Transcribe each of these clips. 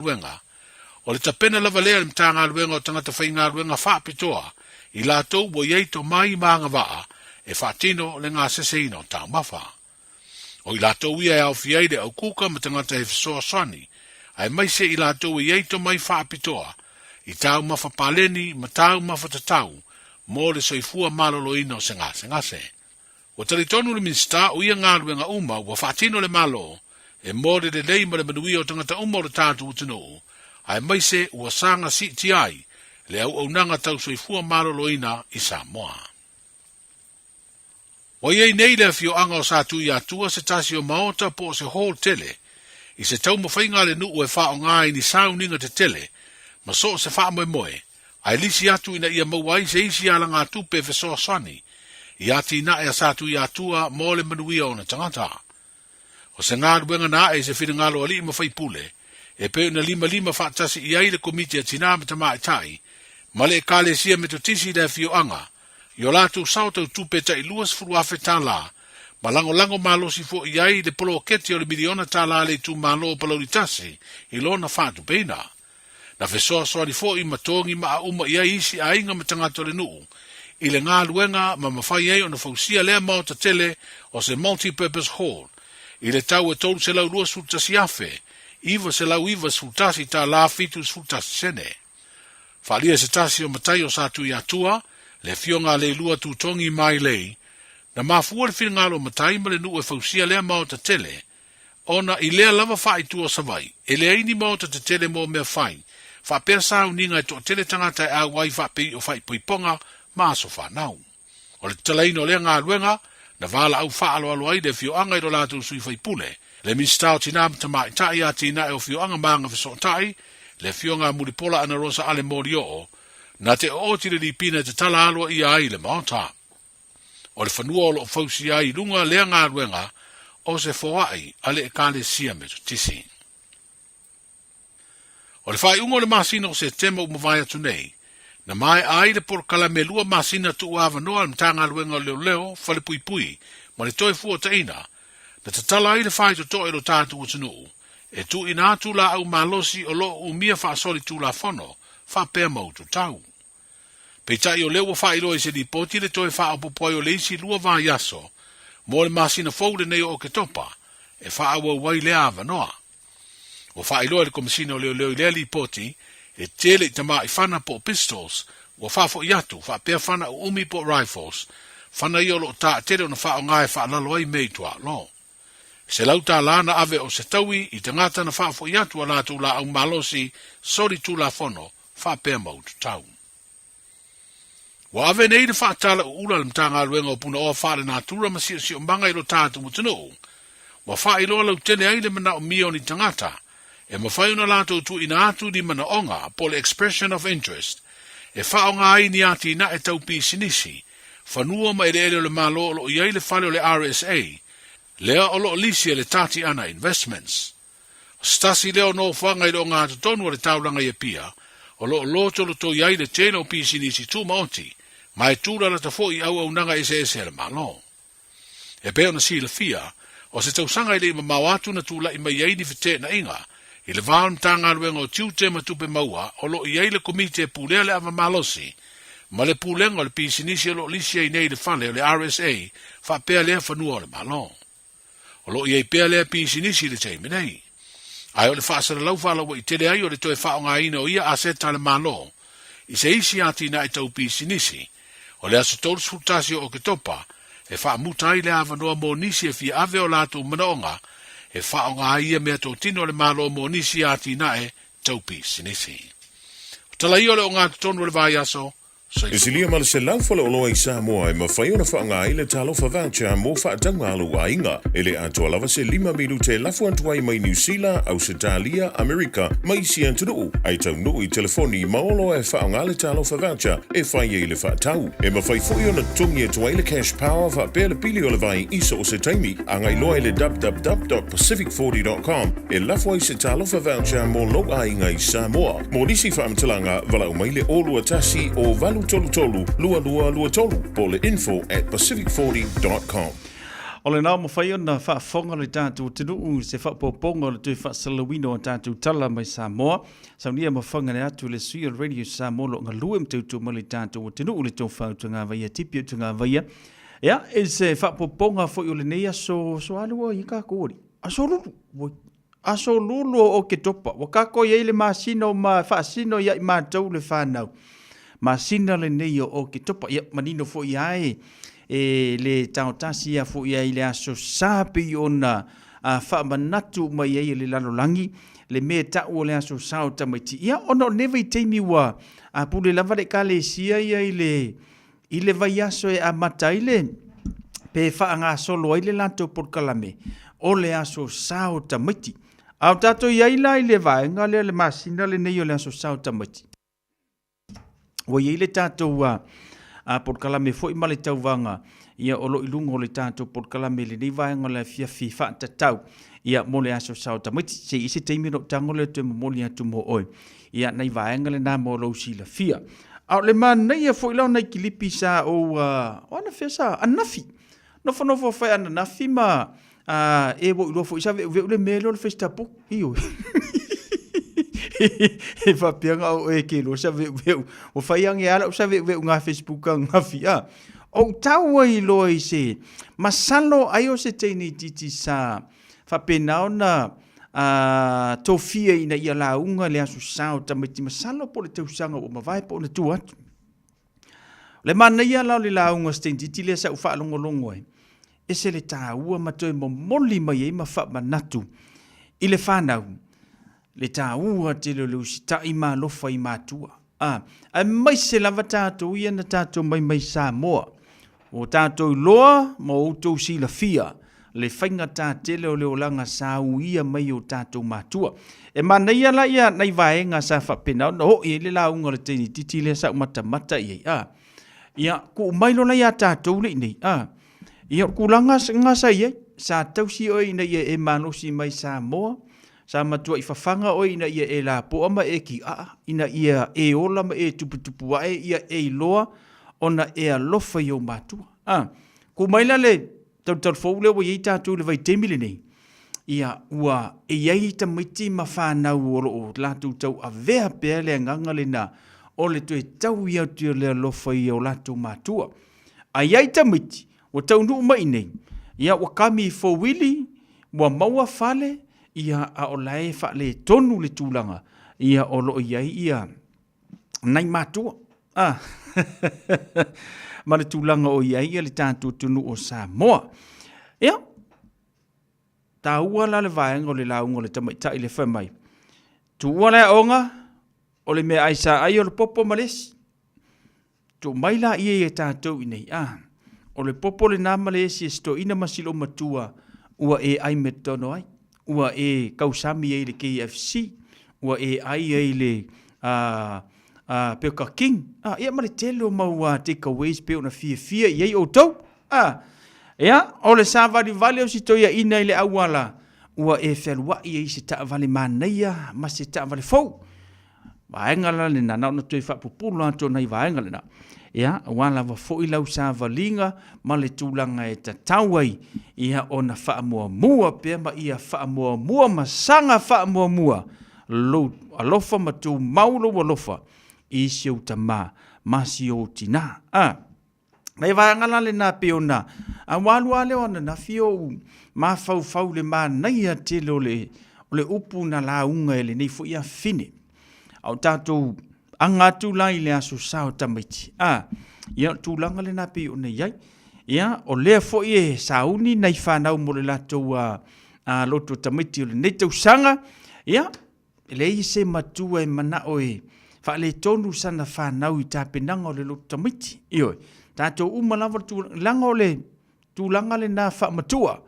Matagaluega. O le tapena lava lea a le Matagaluega o Tagata Faigaluega Faapitoa i latou ua i ai tomai ma agavaa e faatino le gaseseina o taumafa. O i latou ia e aofia ai le aukuka ma tagata e fesoasoani, aemaise i latou e i ai tomai faapitoa i taumafa paleni ma taumafa tatau mo le soifua maloloina o se gasegase. Ua talitonu le Minisita o ia galuega uma ua faatino le Malo e mo le lelei ma le manuia o tagata uma o le tatou atunuu, aemaise ua saga siitia ai le auaunaga tau soifua maloloina i Samoa. Ua i ai nei le afioaga o Satuiatua se tasi o maota po o se hall tele i se taumafaiga a le nuu e faaaoga ai ni sauniga tetele ma so o se faamoemoe ae lisi atu ina ia maua ai se isi alagatupe e fesoasoani i atinae a Satuiatua mo le manuia o ona tagata. O se galuega na ae i se finagalo alii ma faipule e pei ona limalima faatasi i ai le Komiti a Tinā ma Tamaitai ma le Ekalesia Metotisi i le afioaga i o latou sao tau tupe tai $20,000 ma lagolago malosi foi i ai le poloketi o le miliona tala a le itumalo o Palauli Tasi i lona faatupeina. Na fesoasoani foi ma togi maa uma i ai isi aiga ma tagata o le nuu i le galuega ma mafai ai ona fausia lea maota tele o se multi-purpose hall i le tau e $321,991 71 sene. Faaalia e se tasi o matai o Satuiatua, le afioga a Leilua Tutogi Mailei, na mafua le finagalo o matai ma le nuu e fausia lea maota tele Ona i lea lava faaitu o Savaii, e leai ni maota tetele mo mea fai, faapea sauniga e toatele tagata e auai faapei o faaipoipoga ma aso fanau. O le tatalaina o lea galuega, na valaau faaaloalo ai le afioaga i lo latou sui faipule, le Minisita o Tinā ma Tamaitai, Atinae o Afioaga ma Agafesootai, le Afioga a Mulipola Anarosa Ale Molioo, na te ooti le lipina e tatala aloaia ai le maota. O le fanua o lo o fausia ai i luga lea galuega o se foai a le Ekalesia Metotisi. O le faaiuga o le masina o Setema ua mavae atu nei, na maea ai le polokalame lua masina tuuavanoa a le Matagaluega o Leoleo, Falepuipui ma le Toefuataina, na tatala ai le faitotoa i lo tatou atunuu e tuuina atu laau malosi o lo o umia faasolitulafono faapea ma ututau. Peitai o lea ua faailoa i se lipoti le toe faaopoopo ai o le isi lua vaiaso mo le masina fou lenei o Oketopa e faaauau ai lea avanoa. Ua faailoa e le Komesina o Leoleo i lea lipoti e tele i tamai fana po o pistols ua faafoi atu faapea fana uumi po o rifles, fana ia o lo o taatele ona faaaoga e faalalo ai mea i tuaolo. $100 na ave o se taui i tagata na faafoi atu a latou laau malosi solitulafono faapea ma ututau. Ua ave nei le faatala uula a le Matagaluega o Punaoa Faalenatura ma Siosiomaga i lo tatou atunuu, ua faailoa lautele ai le manaomia o ni tagata e mafai ona latou tuuina atu ni manaoga po o le expression of interest e faaaoga ai ni atinae tau pisinisi, fanua ma eleele o le Malo o lo o i ai le fale o le RSA, lea o lo o lisi e le Tatiana Investments. O se tasi lea o nofoaga i le ogatotonu o le taulaga i Apia, o lo o lotolotoi ai le tele o pisinisi tumaoti, ma e tūlalata foi i auaunaga eseese a le Malo. E pei ona silafia, o se tausaga e le i mamao atu na tulai mai ai ni feteenaiga i le va o le Matagaluega o Tiute ma Tupe Maua o lo o i ai le Komiti e Pulea le Ava Malosi ma le Pulega o le Pisinisi o lo o lisi ai nei le fale o le RSA faapea lea fanua o le Malo. O lo o i ai pea lea pisinisi i le taimi nei. Ae o le faasalalau faalauaitele ai o le toe faaaogaina o ia aseta a le Malo i se isi atinae tau pisinisi, o le aso 31 o Oketopa e faamuta ai le avanoa mo nisi e fia ave o latou manaoga e faaaoga ai ia meatotino a le Malo mo nisi atinae tau pisinisi. O tala ia o le ogatotonu o le vaiaso. E silia ma le 100 faleoloa i Samoa e mafai ona faaaoga ai le Talofa Voucher mo faatauga a lou aiga. E le atoa lava se lima minute e lafo atu ai mai Niu Sila, Ausetalia, Amerika ma isi atunuu, ae taunuu i telefoni ma oloa e faaaoga le Talofa Voucher e fai ai le faatau. E mafai foi ona totogi atu ai le Cash Power faapea le pili o le vai i so o se taimi. Agai loa i le www.pacific40.com e lafo ai se Talofa Voucher mo lou aiga i Samoa. Mo nisi faamatalaga, valaau mai le 021 o 833 2223 po o le info at pacific40.com. O lena ua mafai ona faafofoga le tatou atunuu i se faaopoopoga o le toe faasalalauina o a tatou tala mai Samoa. Saunia ma fagale atu le sui o le Radio Samoa o lo o galue ma tautua mai le tatou atunuu le tofa Utugavaia Tipi Utugavaia. Ia, i se faaopoopoga foi o lenei aso, aso a lua ia tatou alii? Aso Lulu. Ua Aso Lulu o Oketopa, ua tatou i ai le masina o ma faasino ia i matou le fanau. Masina lenei o Oketopa, ia manino foi lava e, e le taotasi ia foi ai le aso Sa pei ona a faamanatu mai ai e le lalolagi le mea e tau o le aso Sa o tamaiti. Ia ona o lenei vaitaimi ua a pule lava le Ekalesia ia i le I le vaiaso e amata ai le, pe faagasolo ai le latou polokalame, o le Aso Sa o Tamaiti. A o tatou i ai la i le vaega lea, le masina lenei o le Aso Sa o Tamaiti, ua i ai le tatou a, a polokalame foi ma le tauvaga, ia o lo o i luga o le tatou polokalame i lenei vaega o le afiafi faatatau, ia mo le Aso Sa o Tamaiti. Se i i se taimi ona ou tago lea toe momoli atu mo oe. Ia, nai vaega lena mo lou silafia. A o le manaia foi la o nai kilipi sa ou, o anafea sa, ananafi. Nofonofo fai ananafi ma uh, e ua iloa foi sa veuveu le mea lea o le Facebook. Ioe. E faapea nga o e ke loa sa veuveu. Ua fai ange ala o sa veuveu ngā Facebook ananafi. Ah. Ou tau ai loa i se masalo ai o se teine itiiti sa faapena ona a tofia ina ia lauga le Aso Sa o tamaiti masalo po o le tausaga ua mavae po o na tua atu. O le manaia la o le lauga Steinditi lea sa ou faalogologo ai, ese le taua ma toe momoli mai ai ma faamanatu i le fanau le taua tele o le usitai ma alofa i matua. A, aemaise lava tatou ia na tatou mai mai Samoa. Ua tatou iloa ma outou silafia le faigata tele o le olaga sa uia mai o tatou matua. E manaia la ia nai vaega sa faapena ona oo i ai le lauga o le teine itiiti lea sa ou matamata i ai. A, ia, tuu mai loa la ia tatou le i nei. A, ia, o le tulaga lena sa i ai. Sa tausi oe ina ia e malosi mai Samoa, Sa matuai fafaga oe ina ia e lapoa ma e kiaa, ina ia e ola ma e tuputupu ae ia e iloa ona e alofa i ou matua. A, ku mai la le talutalu fou lea ua i ai tatou i le vaitaimi lenei, ia ua e i ai tamaiti ma fanau o lo o latou tauavea pea le agaga lena o le toe taui atu o le alofa i o latou matua. A i ai tamaiti ua taunuu mai i nei, ia ua kami i fouili, ua maua fale, ia a o la e faaletonu le tulaga ia o lo o i ai ia nai matua. Ah. ma le tulaga o i ai ia le tatou atunuu o Samoa. Ia, taua la le vaega o le lauga o le tamaitai le fai mai. Tuua le aoga, o le meaai sa ai o le popo ma le esi. Tuu mai laia ia tatou i inei, a, o le popo lena ma le esi e si toeaina ma si loomatua ua e ai McDonald ai, ua e kausami ai i le KFC, ua e ai ai i le a, a, Burger King, a, ia ma le tele o mau a, takeaways pei ona fiafia i ai outou. A, ia, o le savalivali o si toeaina i le auala, ua e fealuai ai i se taavale manaia ma se taavale fou. Vaega la lena, na ona toe faapupula atu o nai vaega lena. Ia, aua lava foi lau savaliga ma le tulaga e tatau ai, ia ona faamuamua pea ma ia faamuamua ma saga faamuamua lou alofa ma tumau lou alofa i si ou tama ma si ou tina. A. Nai vaega la lena pei ona a ua alu lava lea o ananafi ou mafaufau i le manaia tele o le o le upu na lauga e lenei foi afafine. A o tatou aga atu la i le aso sa o tamaiti, a, ia o le tulaga lena pei ona i ai. Ia, o lea foi e sauni nai fanau mo le latou a, a loto tamaiti o lenei tausaga, ia, E leai se matua e manao e faaletonu sana fanau i tapenaga o le loto tamaiti. Ioe, tatou uma lava le tulaga, leaga o le tulaga lena faamatua,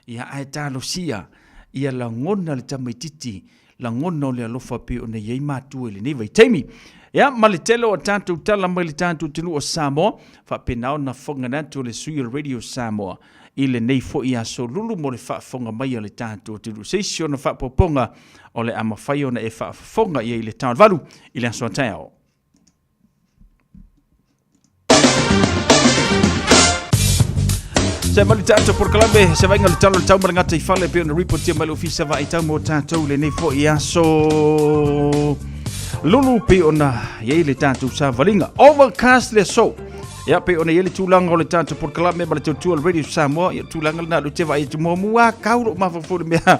ia ae talosia ia lagona le tamaititi, lagona o le alofa pei ona i ai matua i lenei vaitaimi. Ia, ma le tele o a tatou tala mai le tatou atunuu o Samoa, faapena ona fofoga atu o le sui o le Radio Samoa i lenei foi aso lulu mo le faafofoga mai a le tatou atunuu. Se isi ona faaopoopoga o le a mafai ona e faafofoga i ai i le tau o le 8 i le aso a taeao. Se mali tatou polokalame, se vaaiga o le tala o le tau ma le gataifale pei ona ripotia mai le Ofisa Vaai Tau mo tatou i lenei foi aso lulu pei ona i ai le tatou savaliga. Overcast le aso. Ia pei ona i ai le tulaga o le tatou polokalame ma le tautua o le Radio Samoa, ia tulaga lena o te vaai atu muamua kau lou mafaufau i le mea.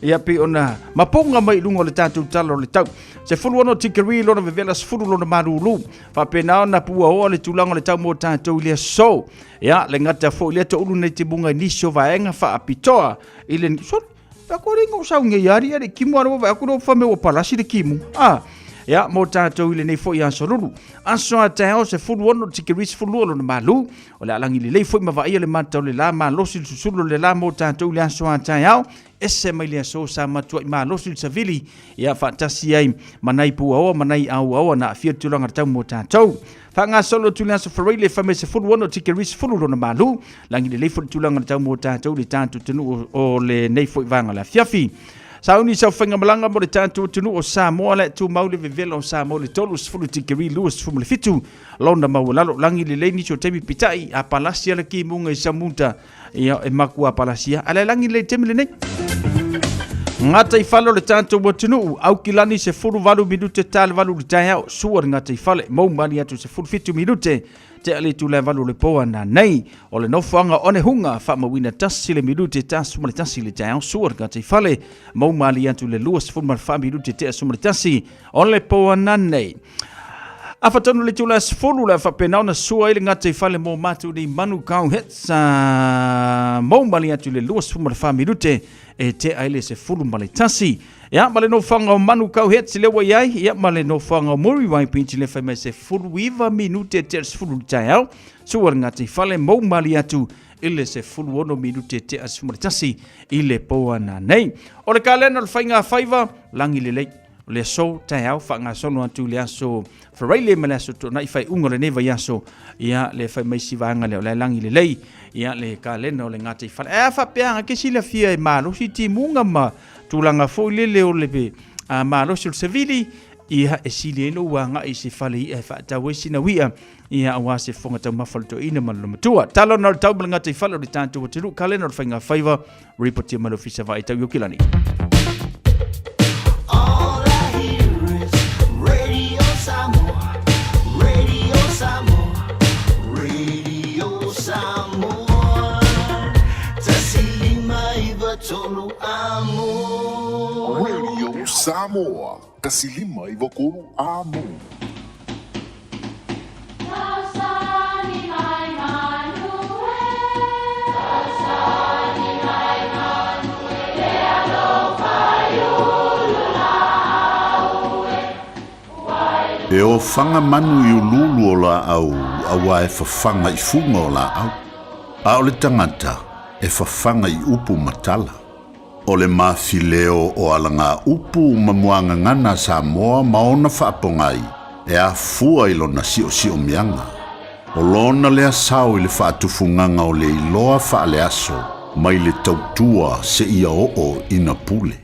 Ia pei ona mapoga mai i luga o le tatou tala o le tau. 16 tikeri lona vevela 10 lona malulu. Faapena ona puaoa le tulaga o le tau mo tatou i le aso. Ia, le gata foi lea toulu nei timuga i nisi o vaega faapitoa i le... Sorry, pe ko ringo sau nge ari ari kimu aro va aku fa me o palasi le kimu. Ah, ia, mo tatou i lenei foi aso lulu. Aso a taeao 16 tikeri 12 lona malu. O le a lagi lelei foi ma vaaia le mata o le la malosi le susulu o le la mo tatou i le aso a taeao. Ese mai le aso sa matuai malosi le savili, ia faatasi ai ma nai puaoa ma nai auaoa na aafia le tulaga tau mo tatou. Faagasolo atu le aso Faraile fai mai 16 tikeri 10 lona malu, lagi lelei foi le tulaga tau mo tatou i le tatou atunuu o lenei foi vaega o le afiafi. Sauni sau faigamalaga mo le tatou atunuu o Samoa le tumau le vevela o Samoa le 30 tikeri 27 lona maualalo lagi lelei nisi o taimi pitai a palasi ala kimuga i Samuta Ia, e makua palasia. A le lagi le taimi lenei. Gataifale o le tatou atunuu, Aukilani 18 minute ta le valu i le taeao, sua le gataifale, mou mali atu 17 minute, tea le itula e valu o le po a nanei. O le nofoaga o Onehunga, faamauina tasi le minute ta 11 i le taeao, sua le gataifale, mou mali atu le 24 minute tea 11 o le po a nanei. Afa tonu le itula e 10 le a faapena ona sua ai le gataifale mo matou nei Manukau Hits a mou mali atu i le 24 minute e tea ai le 11. Ia ma le nofoaga o Manukau Hits lea ua i ai, ia ma le nofoaga o Muriwai Beach lea fai mai 19 minute e tea le 10 i le taeao, sua le gataifale mou mali atu i le 16 minute e tea le 11 i le po a nanei. O le kalena o le faiga faiva, lagi lelei. O le aso taeao faagasolo atu i le aso Faraile ma le aso Toonai faaiuga o lenei vaiaso, ia le fai mai si vaega lea o le lagi lelei, ia le kalena o le gataifale. Ae a faapea ke silafia e malosi timuga ma tulaga foi lele o le malosi o le savili, ia e sili ai lou agai i se fale i'a e faatau ai sina ui'a, ia aua se fofoga taumafa o le toeaina ma lona matua. Tala ona o le tau ma le gataifale o le tatou atunuu, kalena o le faiga faiva, Ripotia mai le Ofisa Vaai Tau i Aukilani. All I hear is Radio Samoa, Radio Samoa, Radio Samoa. Tasi lima iva tolu amo. Radio Samoa, tasi lima iva tolu amo. E ofaga manu i uluulu o laau auā e fafaga i fuga o laau, a o le tagata e fafaga i upu ma tala. O le mafileo o alagaupu ma muagagana a Samoa ma ona faapogai e afua i lona siosiomiaga. O lona lea sao i le faatufugaga o le iloa faaleaso mai le tautua seia oo ina pule.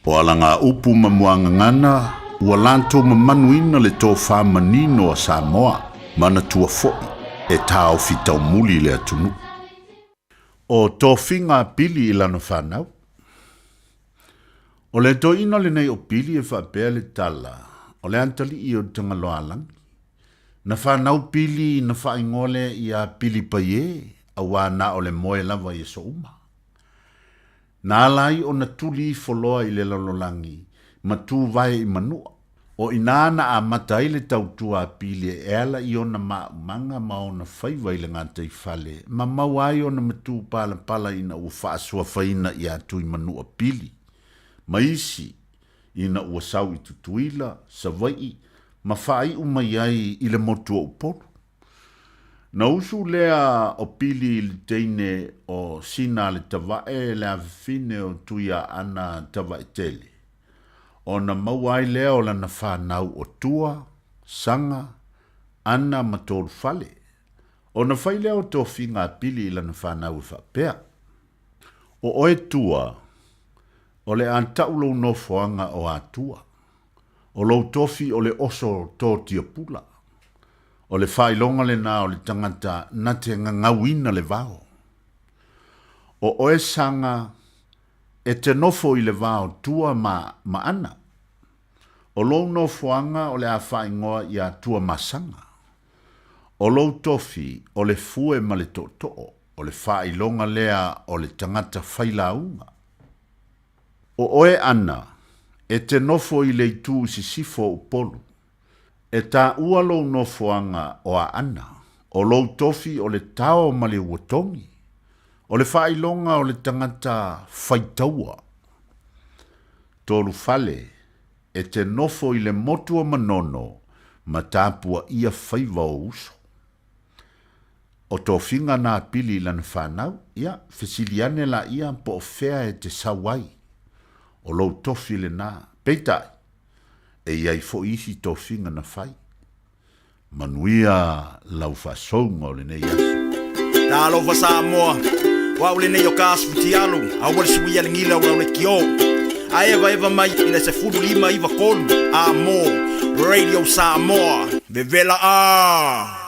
O alagaupu ma muagagana ua latou mamanuina le tofa manino a Samoa, manatua foi e taofi taumuli le atunuu. O tofiga a Pili i lana fanau. O le toeaina lenei o Pili e faapea le tala, o le atalii o Tagaloalangi. Na fanau Pili na faaigoa lea ia Pilipaie, auā na o le moe lava i aso uma. Na ala ai ona tuli ifo loa i le lalolagi ma tu vae i Manua. O inā na amata ai le tautua a Pili e ala i ona maaumaga ma ona faiva i le gataifale ma maua ai ona matū palapala ina ua faasuafaina iā Tuimanua Pili ma isi ina ua sau i Tutuila, Savaii ma faaiu mai ai i le motu o Upolu. Na usu lea o Pili i le teine o Sina-a-le-Tavae le afafine o Tuiaana Tavaetele. Ona maua ai lea o lana fanau o Tua, Saga, Ana ma Tolufale. Ona fai lea o tofiga a Pili i lana fanau e faapea, O oe Tua, o le a tau lou nofoaga o Atua. O lou tofi o le oso tō tiapula. O le faailoga lena o le tagata na te gagauina le vao. O oe Saga e te nofo i le va o Tua ma ma Ana. O lou nofoaga o le a faaigoa iā Tuamasaga. O lou tofi o le fue ma le tootoo, o le faailoga lea o le tagata failauga. O oe Ana, e te nofo i le itu i sisifo o Upolu. E taua lou nofoaga o Aana, o lou tofi o le tao ma le uatogi, o le faailoga o le tagata faitaua. Tolufale, e te nofo i le motu o Manono ma tapuaia faiva o uso. O tofiga na pili i lana fanau, ia, fesili ane laia po o fea e te sau ai. O lou tofi lena. Peitai, e i ai foi isi tofiga na fai. Manuia lau faasouga o lenei aso. Talofa Samoa, o au lenei o Kas Futialu, aua le suia le gila o lau lekiō. A evaeva mai i le 15 93 a mo Radio Samoa, vevela a!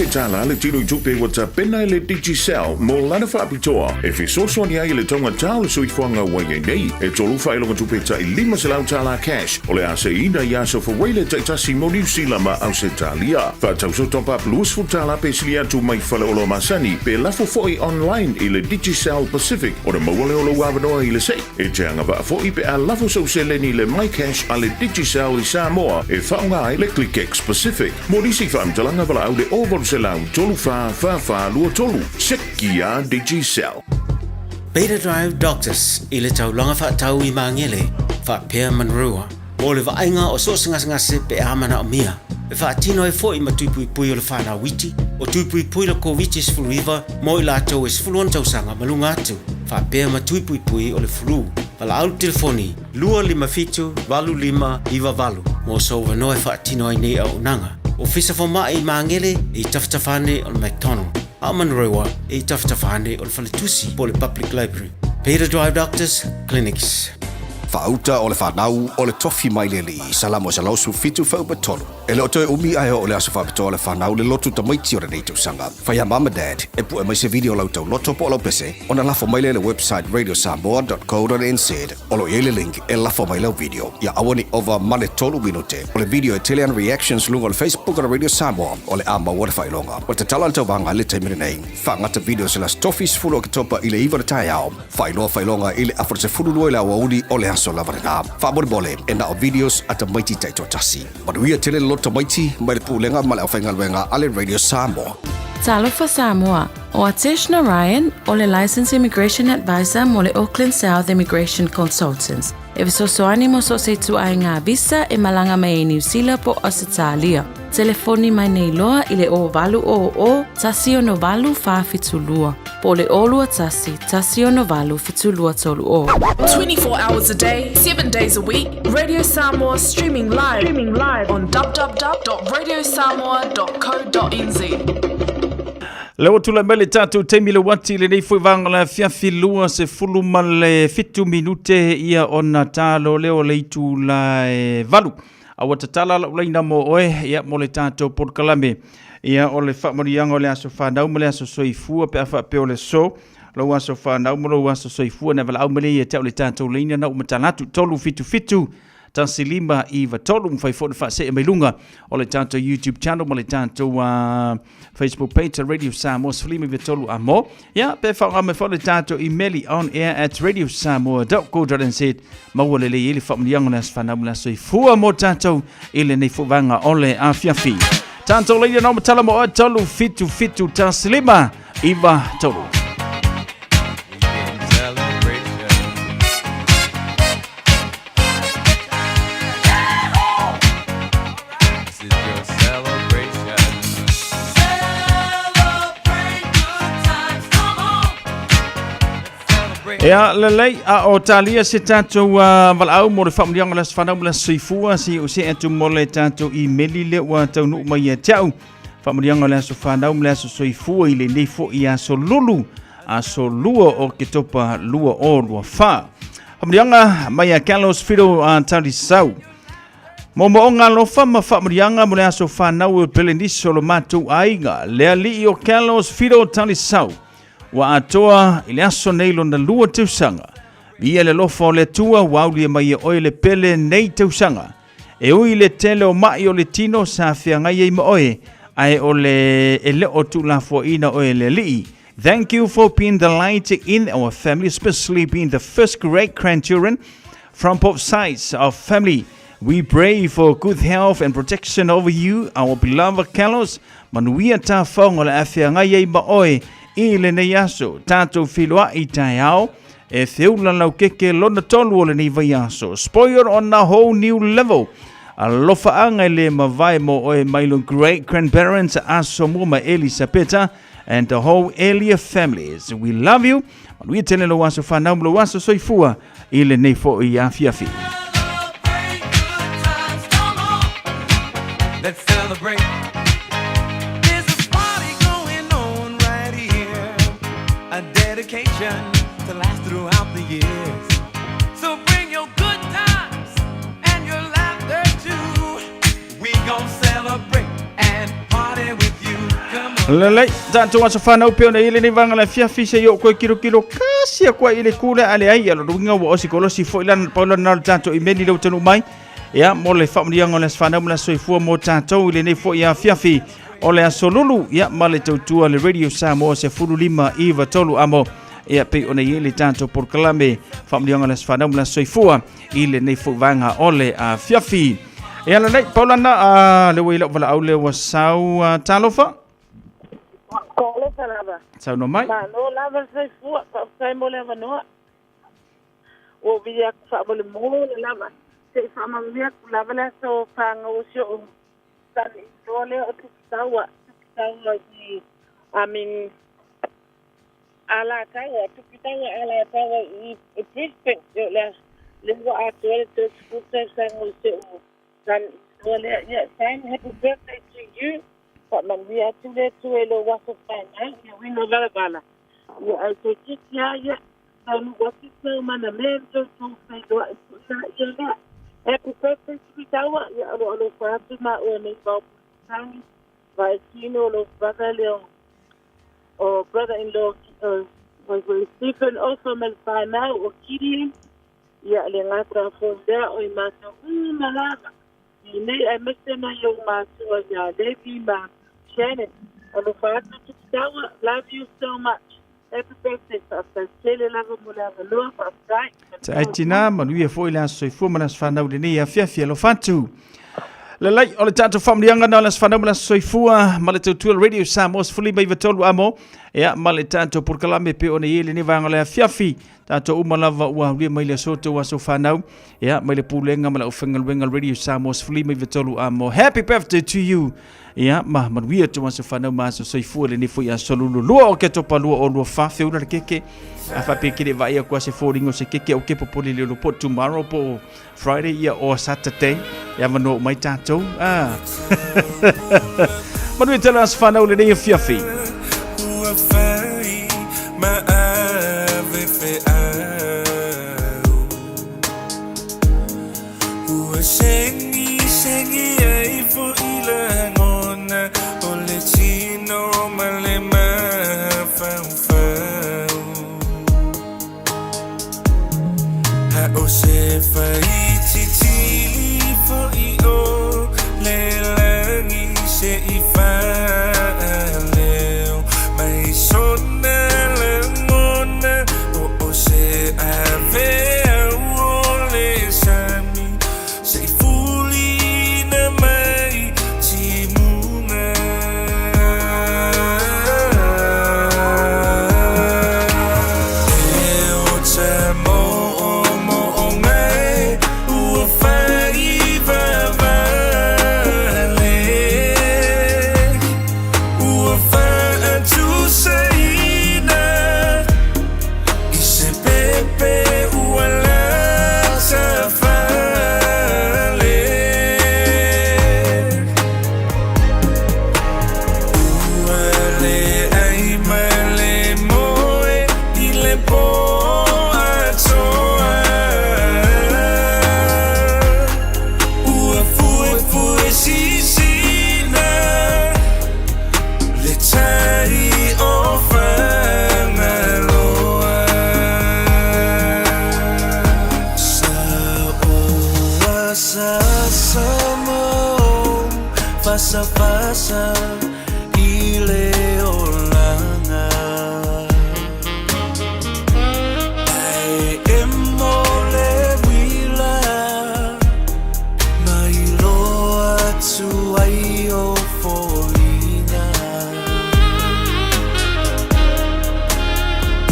$1,000 le tino i tupe ua tapena e le Digicel mo lana faapitoa e fesoasoani ai i le taugata o le soifuaga ua i ai nei. E tolu faailoga tupe tai $500 cash o le a seiina i aso Fuaile taitasi mo Niu Sila ma Ausetalia. Faatau sau top up $20 pe sili atu mai faleoloa masani pe lafo foi online i le Digicel Pacific ona maua lea o lou avanoa i le sei. E te agavaa foi pe a lafo sau seleni i le MyCash a le Digicel i Samoa e faaaoga ai le ClickX Pacific. Mo nisi faamatalaga valaau le 0800 34 44 23. Seki a Digicel. Beta Drive Doctors i le taulaga faatau i Magele faapea Manurewa mo le vaaiga o so o se gasegase pe a manaomia. E faatino ai foi ma tui puipui o le fanau iti, o tui puipui le Koviti-19 mo i latou e 16 tausaga ma luga atu, faapea ma tui puipui o le flu. Valaau le telefoni 257 8598 mo sou avanoa e faatino ai nei auaunaga. Ofisa Fomai i Magele e i tafatafa ane o le McDonald, a o Manurewa e i tafatafa ane o le Faletusi po o le Public Library. Peter Drive Doctors Clinics. Faauta o le fanau o le tofi mai le Alii, Salamo 117 fuaiupu 3. E le o toe umi ae oo le aso faapitoa o le fanau le lotu tamaiti o lenei tausaga. Fai a mum ma dad e pue mai se video o lau tauloto po o lau pese ona lafo mai lea i le website radiosamoa.co.nz. O lo o i ai le link e lafo mai lau video. Ia aua ne i ova ma le tolu minute. O le video e tele ana reactions luga o le Facebook o le Radio Samoa o le a maua le faailoga. O le tatalo a le tauvaga i le taimi lenei, faagata videos i le Aso Tofi 10 Oketopa i le 9 o le taeao. Faailoa faailoga i le afa 12 i le aoauli o le aso lava lena. Faamolemole, e na o videos a tamaiti taitoatasi. Manuia tele le loto tamaiti mai le Pulega ma le Aufaigaluega a le Radio Samoa. Talofa Samoa, O Atesh Narayan, o le Licensed Immigration Advisor mo le Auckland South Immigration Consultants, e fesoasoani mo so o se ituaiga visa e malaga mai ai Niu Sila po o Ausetalia. Telefoni mai nei loa i le 0800 168 472 po o le 021 168 7230. 24 hours a day, 7 days a week, Radio Samoa streaming live, streaming live on www.radiosamoa.co.nz. Lea ua tulai mai le tatou taimi le uati i lenei foi vaega o le afiafi 27 minute ia ona talo lea o le itula e valu. A ua tatala lau laina mo oe ia mo le tatou polokalame ia o le faamanuiaga o le aso fanau ma le aso soifua pe a faapea o le so lou aso fanau ma lou aso soifua na valaau mai lea ia te au le tatou laina na ua matala atu 377 1593 mafai foi ona faasee mai luga o le tatou YouTube channel ma le tatou Facebook page Radio Samoa 13 a mo. Ia, pe faaaoga mai foi le tatou email on air at radiosamoa.co.nz maua lelei ai le faamanuiaga o le aso fanau ma le aso soifua mo tatou i lenei foi vaega o le afiafi. Tatou leina nao matala mo oe 3 7 7 1 5 9 3. Ea lelei a o talia se tatou valaau mo le faamanuiaga o le aso fanau ma le aso soifua se i see atu mo le tatou imeli lea ua taunuu mai ia te au. Faamanuiaga o le aso fanau ma le aso soifua i lenei foi aso lulu aso 2 o Oketopa 2024. Faamanuiaga mai ia Carlos Fido Talisau. Moomooga alofa ma faamanuiaga mo le aso fanau o Berenice o lo matou aiga, le alii o Carlos Fido Talisau, ua atoa i le aso nei lona lua tausaga. Viia le alofa o le Atua ua aulia mai e oe le pele nei tausaga. E ui i le tele o ma'i o le tino sa feagai ai ma oe, ae o le e le o tuulafoaiina oe e le Alii. Thank you for being the light in our family, especially being the first great grandchildren from both sides of family. We pray for good health and protection over you, our beloved Carlos. Manuia tafaoga o le a feagai ai ma oe i lenei aso. Tatou feiloai taeao e feula laukeke lona tolu o lenei vaiaso. Spoiled on a whole new level. Alofaaga e le mavae mo oe mai lo great grandparents Asomua ma Elisapeta and the whole Elia families. We love you. Manuia tele lou aso fanau ma lou aso soifua i lenei foi afiafi. Let's celebrate. There's a party going on right here. A dedication to last throughout the years. So bring your good times and your laughter too. We gon' celebrate and party with you. Come on. Lelei, tatou aso fanau pei ona i ai lenei vaega o le afiafi se i oo koe kilokilo kasi atu ai i le ku lea a leai, ia lona uiga ua osi kolosi foi la pau lana o le tatou imeli lea ua taunuu mai. Ia, mo le faamanuiaga o le aso fanau ma le aso soifua mo tatou i lenei foi afiafi o le aso Lulu, ia, ma le tautua le Radio Samoa 15 93 amo, ia, pei ona i ai le tatou polokalame faamanuiaga o le aso fanau ma le aso soifua i lenei foi vaega o le afiafi. Ia lelei, pau lana, a, le ua i lau valaau lea ua sau, talofa. Talofa lava. Saunoa mai. Malo lava le soifua, faafetai mo le avanoa. Ua ou vili atu faamolemole lava, se i faamanuia atu lava le aso fanau o si ou tani loa lea o Tupitaua, Tupitaua i, I mean, Alataua, Tupitaua Alataua i i Brisbane, o le lea ua atoa le 30 tausaga o si ou tani loa lea. Ia, Sam, happy birthday to you. Faamanuia atu le Atua i lou aso fanau, ia uina valavala. Ia ai toe titi lava ia, taunuu atu sau mana mea ma toutou feiloai foi laia lea. Happy birthday Tupitaua, ia o lo o alofa atu maua nei vao Pulematagi, Vaetino, lou brother lea o brother-in-law o Stephen Ofa ma le fanau o Gideon, ia le gata foi lea o i matou uma lava. I nei aemaise nai ou matua ia Levi ma Shannon. Alofa atu Tupitaua, love you so much. Happy birthday, faafetai tele lava mo le avanoa, faafetai. Ai tina, manuia foi le aso soifua ma le aso fanau lenei afiafi, alofa atu. Lelei, o le tatou faamanuiaga na o le aso fanau ma le aso soifua ma le tautua Radio Samoa 15 93 amo, ia, ma le tatou polokalame pei ona i ai lenei vaega o le afiafi. Tatou uma lava ua aulia mai le aso tou aso fanau, ia, mai le pulega ma le aufaigaluega Radio Samoa 15 93 amo. Happy birthday to you. Ia, ma manuia tou aso fanau ma aso soifua lenei foi aso lulu 2 o Oketopa 2024 feula le keke. A faapea ke le vaai aku a se foliga o se keke o ke popole le po tomorrow po Friday ia o Saturday e avanoa mai tatou. Ah. Manuia tele aso fanau lenei afiafi. Ua fai ma ave feau Ua segi segi ai fo'i lagona O le tino ma le mafaufau A o se faititili fo'i o le lagi Se i faaleo mai sona lagona O o se ave au o le sami Se i fulina mai timuga E ota mo'omo'oga e ua fai vavale Ua faatusaina i se pepe ua lata fale Ua leai ma le moe i le pō atoa Ua fuefue sisina le tai o Fagaloa Sa oa sa sa mo fasa fasa i le olaga Ae emo le uila ma iloa atu ai o foliga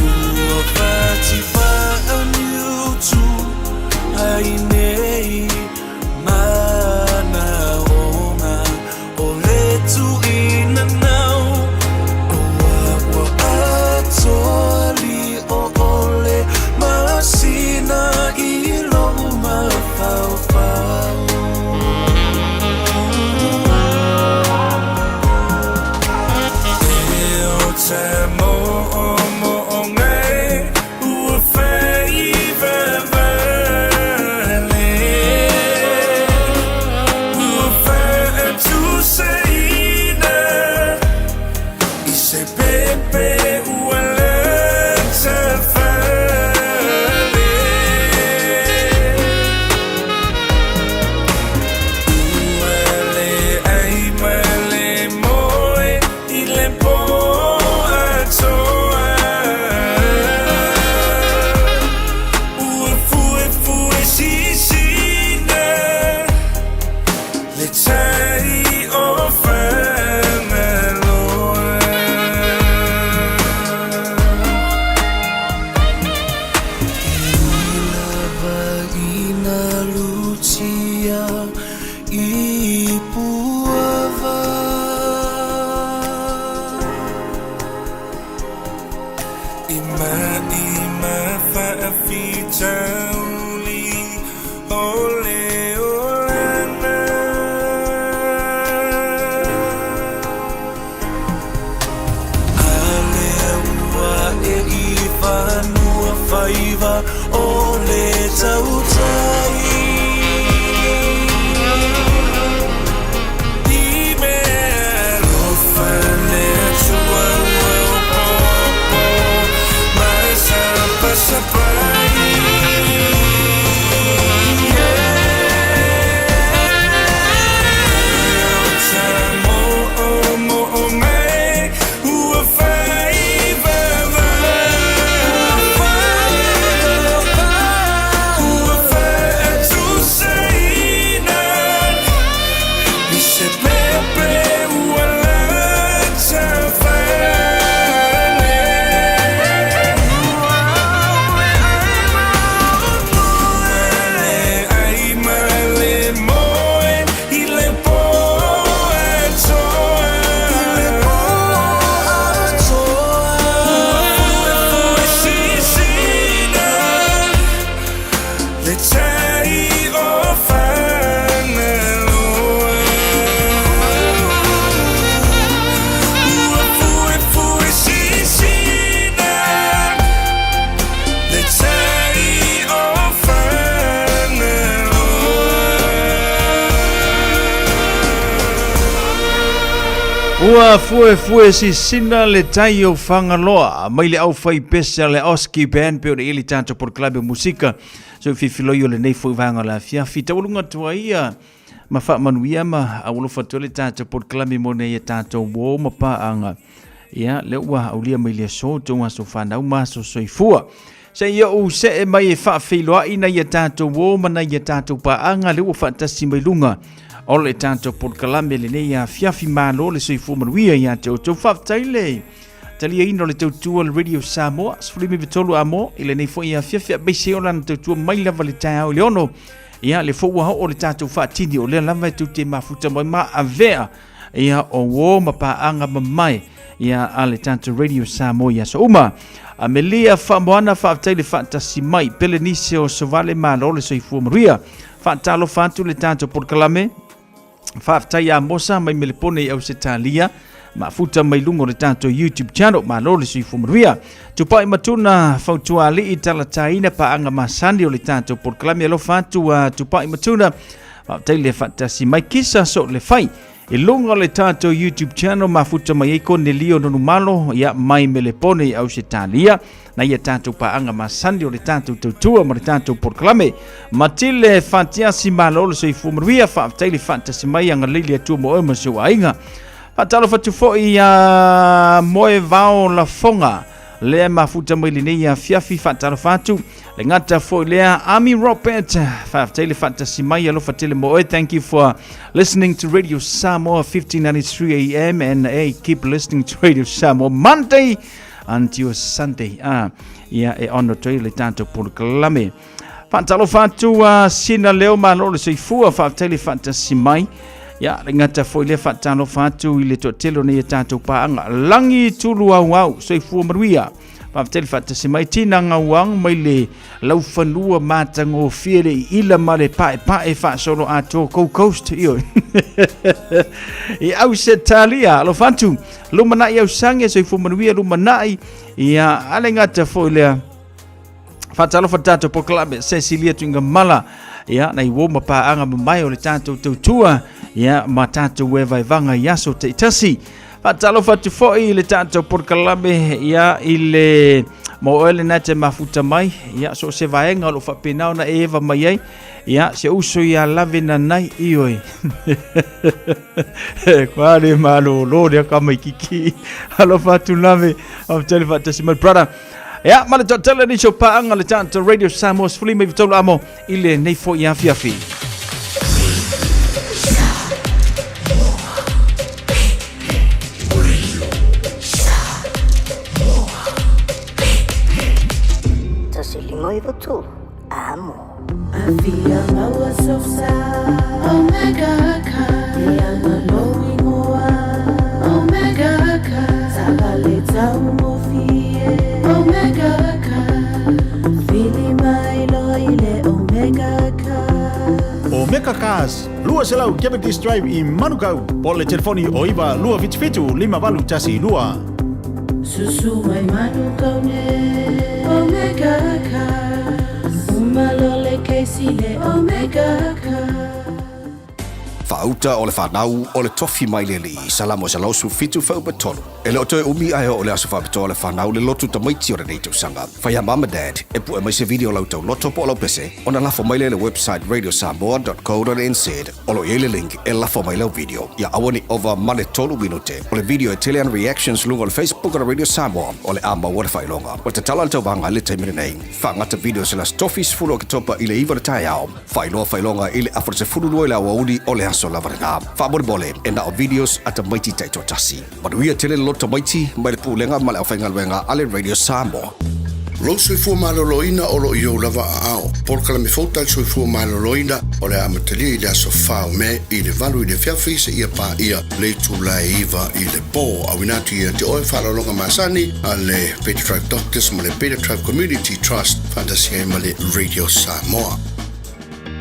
Ua fatifaaniutu ai nei manaoga o le tuina nau O ua atoa lio o le masina i lou mafaufau E ota mo'omo'oga e ua fai vavale Ua faatusaina pepe ua lata fale. Ua le ai ma le moe i le po atoa. Ua fuefue sisina le tai o Fagaloa. E ui lava ina lutia i Puava. I maʻi ma faafitauli o le olaga. A lea ua e i fanua faiva o le tautai. I mea alofa le Atua ua opopo ma sapasapai. Ua fuefue sisina le tai o Fagaloa mai le aufaipese a le Oski Band pe o le ili tatou polokalame o musika. So fifiloi o lenei foi vaega o le afiafi. Taualuga atu ai ia ma faamanuia ma aualofa atu ai le tatou polokalame mo nei e tatou uo ma paaga. Ia, lea ua aulia mai le aso, outou aso fanau ma aso soifua. Se i ou see mai e faafeiloai nai a tatou uo ma nai a tatou paaga lea ua faatasi mai luga o le tatou polokalame lenei afiafi. Malo le soifua manuia ia te outou. Faafetai le taliaina o le tautua le Radio Samoa 13 amo i lenei foi afiafi aemaise o lana tautua mai lava le taeao i le 6. Ia, le foi ua oo le tatou faatini o lea lava e tou te mafuta mai ma avea ia o uo ma paaga mamae ia a le tatou Radio Samoa i aso uma. Amelia Faamoana, faafetai le faatasi mai. Pelenise o Sovale, malo le soifua manuia. Faatalofa atu le tatou polokalame. Faafetai ia Mosa mai Melepone i Ausetalia, mafuta mai luga o le tatou YouTube channel. Malo le soifua manuia. Tupai Matuna, Fautualii, Talataina, paaga masani o le tatou polokalame. Alofa atu a Tupai Matuna, faafetai le faatasi mai. Kisa so le fai i luga o le tatou YouTube channel, mafuta mai ai Konelio Nonumalo ia mai Melepone i Ausetalia, na ia tatou paaga masani o le tatou tautua ma le tatou polokalame. Matile Fatiasi, malo le soifua manuia, faafetai le faatasi mai, agalelei le Atua mo oe ma si ou aiga. Faatalofa atu foi ia Moe Vao Lafoga, lea mafuta mai lenei afiafi, faatalofa atu. Le gata foi lea Ami Robert, faafetai le faatasi mai, alofa tele mo oe. Thank you for listening to Radio Samoa 1593 AM and hey, keep listening to Radio Samoa Monday until Sunday. Ah, ia e ono toi le tatou polokalame. Faatalofa atu a Sina Leo, malo le soifua, faafetai le faatasi mai. Ia, le gata foi lea faatalofa atu i le toatele o nei e tatou paaga. Lagi tulu au au, soifua manuia. Faafetai le faatasi mai. Tina Gauang mai le laufanua matagofie le iila ma le paepae faasolo atoa Gold Coast. Io. I Ausetalia, alofa atu. Lumanai ausange, soifua manuia lumanai. Ia, ale gata foi lea. Faatalofa tatou polokalame Cecilia Tuigamala, ia nai uo ma paaga mamae o le tatou tautua, ia ma tatou e vaevaga i aso taitasi. Faatalofa atu foi i le tatou polokalame ia i le mo oe lena e te mafuta mai ia so o se vaega o lo o faapena ona e eva mai ai ia se uso ia lave nanai ioe Kwa le malolo le ka mai kiki. Alofa atu lave. Faafetai le faatasi mai brother. Ia, ma le toatele ni so paanga le tatou Radio Samoa 15 amo i lenei foi afiafi. 153 amo. Afia maua sosa Omega ka E anga lou ingoa Omega ka Savale taugofie Omega ka Vili mai loa i le Omega ka Omega Cars, 200 Cavendish Drive i Manukau, po o le telefoni o 9 277 5812. Susu mai Manukau nei Omega Cars Uma loa le kesi le Omega Cars. Faauta o le fanau o le tofi mai le Alii, Salamo 173. E le o toe umi ae oo le aso faapitoa o le fanau le lotu tamaiti o lenei tausaga. Fai a mum and dad e pue mai se video o lau tauloto po o lau pese ona lafo mai lea i le website radiosamoa.co.nz o lo o i ai le link e lafo mai lau video. Ia aua ne i ova ma le tolu minute o le video e tele ana reactions luga o le Facebook o le Radio Samoa o le a maua le faailoga. Ua tatala le tauvaga i le taimi lenei. Faagata videos i le Aso Tofi 10 Oketopa i le 9 o le taeao. Faailoa faailoga i le afa 12 i le aoauli o le aso lava lena. Faamolemole e na o videos a tamaiti taitoatasi. Manuia tele le loto tamaiti mai le Pulega ma le aufaigaluega a le Radio Samoa. Lou soifua maloloina o lo o i ou lava aao. Polokalame fou tali soifua maloloina o le a amatalia i le aso 4 o Me i le 8 i le afiafi seia paia le itula e 9 i le po. Auina atu ia te oe faaaloaloga masani a le Beta Tribe Doctors ma le Beta Tribe Community Trust faatasi ai ma le Radio Samoa.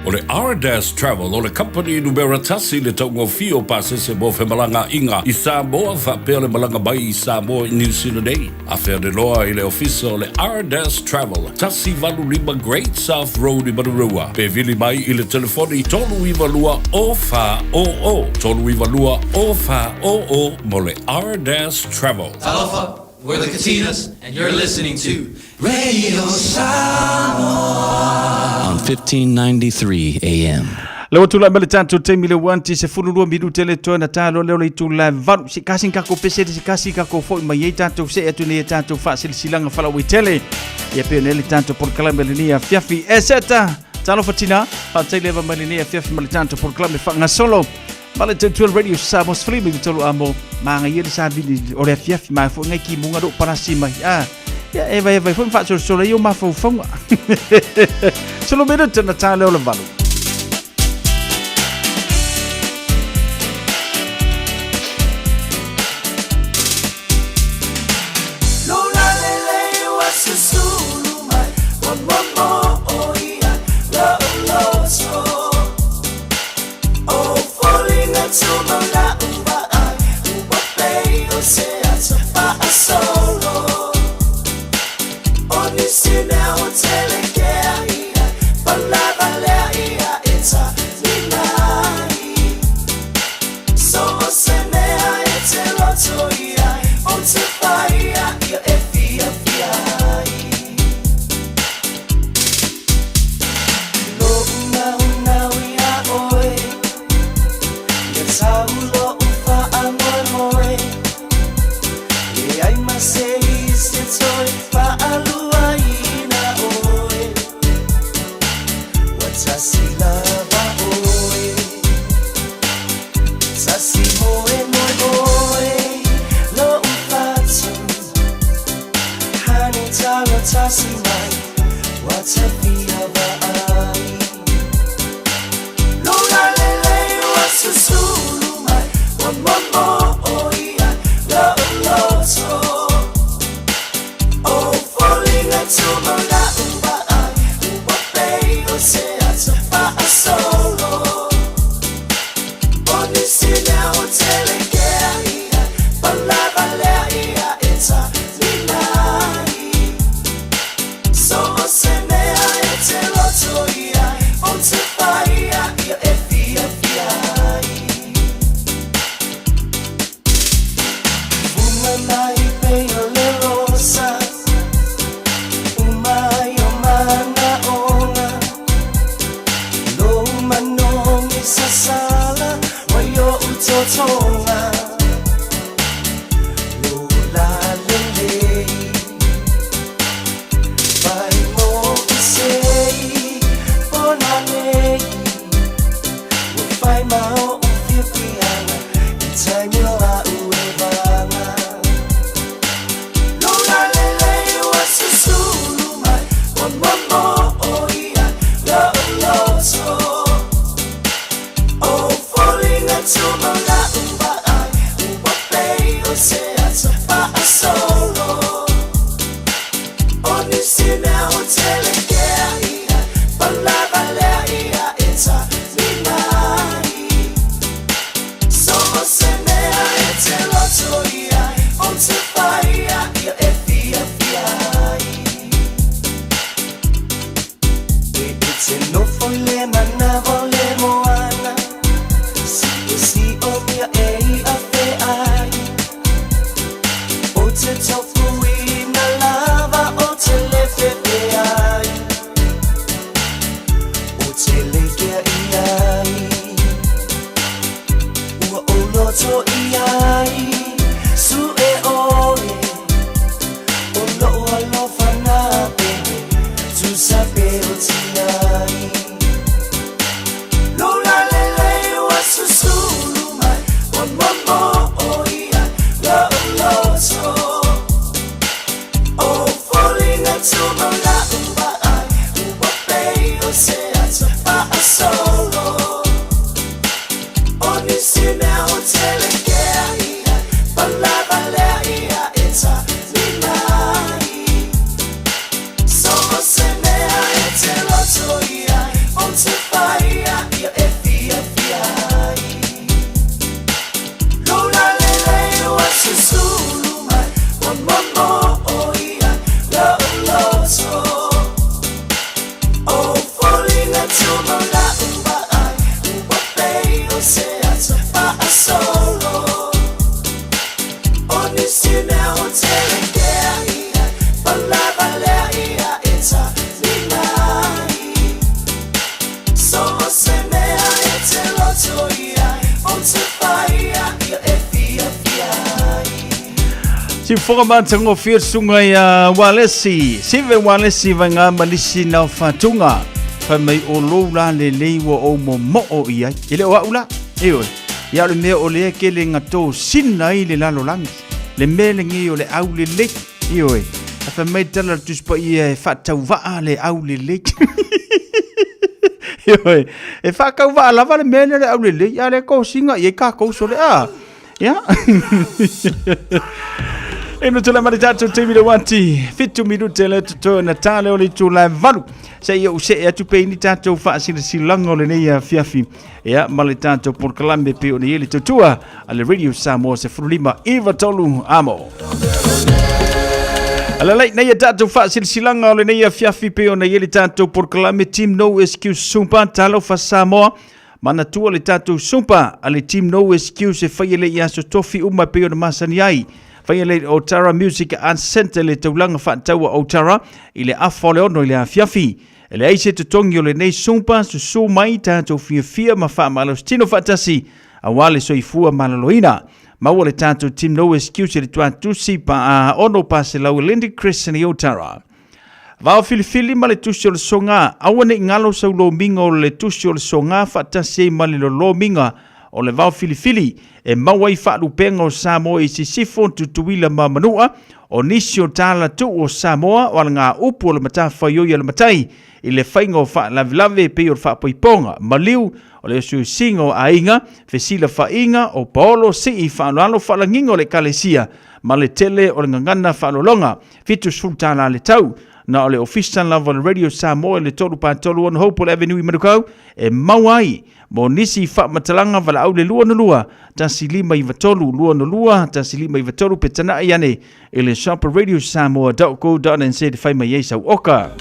O le Ardas Travel o le kamupani numera tasi i le taugofie o pasese mo femalagaaiga i Samoa faapea le malaga mai i Samoa i Niu Sila nei. Afe ane loa i le ofisa o le Ardas Travel, 185 Great South Road i Manurewa, pe vili mai i le telefoni 392 0400, 392 0400 mo le Ardas Travel. Talofa, we're the Katinas and you're listening to Radio Samoa on 1593 AM. Le ua tulai mai le tatou taimi le ua anti 12 minute le toe na talo leo le itu la valu se kasi kako pese se kasi kako foi mai ei tatou se atu nei tatou faasilasilaga faalauaitele ia pe nei le tatou polokalame lenei afiafi e seta talofa tina faafetai leva mai lenei afiafi ma le tatou polokalame faagasolo ma le tautua Radio Samoa sefulu lima tolu amo magaia le savili o le afiafi ma foi ngai kimuga loo palasi mai a ia e vai vai foi faasolosolo ai o mafaufauga solo minute na tā leo le valu. se tofuina lava o te le fefe ai O te lekea i ai Ua ou loto i ai Sue oe O lo'u alofa na pele Tusa pe o tiai Lula lele ua susulu mai Ua momo o ia lo'u loto O foliga tumau la'u vaai Ua pei o se ata fa'asolo O nisi mea o tele kea ia Falavalea ia e tali mai So o se mea e te loto i ai O te whaia ia e fiafia ai Lula lele ua susulu mai Ua momo o ia lo'u loto O foliga tumau la'u vaai Ua pei o se ata fa'asolo O nisi mea o tele kea ia Falavalea ia e tali mai So o se mea e te loto i ai O te whaia ia e fiafia ai. Siufoga matagofie le susuga ia Walesi, Sive Walesi vaega ma nisi na o faatuga. Fai mai o lou la lelei ua ou momoo i ai. E le o au la, ioe. Ia o le mea o lea kele na tosina ai le lalolagi. Le mea lenei o le aulelei, ioe. A fai mai tala le Tusi Paia e faatauvaa le aulelei. Ioe, e faatauvaa lava le mea lea o le aulelei, a o lea e tosina i ai tatou sole, a. Ia. E no tula mari tātou te mira wati. Fitu minute le toto na tāle o le itula e valu. Se i ou se e atu pe ini tātou whaasilasilanga o lenei afiafi. Ia, ma le tātou polokalame pe o nei le tautua a le Radio Samoa se furulima iwa tolu amo. Alalai nei a tātou whaasilasilanga o lenei afiafi pe o nei le tātou polokalame Team No Excuse Sumpa Talofa Samoa. Manatua le tatou sumpa a le Team No Excuse e faia lea i aso tofi uma e pei ona masani ai. Faia lea i le Otara Music Arts Centre le taulaga faataua Otara i le afa o le ono i le afiafi. E leai se totogi o lenei sumpa, susu mai tatou fiafia ma faamalositino faatasi aua le soifua maloloina. Maua le tatou Team No Excuse i le tuatusi pa 6 pa Lindy Crescent i Otara. Vao filifili ma le tusi o le soga, aua ne i galo sau lomiga o le tusi o le soga faatasi ai ma le lolomiga o le vao filifili e maua ai faalupega o Samoa i Sisifo, Tutuila ma Manua, o nisi o tala tuu o Samoa o alagaupu o le matafaioi a le matai i le faiga o faalavelave e pei o le faapoipoga, maliu, o le osiosiga o aiga, fesilafaiga o paolo, sii, faaaloalo, faalagiga o le Ekalesia ma le tele o le gagana faaaloaloga. 70 tala le tau. Na o le ofisa lava o le Radio Samoa i le 3 3 6 Hopewell Avenue i Manukau e maua ai mo nisi faamatalaga valaau le 22 1593 22 1593 pe tanai ane i le shop radiosamoa.co.nz e fai mai ai sau oka.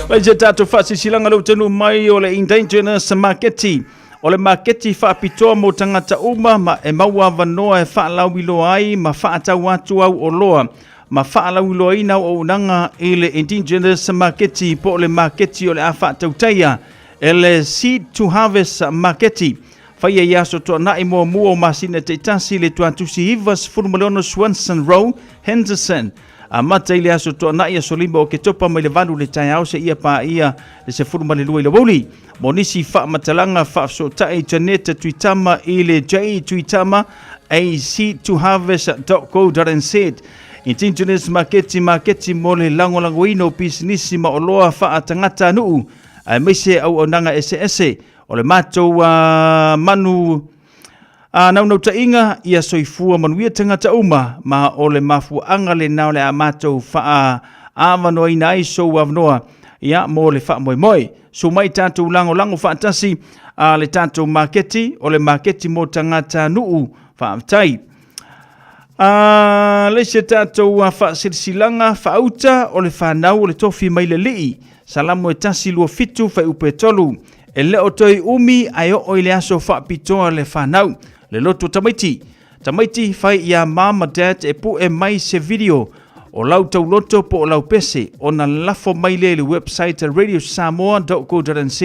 Mai se tātou whaasisilaga lou tanu mai o le Indigenous Maketi. O le maketi whaapitoa mō tangata uma ma e maua avanoa e whaalauiloa ai ma whaatau atu au o loa ma whaalauiloaina auaunaga i le Indigenous Maketi po o le maketi o le a whaatautaia e le Seed to Harvest Maketi. Faia i aso tuanai muamua o masina taitasi le tuatusi 96 Swanson Row, Henderson. Amata i le aso Toanai aso 5 o Oketopa mai le 8 le taeao seia paia le 12 i le aoauli. Mo nisi faamatalaga faafesootai Janette Tuitama i le jtuitama ac2harvest.co.nz. Indigenous Maketi Maketi mo le lagolagoina o pisinisi ma oloa faatagatanuu aemaise auaunaga eseese o le matou manu A naunautaiga ia soifua manuia tagata uma, ma o le mafuaaga lena o le a matou faaavanoaina ai sou avanoa ia mo le faamoemoe. Susu mai tatou lagolago faatasi a le tatou maketi, o le maketi mo tagatanuu. Faafetai. A le isi a tatou faasilasilaga faauta o le fanau o le tofi mai le Alii, Salamo e 127 fuaiupu e 3, E le o toe umi ae oo i le aso faapitoa le fanau, le loto tamaiti. Tamaiti fai iā mom ma dad e pue mai se video o lau tauloto po o lau pese ona lafo mai lea i le website radiosamoa.co.nz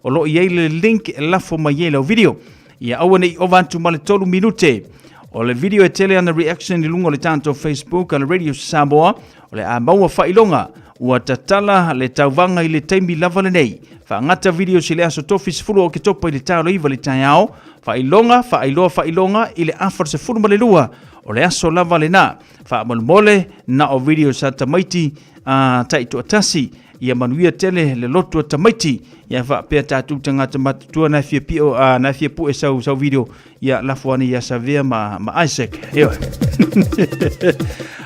o lo o i ai le link e lafo mai ai lau video. Ia aua ne i ova atu ma le 3 minute. O le video e tele ana reaction i luga o le tatou Facebook a le Radio Samoa, o le a maua faailoga ua tatala le tauvaga i le taimi lava lenei. Faagata videos i le aso tofi 10 o Oketopa i le ta o le 9 i le taeao. Faailoga, faailoa faailoga i le afa o le 12 o le aso lava lena. Faamolemole, na o videos a tamaiti a taitoatasi. Ia manuia tele le lotu a tamaiti. Ia faapea tatou tagata matutua na fia pio a na fia pue sau sau video ia lafo ane ia Savea ma ma Isaac. Ioe.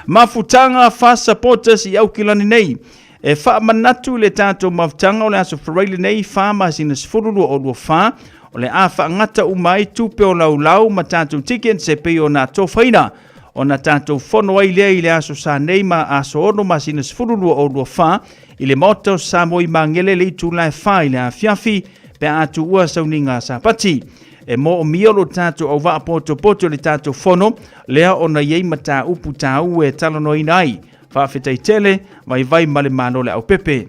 Mafutaga fa supporters i Aukilani nei. E faamanatu i le tatou mafutaga o le aso Faraile lenei 4 masina 12 o 24 o le a faagata uma ai tupe o laulau ma tatou tickets e pei ona atofaina ona tatou fono ai lea i le aso Sa nei ma aso 6 masina 12 o 24 i le Maota o Samoa i Magele le itula e 4 i le afiafi pe a tuua sauniga Sapati. E moomia lo tatou auvaa potopoto i le tatou fono lea ona i ai mataupu taua e talanoaina ai. Faafetai tele, vaivai ma le Malo le aupepe.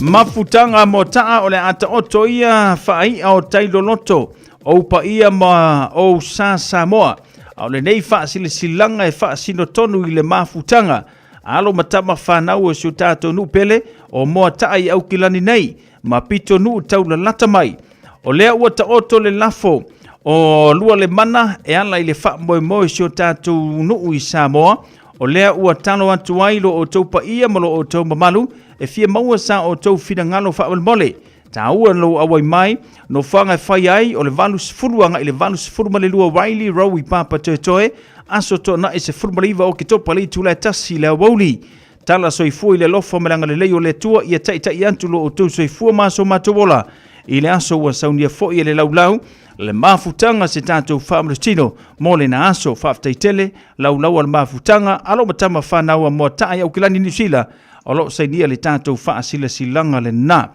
Mafutaga mo taa o le a taoto ia faai'a o tai loloto, ou paia ma ou sa Samoa. A o lenei faasilasilaga e faasino tonu i le mafutaga, alo ma tama fanau o si o tatou nuu pele o Moataa i Aukilani nei, ma pitonuu taulalata mai. O lea ua taoto le lafo o Lualemana e ala i le faamoemoe o si o tatou nuu i Samoa, o lea ua talo atu ai lo outou paia ma lo outou mamalu e fia maua sa outou finagalo faamolemole. Taua lou auai mai, nofoaga e fai ai o le 80 agai i le 82 Riley Row i Papatoetoe, aso Toonai 19 Oketopa le itula e 1 i le aoauli. Tala soifua i le alofa ma le agalelei o le Atua ia taitai atu lo outou soifua ma so matou ola i le aso ua saunia foi e le laulau le mafutaga se tatou faamalositino mo lena aso. Faafetai tele laulau a le mafutaga alo ma tama fanau a Moataa i Aukilani Niu Sila o lo o sainia le tatou faasilasilaga lena.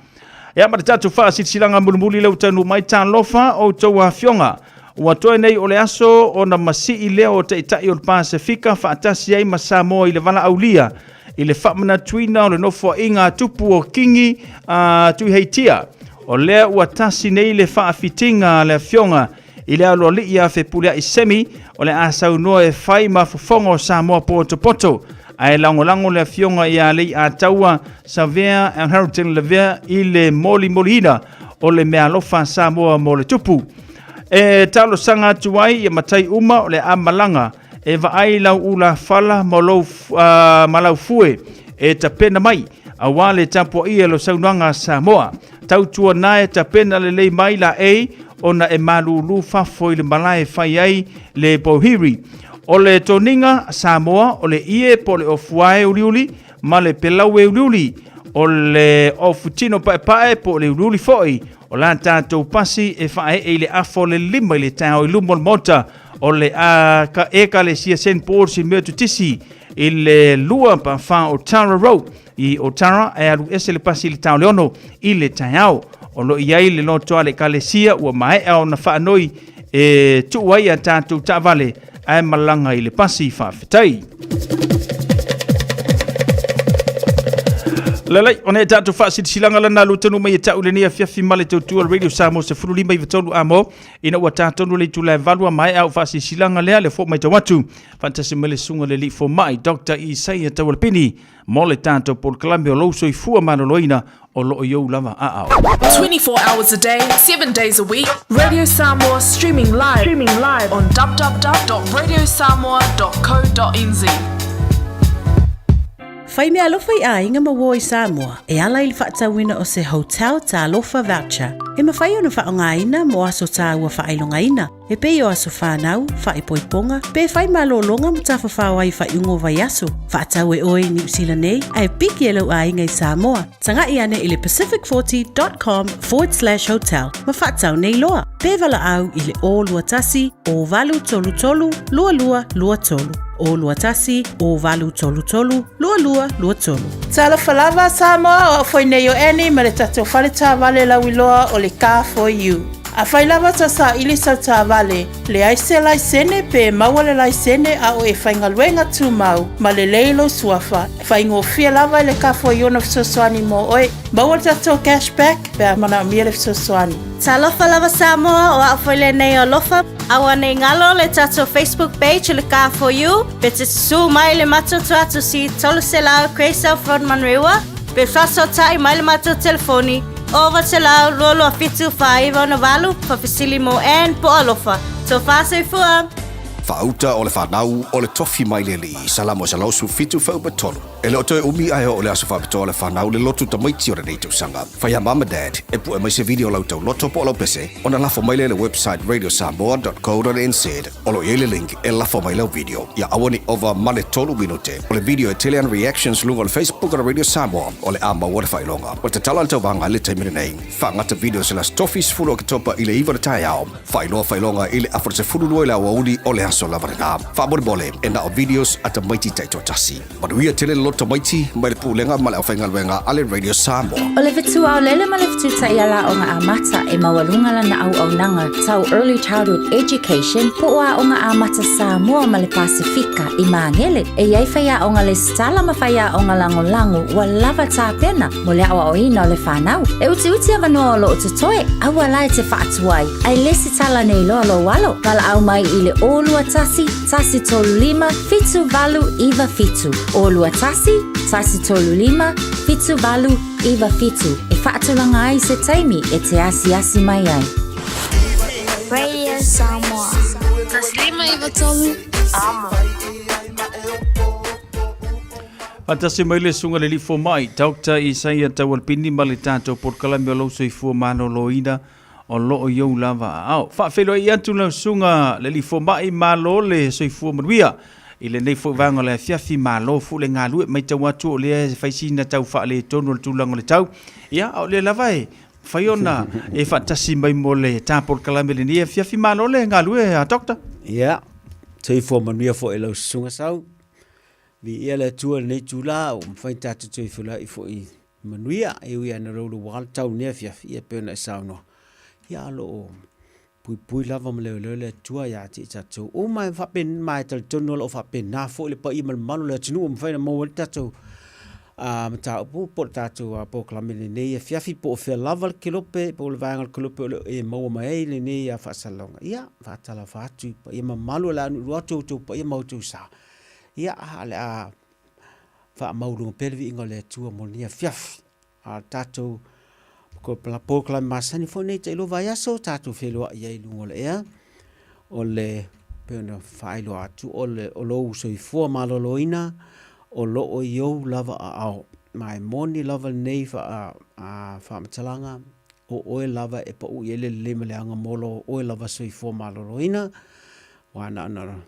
Ia ma le tatou faasilasilaga mulimuli lea ua taunuu mai, talofa outou afioga. Ua toe nei o le aso ona masii lea o Taitai o le Pasefika faatasi ai ma Samoa i le valaaulia i le faamanatuina o le nofoaiga a tupu o Kingi a Tuiheitia. O lea ua tasi nei le faafitiga a le afioga i le aloalii a Fepuleai Semi o le a saunoa e fai ma fofoga o Samoa potopoto ae lagolago le afioga ia Leiataua Savea Harrington Lavea i le molimoliina o le meaalofa a Samoa mo le tupu. E talosaga atu ai ia matai uma o le a malaga e vaai lau ulafala ma lou, ma lau fue e tapena mai aua le tapuaia lo saunoaga a Samoa. Tautuana e tapena lelei mai la ei ona e malūlū fafo i le malae e fai ai le pōhiri. O le toniga Samoa o le ie po o le ofuae uliuli ma le pelaue uliuli, o le ofutino paepae po o le uliuli foi, o la tatou pasi e faaee i le afa o le 5 i le taeao i luma o le maota o le Ekalesia St Paul's i Metotisi i le 2 pa 4 o Tara Road i Otara e alu ese le pasi i le ta o le 6 i le taeao. O lo o i ai le loto a le Ekalesia ua maea ona faanoi e tuu ai a tatou taavale ae malaga i le pasi. Faafetai. Lalai, ona e tatou faasilasilaga lana lutanu mai e tau lenei afiafi ma le tautua le Radio Samoa 15 i amo ina ua tatonu le itula e 8 a maea au faasilasilaga lea le fo mai tau atu faatasi mai le susuga le alii fomai Dr. Isaia Taualapini mo le tatou polokalame o lou soifua maloloina o lo o i ou lava aao. 24 hours a day, 7 days a week, Radio Samoa streaming live, streaming live on www.radiosamoa.co.nz. Fai meaalofa i aiga ma uo i Samoa e ala i le faatauina o se Hotel Talofa Voucher e mafai ona faaaogaina mo aso taua faailogaina. E pei o aso whānau, whaepoiponga, pe whai malōlōga ma tafafao ai whaiuga o vaiaso. Faatau e oe i Niu Sila nei, ae piki e lou aiga i Samoa. Taga'i ane i le pacific40.com forward slash hotel ma faatau nei loa. Pe valaau i le 021 0833 2223. 021 0833 2223. Talofa lava Samoa, o au foi nei o Annie ma le tatou fale taavale lauiloa o le Car for You. Afai lava ta saili sau taavale, leai se laisene pe maua le laisene a o e faigaluega tumau ma lelei lou suafa, faigofie lava i le Car for You ona fesoasoani mo oe. Maua le tatou cash back pe a manaomia le fesoasoani. Talofa lava Samoa, o au foi lenei o Alofa. Aua nei galo le tatou Facebook page o le Car for You, pe te susū mai le matou tuatusi 300 Grey South Road Manurewa, pe faasootai mai le matou telefoni 0900 227 4968, faafesili mo Ann po o Alofa. Tofa soifua! Faauta o le fanau o le tofi mai le Alii, Salamo 117 fuaiupu 3. E le o toe umi ae oo le aso faapitoa o le fanau le lotu tamaiti o lenei tausaga. Fai a mum and dad e pue mai se video o lau tauloto po o lau pese ona lafo mai lea i le website radiosamoa.co.nz o lo o i ai le link e lafo mai lau video. Ia aua ne i ova ma le tolu minute o le video e tele ana reactions luga o le Facebook o le Radio Samoa o le a maua le faailoga. O le tatalo a le tauvaga i le taimi lenei, faagata video se las tofi 10 Oketopa i le 9 o le taeao. Faailoa faailoga i le afa 12 i le aoauli o le aso lava lena. Faamolemole, e na o videos a tamaiti taitoatasi. Manuia tele le loto tamaiti mai le Pulega ma le Aufaigaluega a le Radio Samoa. O le fetu aolele ma le fetu taiala aoga amata e maualuga lana auaunaga tau Early Childhood Education po o Aoga Amata Samoa ma le Pasefika i Magele. E i ai faiaoga lesitala ma faiaoga lagolago ua lava tapena mo le aoaoina o le fanau. E utiuti avanoa o lo o totoe, aua la e te faatuai, ae lesitala nei loa lou alo. Valaau mai i le 021 135 7897. 021 135 7897 e faatulaga ai se taimi e te asiasi mai ai. Radio Samoa. 153 Amo. Faatasi mai le susuga le Alii Fomai, Doctor Isaia Taualpini ma le tatou polokalame o lou soifua maloloina o lo o i ou lava aao. Faafeiloai atu lau susuga le Alii Fomai, malo le soifua manuia i lenei foi vaega o le afiafi, malo foi le galue, matau atu o lea e fai sina tau faaletonu o le tulaga o le tau, ia a o lea lava e mafai ona e faatasi mai mo le ta polokalame i lenei afiafi, malo le galue a Doctor. Ia, soifua manuia foi i lau susuga Sau. Viia le Atua i lenei itula ua mafai ona tatou toe feiloai foi i manuia e ui lava ina louloua le tau i lenei afiafi ia pei ona e saunoa ia o lo o puipui lava ma leoleo le Atua ia te i tatou uma e faapena ma e talitonu o lo o faapena foi le paia ma le mamalu o le atunuu ua mafai ona maua ai le tatou a mataupu po o le tatou polokalame i lenei afiafi po o fea lava le kelope po o le vaega o le kelope o lo o e maua mai ai lenei faasalalauga. Ia, faatalofa atu i paia mamalu o le a nuunuu atu outou paia ma outou sa. Ia, o le a faamaualuga pea le viiga o le Atua mo lenei afiafi. A o le tatou polokalame masani foi nei tailua vaiaso, tatou feiloai ai i luga o le ea, o le, pei ona faailoa atu, o le, o lou soifua maloloina, o lo o i ou lava aao. Ma e moni lava lenei faamatalaga, o oe lava e pau i ai le lelei ma le aga mo lo oe lava soifua maloloina, aua na ona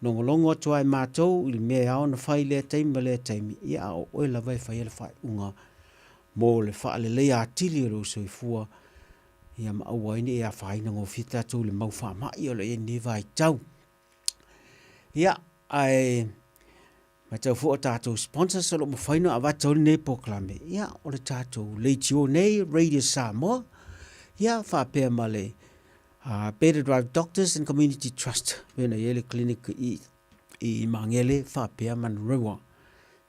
Logologo atu lava e matou i le mea e ao ona fai i lea taimi ma lea taimi, ia a o oe lava e faia le faaiuga mo le faaleleia atili o lou soifua, ia ma aua ai ne i afaina gofie tatou i le mau faamai o lo o i ai i lenei vaitau. Ia, ae matau foi o tatou sponsors o lo o mafai ona avatu ai lenei polokalame, ia, o le tatou leitio nei, Radio Samoa, ia, faapea ma le Better Drive Doctors and Community Trust, pei ona i ai le clinic i, i Magele faapea Manurewa.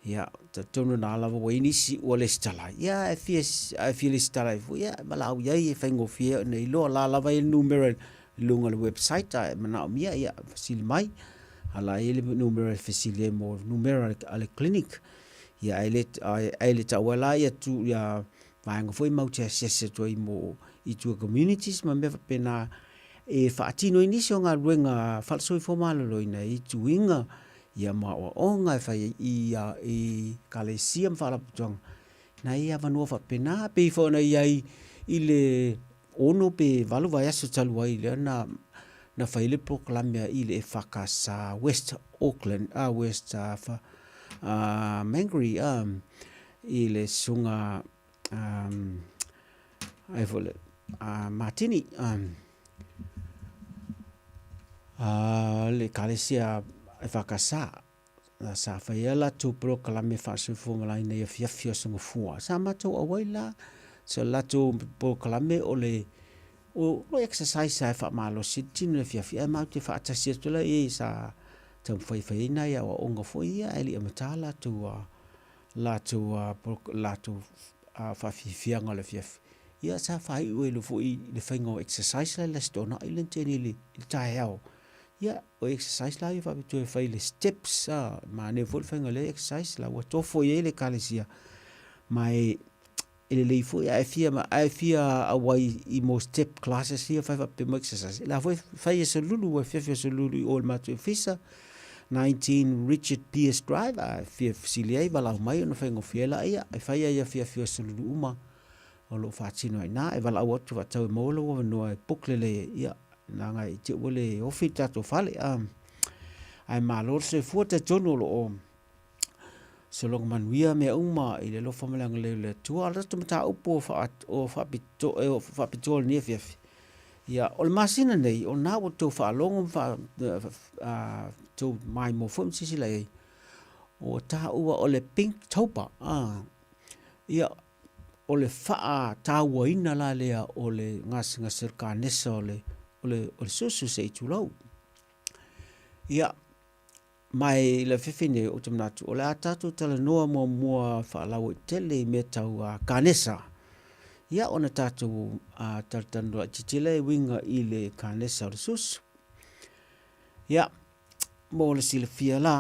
Ia, talitonu na lava ua i ai nisi ua lesitala ai. Ia, a e fia, a e fia lesitala ai foi, ia, e valaau i ai e faigofie ona iloa. O la lava e i ai le numera i luga o le website, a e manaomia, ia, fesili mai. A la e i ai le numera e fesili ai mo numera a le clinic. Ia, ae le, ae le taua la ia tu, ia vaega foi matou te asiasi atu ai mo i tua communities ma mea faapena e faatino ai nisi o galuega faale-soifua maloloina i tuiga ia ma aoaoga e fai ai i i ekalesia ma faalapotopotoga na i avanoa faapena pei foi ona i ai i le 6 pe 8 vaiaso talu ai lea na na fai le polokalame a i le EFKS West Auckland, a West uh, uh, Mangere um, i le susuga um, ai foi le uh, Martini um, uh, le ekalesia EFKS sa faia latou polokalame faasoifua malaina i afiafi o aso Gafua. Sa matou auai la, so latou polokalame o le o lo exercise lava e faamalosi le tino i le afiafi, ae matou te faatasi atu la i ai sa taumafai e fai ai nai aoaoga foi ia ae le i amata latou latou latou faafiafiaga o le afiafi. Ia sa faaiu ai loa foi i le faiga o exercise la i le Aso Toonai le na tea nei i le taeao. Ia, o exercise la ia faapitoa e fai i le steps, a, manaia foi le faiga o lea exercise la ua tofo i ai le ekalesia. Ma e, e lelei foi a e fia, a e fia auai i mo step classes ia fai faapea mo exercise. La foi fai e solulu, ua fiafia solulu i o le matou ofisa, 19 Richard Pearce Drive, a e fia fesili ai, valaau mai ona faigofie ai laia, e fai ai afiafi o solulu uma o lo o faatino ai i ina. E valaau atu faatau e maua lou avanoa e book lelei ai, ia, leaga i te i ua le ofi le tatou fale. A, ae malo le soifua, talitonu o lo o sologa manuia mea uma i le alofa ma le agalelei o le Atua. A o le tatou mataupu o faa, o faapito, o faapitoa i lenei afiafi, ia, o le masina nei, o lena ua outou faalogo ma faa, outou maimoa foi ma silasila i ai, ua taua o le Pinktober, a, ia, o le faatauaina la lea o le gasegase o le kanesa o le, o le, o le susu se i tulou. Ia, ma i le afiafi nei, ou te manatu, o le a tatou talanoa muamua faalauaitele i mea tau uh, kanesa. Ia, ona tatou uh, talatalanoa laitiiti lea e uiga i le kanesa o le susu. Ia, mo le silafia la,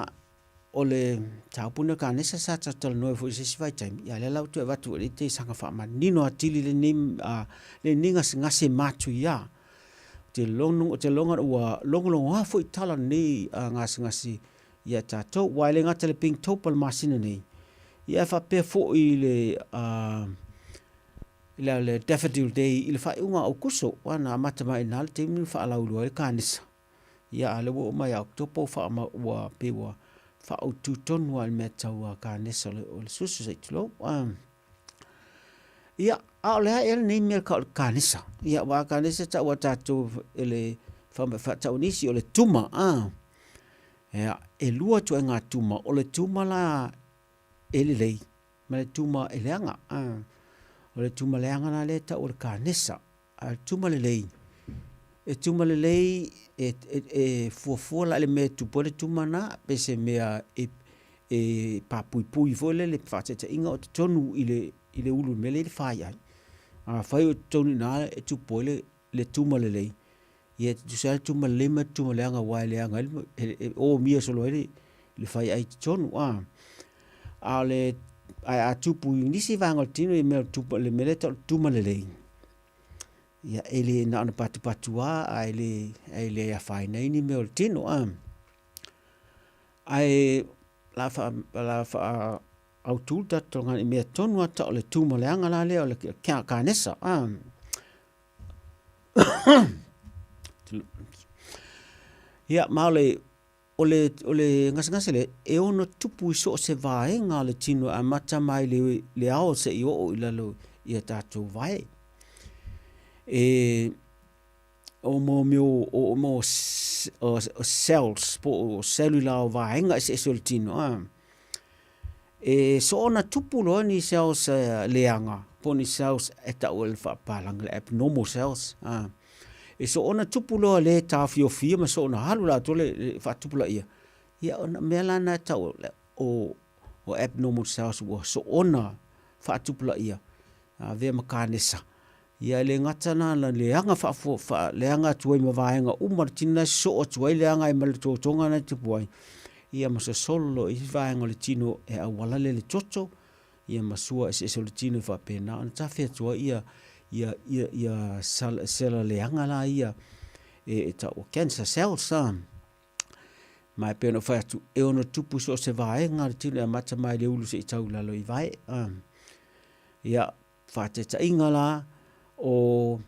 o le mataupu lenei o Kanesa sa talatalanoa ai foi i se isi vaitaimi, ia lea la ua toe avatu foi le saga faamanino atili lenei, lenei gasegase matuia. Ou te logo, ou te logo ua logologoa foi tala o lenei gasegase ia tatou. Aua e le gata i le Pinktober le masina nei, ia e faapea foi i le, le, le Daffodil Day i le faaiuga o Aokuso, aua na amata mai i ina le taimi na faalauiloa ai le kanesa. Ia, a o lea ua oo mai ia Oketopa ua faaama, ua pei ua faaautu tonu lava i le mea tau kanesa o le susu se i tulou. Ia, a o le a ea lenei mea o le kanesa? Ia, aua a kanesa e tau a tatou e le faatau e nisi o le tuma, a. Ia, e lua ituaiga tuma, o le tuma la e lelei ma le tuma e leaga. O le tuma leaga la lea e tau o le kanesa. A o le tuma lelei, e tuma lelei e, e, e fuafua la i le mea e tupu ai le tuma lena, pe se mea e, e papuipui foi lele faataitaiga o totonu i le, i le ulu i le mea lea e i ai le faiai. Afai o totonu i ina e tupu ai le, le tuma lelei, ia e tutusa lava le tuma lelei ma le tuma leaga aua e leaga ai le, e omia solo ai le, le faiai i totonu. A, a o le, ae a tupu i nisi vaega o le tino i mea o le tupa, le mea lea e tau o le tuma lelei, ia e le na ona patupatu lava ae le, ae le afaina ai ni mea o le tino. A, ae o le a faa, o le a faa autu le tatou i mea tonu lava tau o le tuma leaga la lea o le kanesa. A, ia ma o le O le, o le gasegase lea, e ono tupu i so o se vaega o le tino e amata mai le, le ao seia oo i lalo i a tatou vae. E, o mo mea o, o, mo o, o cells, po o cellular o vaega eseese o le tino, a. E soona tupu loa ni cells leaga, po o ni cells e tau e le faapapalagi le abnormal cells, a. E soona tupu loa le taofiofia ma soona alu latou le, le faatupulaia, ia ona mea la na e tau o, o abnormal cells ua soona faatupulaia, avea ma kanesa. Ia e le gata na na leaga faafua, faaleaga atu ai ma vaega uma o le tino na e sosoo atu ai leaga ai ma le totoga na e tupu ai, ia ma sosolo loa i isi vaega o le tino e auala lea i le toto, ia ma sua eseese o le tino e faapena ona tafe atu ai ia, ia, ia, ia sela leaga la ia e, e tau o cancer cells a. Ma e pei ona ou fai atu, e ono tupu i so o se vaega o le tino e amata mai le ulu seia tau i lalo i vae. A. Ia, faataitaiga la, o.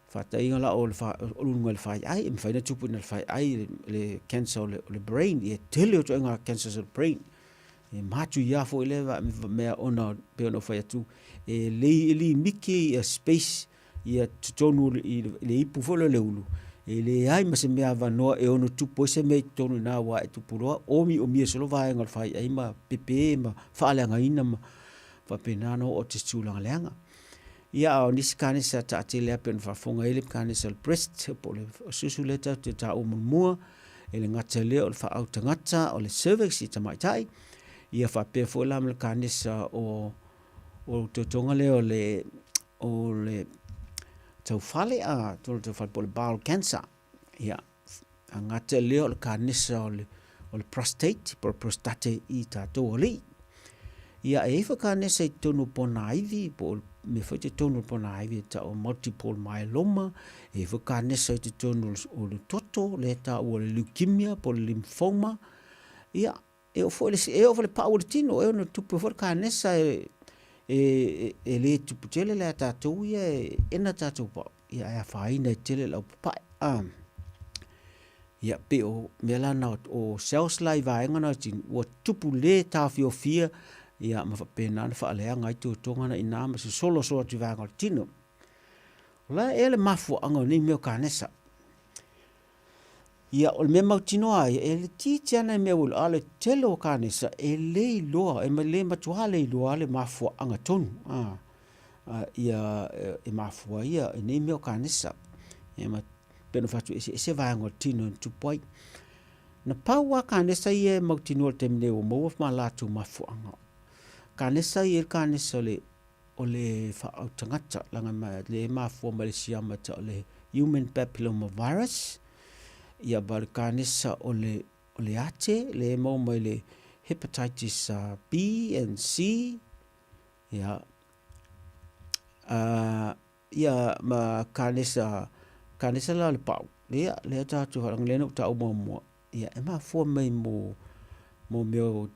Faataiga la o le o luga i le faiai, e mafai ona tupu i le faiai le cancer o le brain, e tele o ituaiga cancers o le brain. E matuia foi lea mea ona pei ona ou fai atu, e le e limiti ia space ia totonu i le ipu foi lea o le ulu, e leai ma se mea avanoa e ono tupu ai se mea i totonu i ina aua e tupu loa omiomia solo vaega o le faiai ma pepe ma faaleagaina ma faapena ona oo atu i se tulaga leaga. Ia, a o nisi kanesa taatele lava pei ona faafofoga ai le kanesa o le breast po o le susu lea tatou te taua muamua, e le gata i lea o le faaautagata o le cervix i tamaitai, ia faapea foi la ma le kanesa o o totoga lea o le o le taufale a tolo taufale po o le bowel cancer. Ia, a gata i lea o le kanesa o le o le prostate po o le prostate i tatou alii. Ia, e i ai foi kanesa i totonu o ponaivi po o mea foi totonu o ponaivi e tau o multiple myeloma, e i ai foi kanesa i totonu o le toto lea e taua o le leukemia po o le lymphoma. Ia, e oo foi le, e oo foi le pau o le tino, e ono tupu foi le kanesa e, e, e le tupu tele le a tatou ia e ena tatou pau, ia ae afaina ai tele le laupapae. Ah. Ia, pei o mea la na o cells la i vaega na o le tino, ua tupu le taofiofia, ia ma faapena ona faaleaga ai totoga na i ina ma sosolo solo atu i vaega o le tino. O la ea le mafuaaga o nei mea o kanesa. Ia, o le mea mautinoa ai, e litiiti lava nai mea ua iloa, a o le tele o kanesa, e le iloa, e le matua le iloa le mafuaaga tonu a, ia, e mafua ai ia nei mea o kanesa. Ia ma pei ona fai atu, e eseese vaega o le tino e tupu ai. Na pau lava kanesa ia e mautinoa i le taimi nei ua maua ma latou mafuaaga. Kanesa ia, kanesa o le o le faautagata leaga ma le mafua mai le siama e tau o le human papilloma virus ia ma le kanesa o le o le ate le maua mai le hepatitis B and C ia ia ma kanesa kanesa la o le pau ia lea tatou faalogo lea na ou taua muamua ia e mafua mai mo mo mea o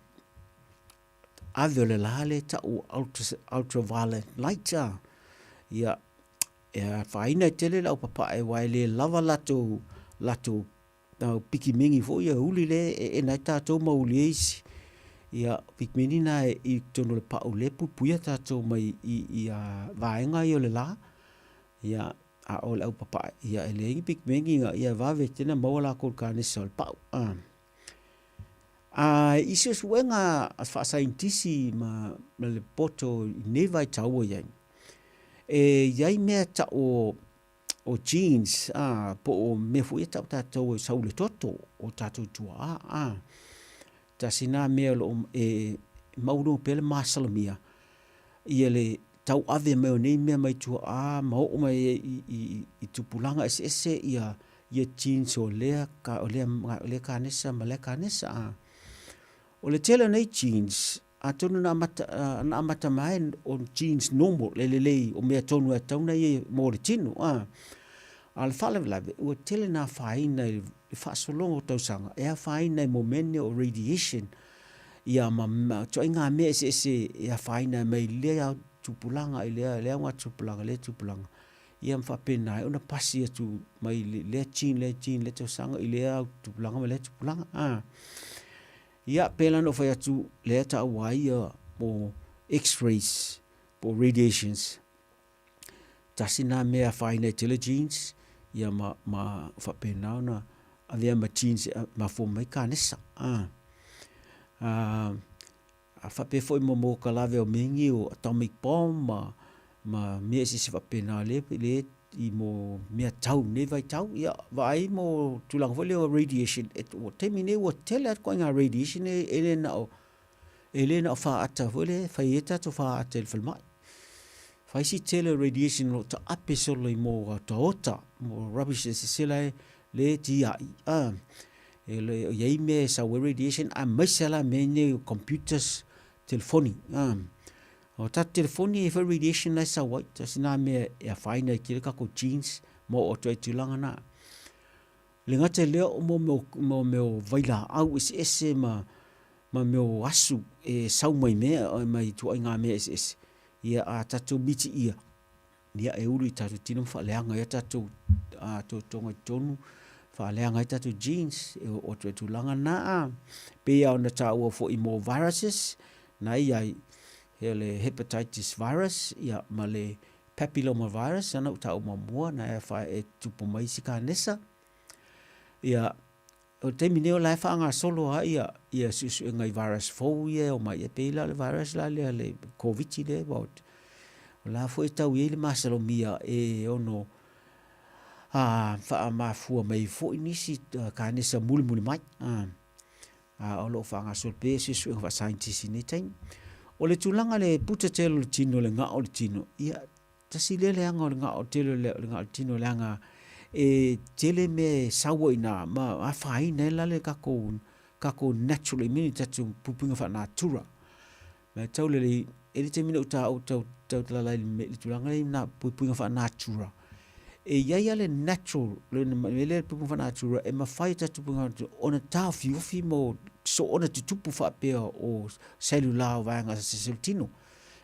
ave o le la lea e tau o ultraviolet light a. Ia, e afaina tele le aupapae aua e le lava latou latou pikimini foi ia uli lea e ena ai tatou ma uli ai isi. Ia, pikimini na i totonu o le pau lea e puipuia tatou mai i vaega ia o le la. Ia, a o le aupapae, ia e leai ni pikimini ia vave tele ona maua latou i le kanesa o le pau. A i suesuega faasaienitisi ma le poto i nei vaitau ua i ai, e i ai mea e tau o genes a, po o mea foi ia e tau tatou e sau i le toto o tatou tuaa a. Tasi lena mea o lo o e maualuga pea le masalomia ia le tauave mai o nei mea mai tuaa ma oo mai ai i tupulaga eseese ia ia genes o lea o lea o lea kanesa ma lea kanesa a. O le tele o nei genes, atonu na amata, na amata mai o genes normal, le lelei o mea tonu e tatau ona ia mo le tino a. A o le faalavelave, ua tele na afaina i le faasologa o tausaga, e afaina i mo mea nei o radiation, ia ma ma ituaiga mea eseese e afaina mai lea tupulaga i lea lea tupulaga lea tupulaga. Ia ma faapena ai ona pasi atu mai lea gene lea gene lea tausaga i lea tupulaga ma lea tupulaga. A. Ia, pei la ona ou fai atu, lea e taua ai ia mo x-rays po o radiations. Tasi lena mea e afaina ai tele genes, ia ma, ma faapena ona avea ma genes e mafua mai kanesa. A. A, A faapea foi mo mokalave o mea nei o atomic bomb ma, ma mea eseese faapena le, le i mo mea tau i lenei vaitau. Ia, vaai mo tulaga foi lea o radiation, e, ua taimi nei ua tele lava ituaiga radiation e, e le na o, e le na o faata foi lea e fai ai tatou faata i le falemai. Fai si tele o radiation o lo o taape solo i mo otaota, mo rubbish eseese la e le tiai. Ah, e le o i ai mea e sau ai radiation aemaise lava la mea nei o computers, telefoni. Ah, o tatou telefoni e i ai foi radiation la e sau ai. Tasi lena mea e afaina ai tele tatou genes ma oo atu ai i tulaga na. E le gata i lea o mo mea o, mea o vailaau eseese ma ma mea o asu e sau mai mea mai ituaiga mea eseese. Ia a tatou mitiia. Ia e ulu i tatou tino ma faaleaga ai a tatou totoga i totonu, faaleaga ai tatou genes, e oo atu ai i tulaga na. E pei lava ona taua foi mo viruses, na i ai o le hepatitis virus ia ma le papilloma virus na ou taua muamua na e e tupu mai isi kanesa. Ia o le taimi nei o la e faagasolo lava ia ia suesuega i virus fou ia e omai, e pei la o le virus la lea le Koviti lea aua o la foi e tau i ai le masalomia e ono faamafua mai ai foi nisi kanesa mulimuli mai. A o lo o faagasolo pea suesuega faasaienitisi i nei taimi. O le tulaga i le puta tele o le tino, le gao o le tino, ia Tasi lea leaga o le gao tele o le gao o le tino leaga e tele mea e sau ai i ina ma afaina ai la le tatou tatou natural immunity tatou puipuiga faanatura. Ma e tau lelei, e i ai le taimi na ou taua tau tautala ai i le tulaga lea i nai puipuiga faanatura, e i ai lava le natural le mea lea puipuiga faanatura e mafai e tatou puipuiga faanatura ona taofiofi ma soona tutupu faapea o cellular o vaega eseese o le tino.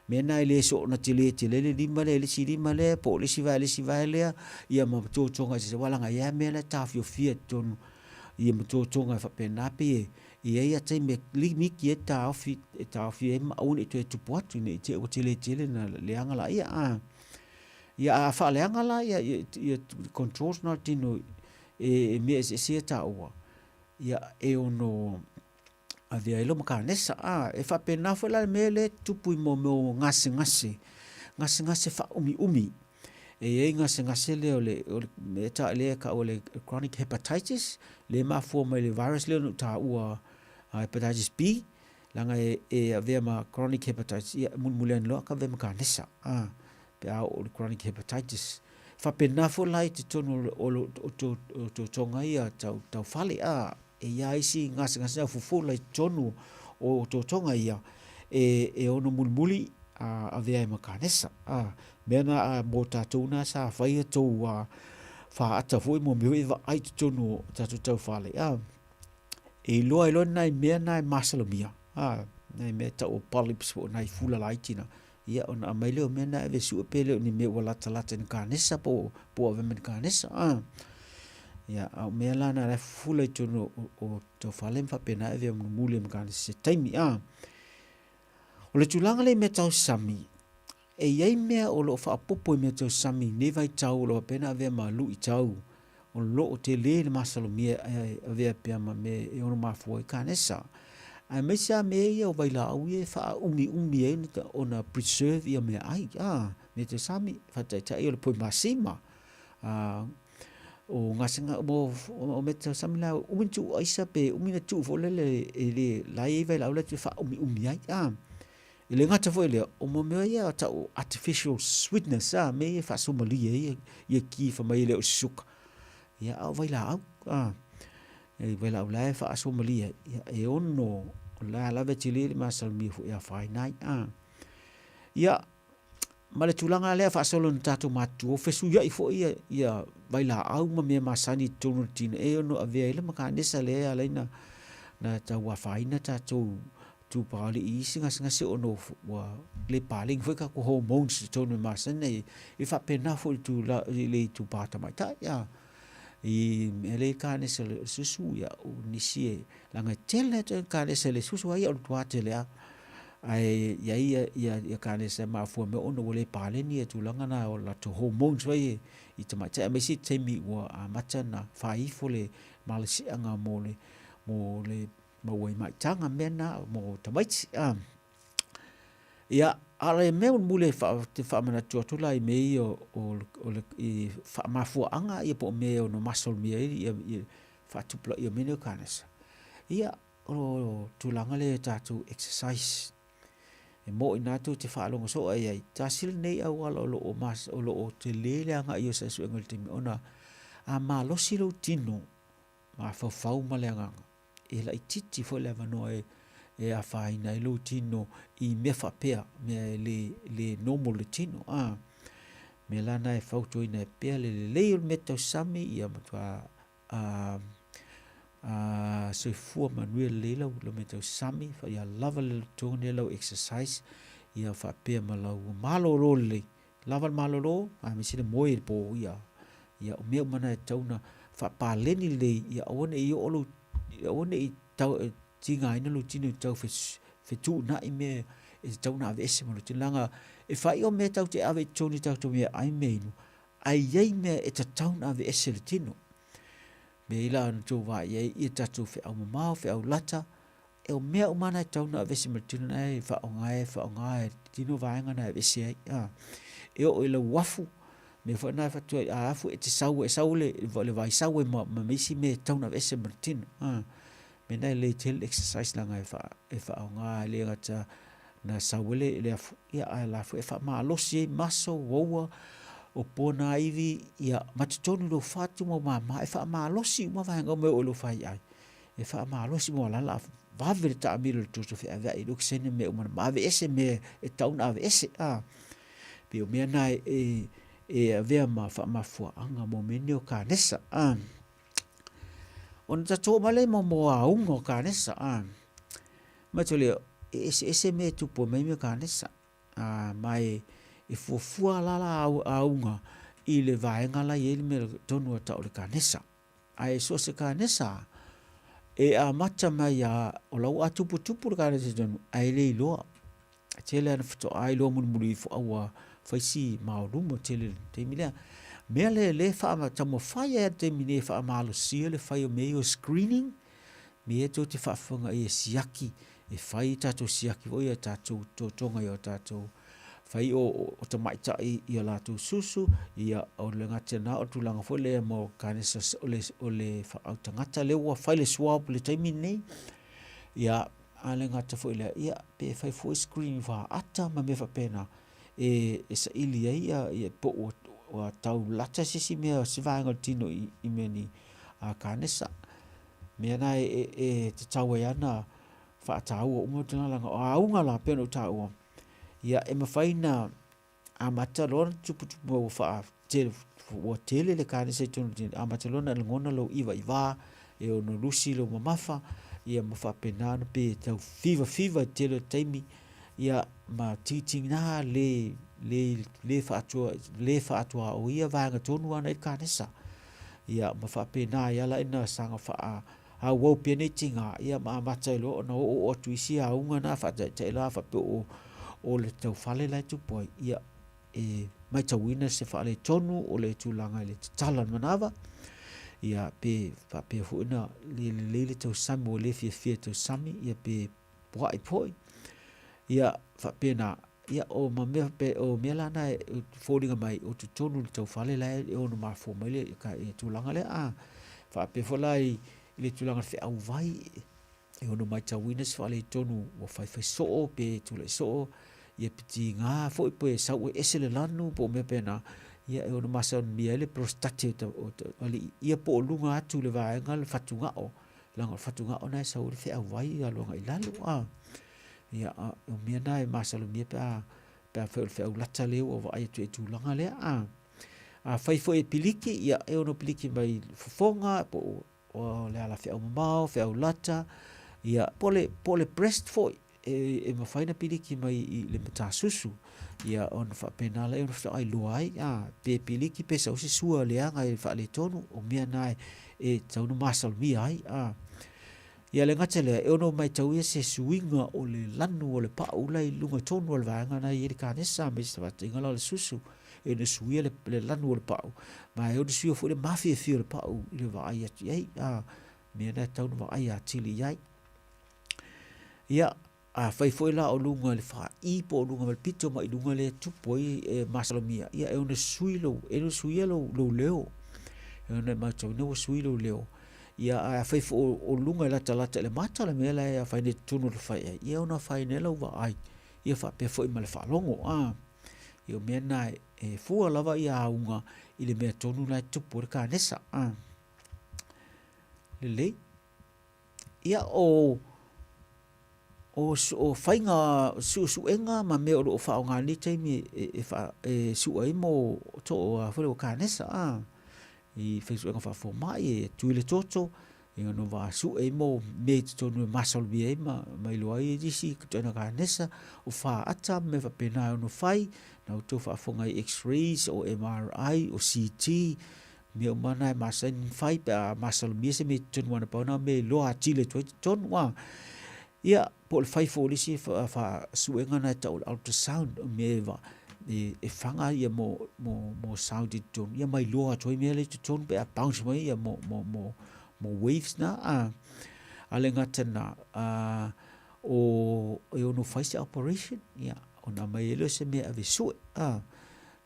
Mea na e le soona tele tele le lima lea i le isi lima lea po o le isi vae i le isi vae lea, ia ma totoga eseese aua leaga e i ai lava mea la e taofiofia i totonu ia ma totoga e faapena pei e i ai lava taimi e limiti ai le taofi e taofi ai ma aua ne i toe tupu atu ne i te i ua tele tele ona leaga laia. Ia a faaleaga la ia ia controls na o le tino e mea eseese ia e taua, ia e ono avea ai lou makanesa. A, e faapena foi la le mea lea e tupu i mea o gasegase, gasegase faaumiumi. E i ai gasegase lea o le, o le mea ta, lea e tau o le chronic hepatitis, lea e mafua mai le virus lea na ou taua hepatitis B, leaga e, e avea ma chronic hepatitis, ia mulimuli ane loa ka avea ma kanesa. A, pe a oo i le chronic hepatitis. Faapena foi la i totonu o, o, o, o totoga ia tau, tau fale, a, E i ai isi gasegase au fufula i totonu o otootoga ia e, e ono mulimuli a avea ai ma kanesa. A, mea na a, mo tatou na sa fai a tou a, faata foi mo mea foi e vaai i totonu o tatou taufale. A, e iloa ai loa nai mea na e masalomia, a, nai mea tau o polyps po o nai fula laiti na, ia ona aumai lea o mea na ave sue pe le o ni mea ua latalata i ni kanesa po o ave ma ni kanesa. A, ia, a o mea la na la e fufula i totonu o taufale ma faapena e avea mulimuli ma kanesa se taimi. A, o le tulaga lea i mea tau sami, e i ai mea o lo o faaopoopo i mea tau sami i nei vaitau o lo o faapea ona avea ma luitau o lo o tele le masalomia e avea pea ma mea e ono mafua ai kanesa. Aemaise lava mea ia o vailaau ia e faaumiumi ai ona preserve ia meaai, a, mea tau sami, faataitai o le poi masima, a, o gasega, o, o mea tau sami la, umi na tuu aisa pe umi na tuu foi lele e le, la e i ai vailaau la e faaumiumi ai, a. E le gata foi i lea, o mo mea ia tau artificial sweetness, a, mea ia e faasomalia ai ia ki fai mai e le o se suka. Ia, a o vailaau, a, e vailaau la e faasomalia ai, ia, e ono, o la lava e tele le masalomia foi e afaina ai, a. Ia, ma le tulaga lea faasolo na tatou matutua, fesuiai foi ia, ia vailaau ma mea masani i totonu o le tino, e ono avea ai le makanesa lea e ala ai na, na tau afaina tatou tupāli'i i isi gasegase ona ua le paleni foi tatou hormones i totonu e masani ai, e faapena foi i le tula, i le itupa tamaitai, a. I mea lea i kanesa o le susu, ia, o nisi e, leaga e tele atu ai kanesa i le susu, ai o le matua tele lava. Ae i ai ia, ia, ia kanesa e mafua mai ona ua le paleni ia tulaga na o latou hormones foi i tamaitai, aemaise taimi ua amata ona fai ifo le malosiaga mo le, mo le maua i maitaga mea na mo tamaiti. A. Ia, a o le mea mulimuli e te faamanatu atu la i mea ia o, o le i faamafuaaga ia po o mea e ono masalomia ai ia, ia faatupulaia mai nei o kanesa. Ia, o tulaga lea i tatou exercise. E moni na tou te faalogo soo i ai, tasi lenei auala o lo o mas, o lo o tele le agai o suesuega i le taimi ona a malosi lou tino, mafaufau ma le agaga, e laitiiti foi le avanoa e, e afaina ai lou tino i mea faapea, mea e le, le normal le tino. A, mea la na e fautuaina ai pea le lelei o le mea tausami, ia matua a, a soifua manuia lelei lau, lau mea tausami, ia lava le totogi lau exercise, ia faapea ma lau malolo lelei. Lava le malolo, aemaise le moe i le po, ia, ia o mea uma na e tatau ona faapaleni lelei, ia aua ne i oo lou, aua ne i tau, tigaina lou tino i tau fetuunai mea e tatau ona aveese ma lou tino. Leaga e faai'a mea tatou te ave i totonu i tatou meaai ma meainu, ae i ai mea e tatau ona aveese e le tino. Mea ia la na outou vaai ai ia tatou feau mamao, feau lata, E o mea uma na e tatau ona aveese ma le tino na e faaaoga e faaaoga e tino vaega na e aveese ai. A. E oo i lau afu, mea foi na e fatu ai, a afu e te sau e sau le, le vai sau e ma, ma isi mea e tatau ona aveese ma le tino. A. Mea na e lelei tele le exercise leaga e, fa, e faaaoga e le gata na sau ai le, le afu, ia ae la foi e faamalosi ai maso, uaua, o pona ivi, ia ma totonu i lou fatu ma ou mama, e faamalosi uma vaega uma e oo i lou faiai. E faamalosi mo alala vave le taamilo i le toto feaveai i le okesene mea uma ma aveese mea e tatau ona aveese. A pei o mea na e, e, e avea ma faamafuaaga mo mea nei o kanesa. A ona tatou oo mai lea i mo mo auga o kanesa. A matou lea e eseese mea e tupu ai mai mea o kanesa. A ma e, e fuafua la la auga i le vaega la i ai le mea tonu a tau o le kanesa. Ae so o se kanesa e amata mai a o la ua tuputupu le kanesa i totonu ae le iloa. E tele lava ina faatoa iloa mulimuli ifo a ua fai si maoluga tele i le taimi lea. Mea lea lea e taumafai ai lava i le taimi nei e faamalosia le fai o mea ia o screening, mea ia tou te faafofoga i ai e siaki, e fai tatou siaki foi ia tatou totoga i o tatou fai o, o tamaitai i o latou susu, ia o le gata na o le tulaga foi lea mo kanesa o le, o le autagata lea ua fai le swab i le taimi lenei. Ia, a le gata foi lea, ia pe fai foi screen faata ma mea faapena e, e saili ai ia, ia po ua, ua tau lata se isi mea, se vaega o le tino i, i mea ni a kanesa. Mea na e, e, e tatau ai ana faataua uma tulaga leaga o auga la pei ona ou taua, ia e mafai ona amata loa ona tuputupu mai ua faatele ua tele le kanesa i totonu o le tino, amata loa ona lagona lou ivaiva, e ono lusi lou mamafa, ia ma faapena ona pei e tau fivafiva i le tele o taimi, ia ma tigitiga le le le faatua le faatuaoia vaega tonu lava na i le kanesa. Ia ma faapena ai lava la ina saga faa auau pea nei tiga, ia ma amata ai loa ona oooo atu i isi auga na faataitai la faapea o, o le taufale la e tupu ai, ia e matauina se faaletonu o le tulaga i le tatala o le manava, ia pe faapea foi ona le lelei le tausami ua le fiafia i tausami, ia pe pua'i foi, ia faapena. Ia o ma mea pe o mea la na e foliga mai o totonu o le taufale la e ono mafua mai le le tulaga lea. A faapea foi la i le tulaga o le feau vai e ono matauina se faaletonu ua faifai soo pe tulai soo ia pe tiga foi pe sau e ese le lanu po o mea faapena, ia e ono masalomia ai le prostate o alii ia po o luga atu i le vaega le fatugao leaga o le fatugao lena e sau ai le feau vai i lalo agai i lalo. A Ia, o mea na e masalomia pe a pe afai o le feau lata lea ua vaai atu i le tulaga lea. A, afai foi e piliki, ia e ono piliki mai fofoga po o, o le ala feau mamao, feau lata, ia po le, po le breast foi e, e mafai ona piliki mai i le matasusu. Ia ona faapena lea ona faatoa iloa ai, a, pe piliki pe sau se sua leaga e faaletonu, o mea na e, e tatau ona masalomia ai. A, Ia le gata lea, e ono matauia se suiga o le lanu o le pau la i luga tonu o le vaega na i ai le kanesa ma se faataitaiga la o le susu, e ono suia le, le lanu o le pau, ma e ono suia foi le mafiafia o le pau i le vaai atu i ai, a mea na e tatau ona vaai atili i ai. Ia, afai foi la o luga i le fa'i po o luga mai le pito mai luga lea e tupu ai e masalomia, ia e ono sui lou, e ono suia lou, lou leo. E ono e matauina ua sui lou leo. Ia ae afai foi o, o luga e latalata i le mata le mea la e afaina i totonu o le faiai, ia e ono afaina ai lau vaai, ia faapea foi ma le faalogo. A, ia o mea na e, e fua lava ia auga i le mea tonu la e tupu ai le kanesa. A, lelei. Ia, o, o, o faiga suesuega ma mea o lo o faaaoga i lenei taimi e, e, fa, e sue ai mo to, a foi lea ua kanesa, a, i fai suega faafomai, e tui le toto, Ia ona vaasu'e ai mo mea i totonu e masalomia ai ma ma iloa ai isi ituaiga kanesa, o faata ma mea faapena e ono fai, na outou faafofoga i X-rays, o MRI, o CT, mea uma na e masani ona fai pe a masalomia se mea i totonu aua na pau na o mea e iloa atili atu ai totonu a. Ia, po o le fai foi o le isi faasuega na e tau o le ultrasound, o mea e e, e faga ia mo, mo, mo sound i totonu, ia ma iloa atu ai mea la i totonu pe a bounce mai ia mo, mo, mo, mo waves na. A, a le gata na, a, o, e ono fai se operation, ia, ona aumai ai lea o se mea e ave sue, a,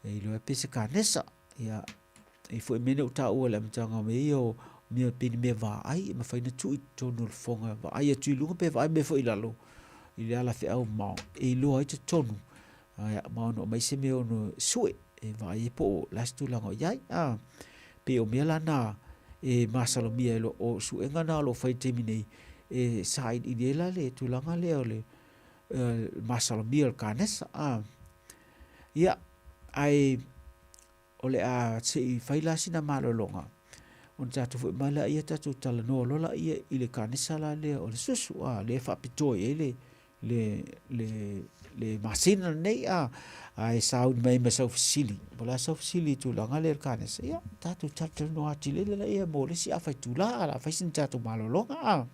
e iloa ai pe se kanesa, ia, e foi mea nei ua taua i le amataga o mea ia o mea pei ni mea vaai e mafai ona tuu i totonu o le fofoga vaai atu i luga pe vaai mai foi i lalo i le alafeau mamao e iloa ai totonu ma ono aumai se mea ono sue e vaai ai po o le a se tulaga o i ai. A pei o mea la na e masalomia e lo o suega na o lo o fai i le taimi nei e sailiili ai la le tulaga lea o le masalomia o le kanesa. A ia ae o le a se i fai la sina malologa ona tatou foi mai laia tatou talanoa loa laia i le kanesa la lea o le susu a lea e faapitoa i ai le le le le masina lenei a ae sauni mai ma sau fesili po o le a sau fesili i tulaga lea o le kanesa ia tatou talatalanoa atili ai laia mo le isi afa itula a o le a fai sina tatou malologa a.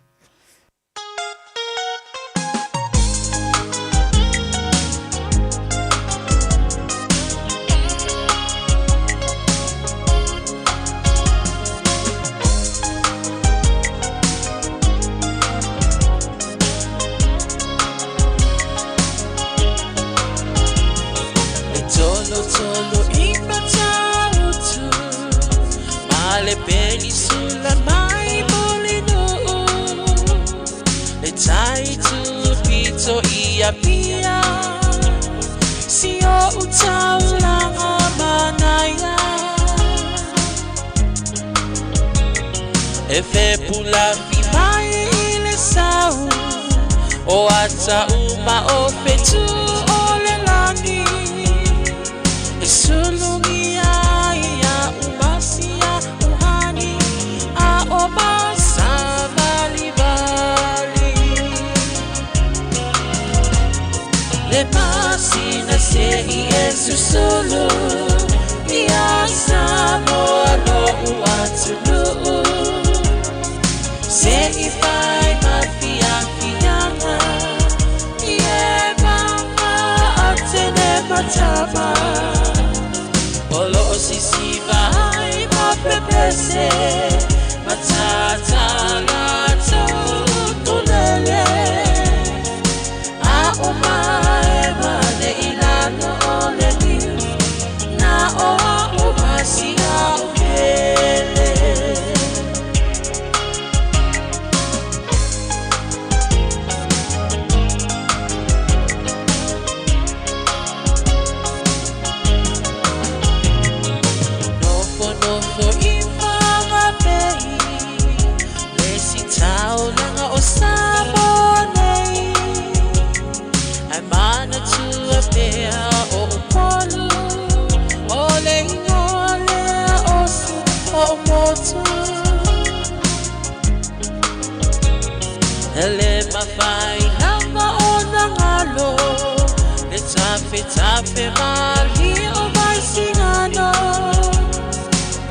E tolo tolo i Matautu Ma le penisula mai Mulinuu Le tai tupito i Apia Si o'u taulaga manaia E fepulafi mai i le sau O ata uma o fetu o le lagi E sulugia ai a'u masia uhani A o masavalivali Le masina se'i e susulu Ia Samoa lo'u atunuu Se'i fai ma fiafiaga I e maga Atene ma Tama O lo'o sisiva ai ma pepese Ma tata latou ukulele A o maema nei lalo o le niu Na o a'u masia ʻupele. Nofonofo i Whanganui Le isi taulaga o Samoa nei Ae manatua pea o Upolu O le igoa lea o si o'u motu E le mafai lava ona galo Le tafetafe malie o Vaisigano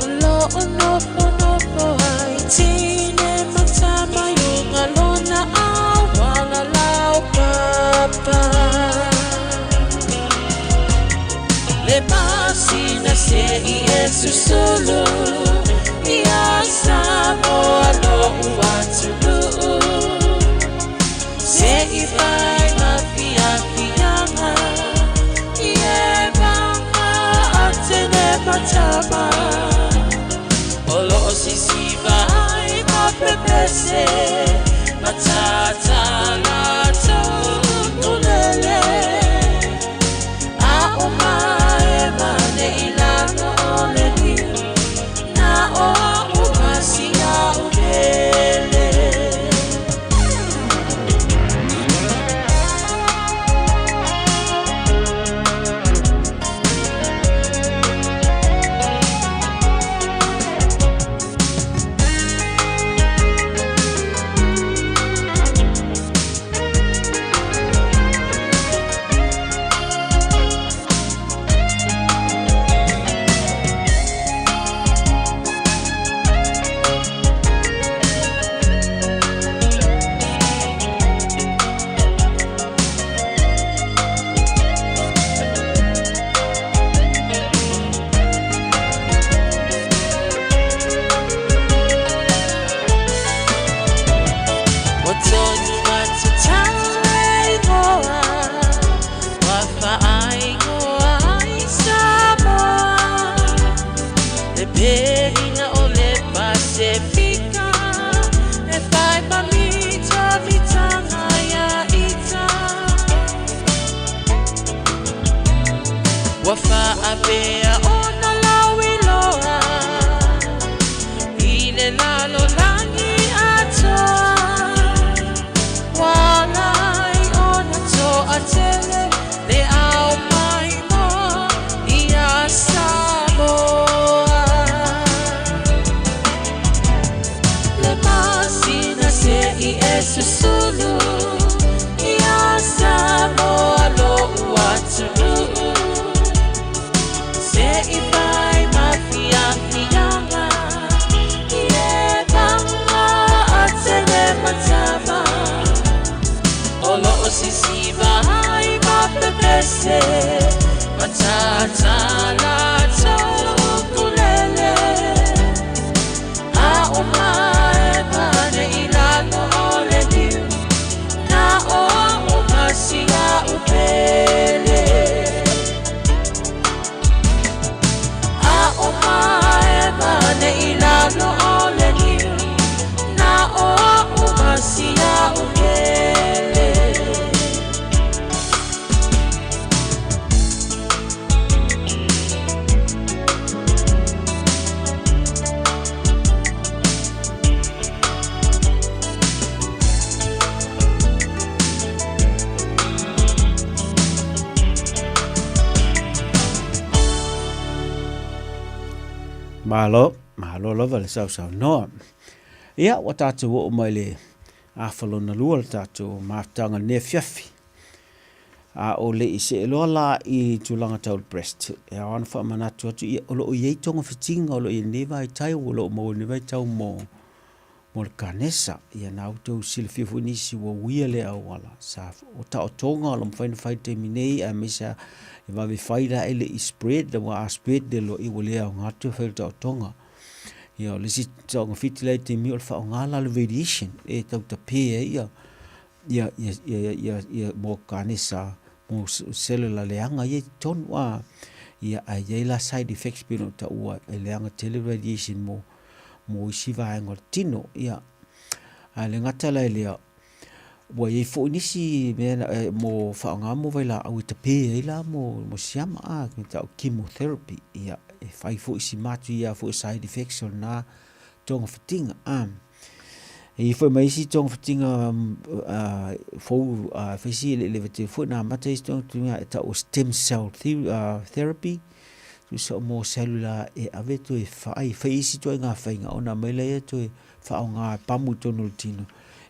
O lo o nofonofo ai Tine ma tama i luga lona auala laupapa Le masina se'i e susulu Ia Samoa lo'u atunuu Se'i fai ma fiafiaga I e maga Atene ma Tama O lo'o sisiva ai ma pepese Ma tata latou ukulele A o maema nei lalo o le niu Na o a'u masia ʻupele. Ua faapea ona lauiloa i le lalolagi atoa. Ua ala ai ona toatele le au maimoa iā Samoa. Le masina se i e susulu iā Samoa lo'u atunuu. Se i fai mafiafiaga i e paga a tele matava o loo sisiva ai ma pepese matata latou ukulele a o mae pane i lalo o le liu na o au ma si a'u pele a o mae pane i lalo o le liu na o au ma si a'u pele. Malo, malo lava le sausaunoa. Ia, ua tatou oo mai le afa lona lua le tatou mafutaga i lenei afiafi. A o le i see loa la i tulaga tau le breast, e ao ona faamanatu atu, ia, o lo o i ai togafitiga o lo o i ai lenei vaitau, o lo o maua i lenei vaitau mo mo le kanesa. Ia na outou silafia foi nisi ua uia lea auala. Sa o taotoga o lo o mafai ona fai i le taimi nei, aemaise lava e vave fai la e le i spread, aua a spread le loa, ia ua le aoga atu e fai o le taotoga. Ia o le isi togafiti la i le taimi o le faaaoga la o le radiation e tau tape ai ia ia ia ia ia ia mo kanesa mo cellular leaga ia i totonu a ia ae i ai la side effects pei ona ou taua e leaga tele radiation mo mo isi vaega o le tino ia ae le gata la i lea ua i ai foi nisi mea e, mo faaaoga mo vailaau e tape ai la mo mo siama a ke tau chemotherapy ia e fai foi si matu ia foi side effects o lena togafitiga a E i ai foi ma isi togafitiga fou fai si eleele tele foi na amata isi togafitiga e tau o stem cell therapy tusa o mo cellular e ave toe fai fai isi ituaiga faiga ona aumai laia toe faaaoga e pamu i totonu o le tino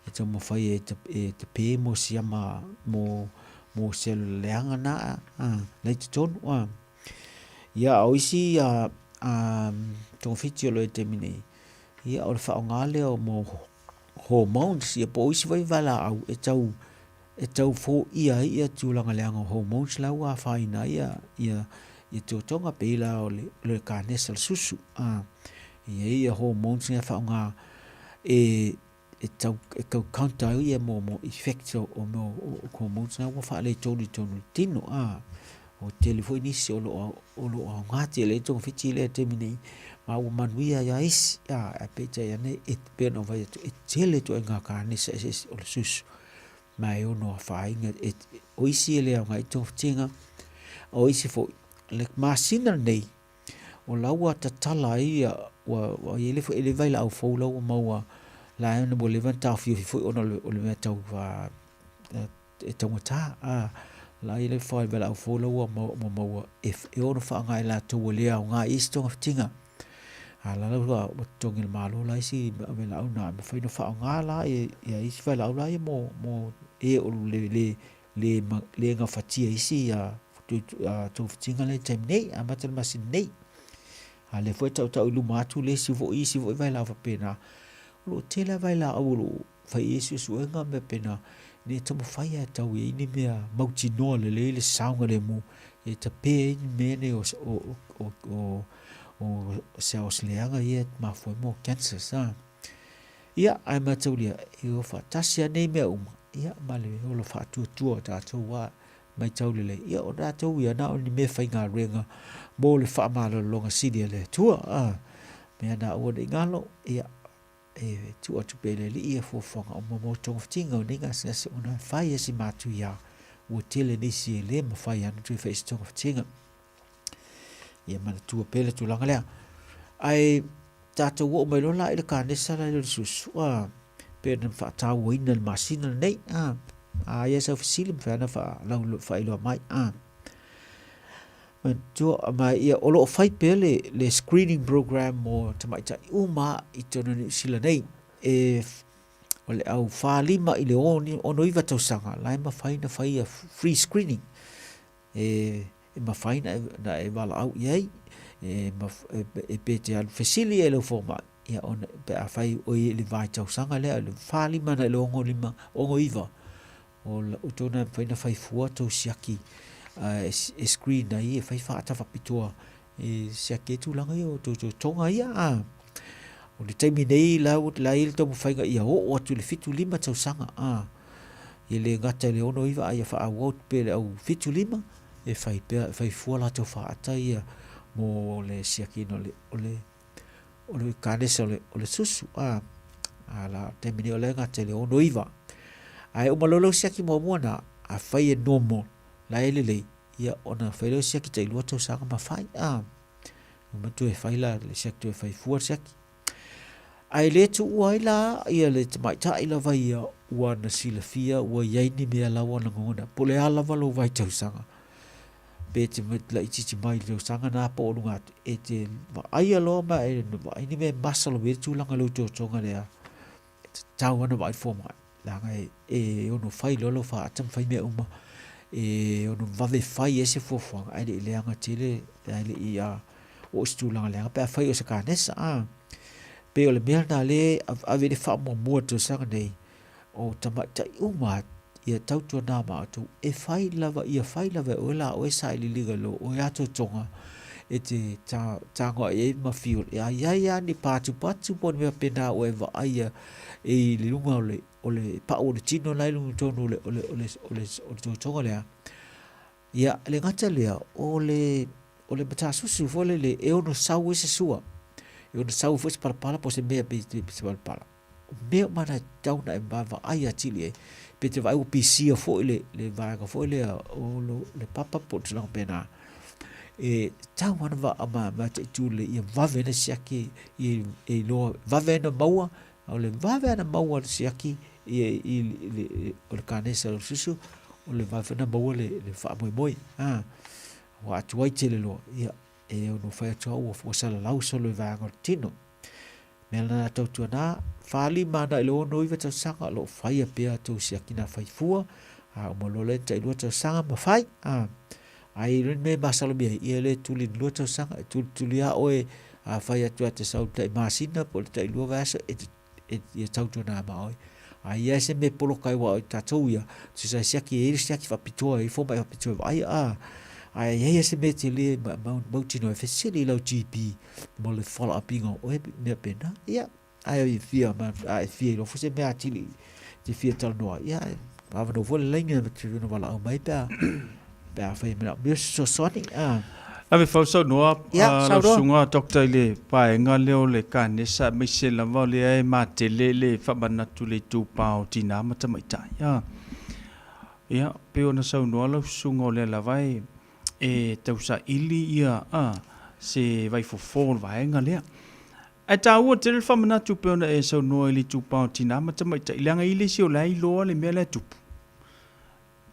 e taumafai e e tape mo siama mo mo cellular leaga na la i totonu a. Ia o isi togafiti o lo o i le taimi nei Ia, o le faaaoga lea o mo hormones, ia po o isi foi valaau e tau e tau foia ai ia tulaga leaga o hormones la ua afaina ai ia ia ia totoga pei la o le o le kanesa o le susu. A e i ai ia hormones ia faaaoga e e tau e tau counter ai ia mo mo effects o o mo o hormones na ua faaletonu i totonu o le tino. A Ua tele foi nisi o lo o, o lo o aoga tele ai togafiti lea i le taimi nei, ma ua manuia ai lava isi. A, ae peitai ane, e pei ona ou fai atu, e tele ituaiga kanesa eseese o le susu, ma e ono afaina. E, o isi e le aoga i togafitiga, o isi foi, le masina lenei, o la ua tatala ai ia, ua, ua i ai le, le vailaau fou la ua maua, la e ua leva ona taofiofi foi ona o le mea tau e taugata a la i le whai wala au fōla ua ma maua e, e ono whaanga e lātou ua le aoga i isi togafitiga. A la la ua ua totogi le malo la isi wela au na mawhai no whaanga la e ia isi wela au la ia mo mo e o le le le ma, le ngawhatia isi a togafitiga le taimi nei a mata le masina nei. A le foi tau tau i luma atu le isi foi isi foi wela au whapena. O lo tele a wela au o lo Fai i ai suesuega mea pena ina ia taumafai lava e tau i ai ni mea mautinoa lelei le saogalemu e tape ai ni mea nei o o o o o cells leaga ia e mafua ai mo cancers a. Ia, ae mataulia, e o faatasi lava nei mea uma, ia, ma le ola faatuatua o tatou a matau lelei, ia, o tatou ia, na o ni mea faigaluega mo le faamalologa sili a le Atua, a. Mea na aua ne i galo, ia, e tuu atu pea i le Alii ia fuafuaga uma mo togafitiga o nei gasegase ona e fai e si matuia ua tele nisi e le mafai ana toe fai i se togafitiga. Ia manatua pea le tulaga lea. Ae tatou oo mai loa la i le kanesa la i le suasua pe na faatauaina i le masina lenei. A, a ia sau fesili mafai ona faailoa mai. A. Manatua ma ia o lo o fai pea le, le screening program mo tamaitai uma i totonu o Niu Sila nei. E o le au 45 i le 69 tausaga la e mafai ona fai ia free screening. E, e mafai na e, na e valaau i ai, e, e, e pe te alu fesili e lau fomai, ia ona, pe a fai o i le vai tausaga lea, le 45 na i le 65, 69, o la outou na e mafai na fai fua tou siaki e, e screen ai e fai faata faapitoa e siaki ai tulaga ia o tou totoga ia. A. O le taimi nei la la i le taumafaiga ia oo atu i le 75 tausaga a. E le gata i le 69 a ia faaauau atu pea i le au 75 e fai pea e fai fua latou faata ia mo le siakiina o le o le o le kanesa o le o le susu a. A la taimi nei o la e gata i le 69. Ae uma loa lau siaki muamua na, afai e normal, la e lelei, ia ona fai lea o siaki tai lua tausaga ma fai a. Ma toe fai la le siaki toe fai fua le siaki. Ae le tuua ai la ia le tamaitai lava ia ua na silafia ua i ai ni mea la ua lagona. Po o le a lava lou vaitausaga, pe te laitiiti mai i le tausaga na po o luga atu, e te vaaia loa ma e vaai ni mea e masalomia le tulaga i lou totoga lea, e tatau lava ona vaai le fomai. Leaga e, e ono fai loa lau faata ma fai mea uma, e ono vave fai ai se fuafuaga, ae le i leaga tele, ae le i a, oo i se tulaga leaga pe afai o se kanesa. A, pei o le mea lena lea e ave i le faamuamua i le tausaga nei, o tamaitai uma ia tautuana ma outou e fai lava ia fai lava e oe la oe sailiiliga i lo oe atoatoga e te tago ai ai ma fiu a i ai lava ni patupatu po o ni mea faapena ua e vaaia i le luga o le o le pau o le tino la i luga tonu o le o le o le o le o le totoga lea. Ia le gata lea o le o le matasusu foi lele e ono sau ai se sua, e ono sau ai foi se palapala po o se mea pe se palapala. O mea uma na e tatau ona e vaavaai atili i ai. Pe te vaai ua pisia foi le, le vaega foi lea o lo, le papa po o le tulaga faapena. E tatau lava ona va, ma, mataitu lelei ia vave ona siaki e, e iloa, vave ona maua, o le vave ona maua le siaki i, i, i, i, o le kanesa o le susu, o le vave ona maua le, le faamoemoe. Ah, ua atuai tele loa, ia, e ono fai atu au ua salalau solo i vaega o le tino. Mea lena tautuana, 45 ana i le 69 tausaga o lo o faia pea tou siaki na fai fua, a uma loa lea tailua tausaga ma fai. A, ai le mea e masalomia ai, ia le tuli i le lua tausaga, e tulituli lava oe a fai atu ia te sau i le tai masina po o le tailua vaiaso e te e ia tautuana ma oe. A i ai se mea e poloka ai aua o tatou ia, tusa e siaki e i ai le siaki faapitoa e i ai fomai faapitoa e vaaia, a, ae i ai se mea tele ma mautinoa e fesili i lau GP mo le follow up ina o oe mea pena. Ia, ae e fia, a e fia iloa foi se mea atili te fia talanoa, ia, avanoa foi le laina ma te ona valaau mai pe a, pe a fai e manaomia se fesoasoani. A. Ave fau saunoa lau susuga Doctor i le vaega lea o le kanesa aemaise lava o lea e matele le faamanatu i le itupa o tina ma tamaitai. Ia, pei ona saunoa lau susuga o lea lava e e tausaili ia se vaifofo o le vaega lea. Ae taua tele le faamanatu pei ona e saunoa i le itupa o tina ma tamaitai leaga i le isi o la e iloa le mea la e tupu.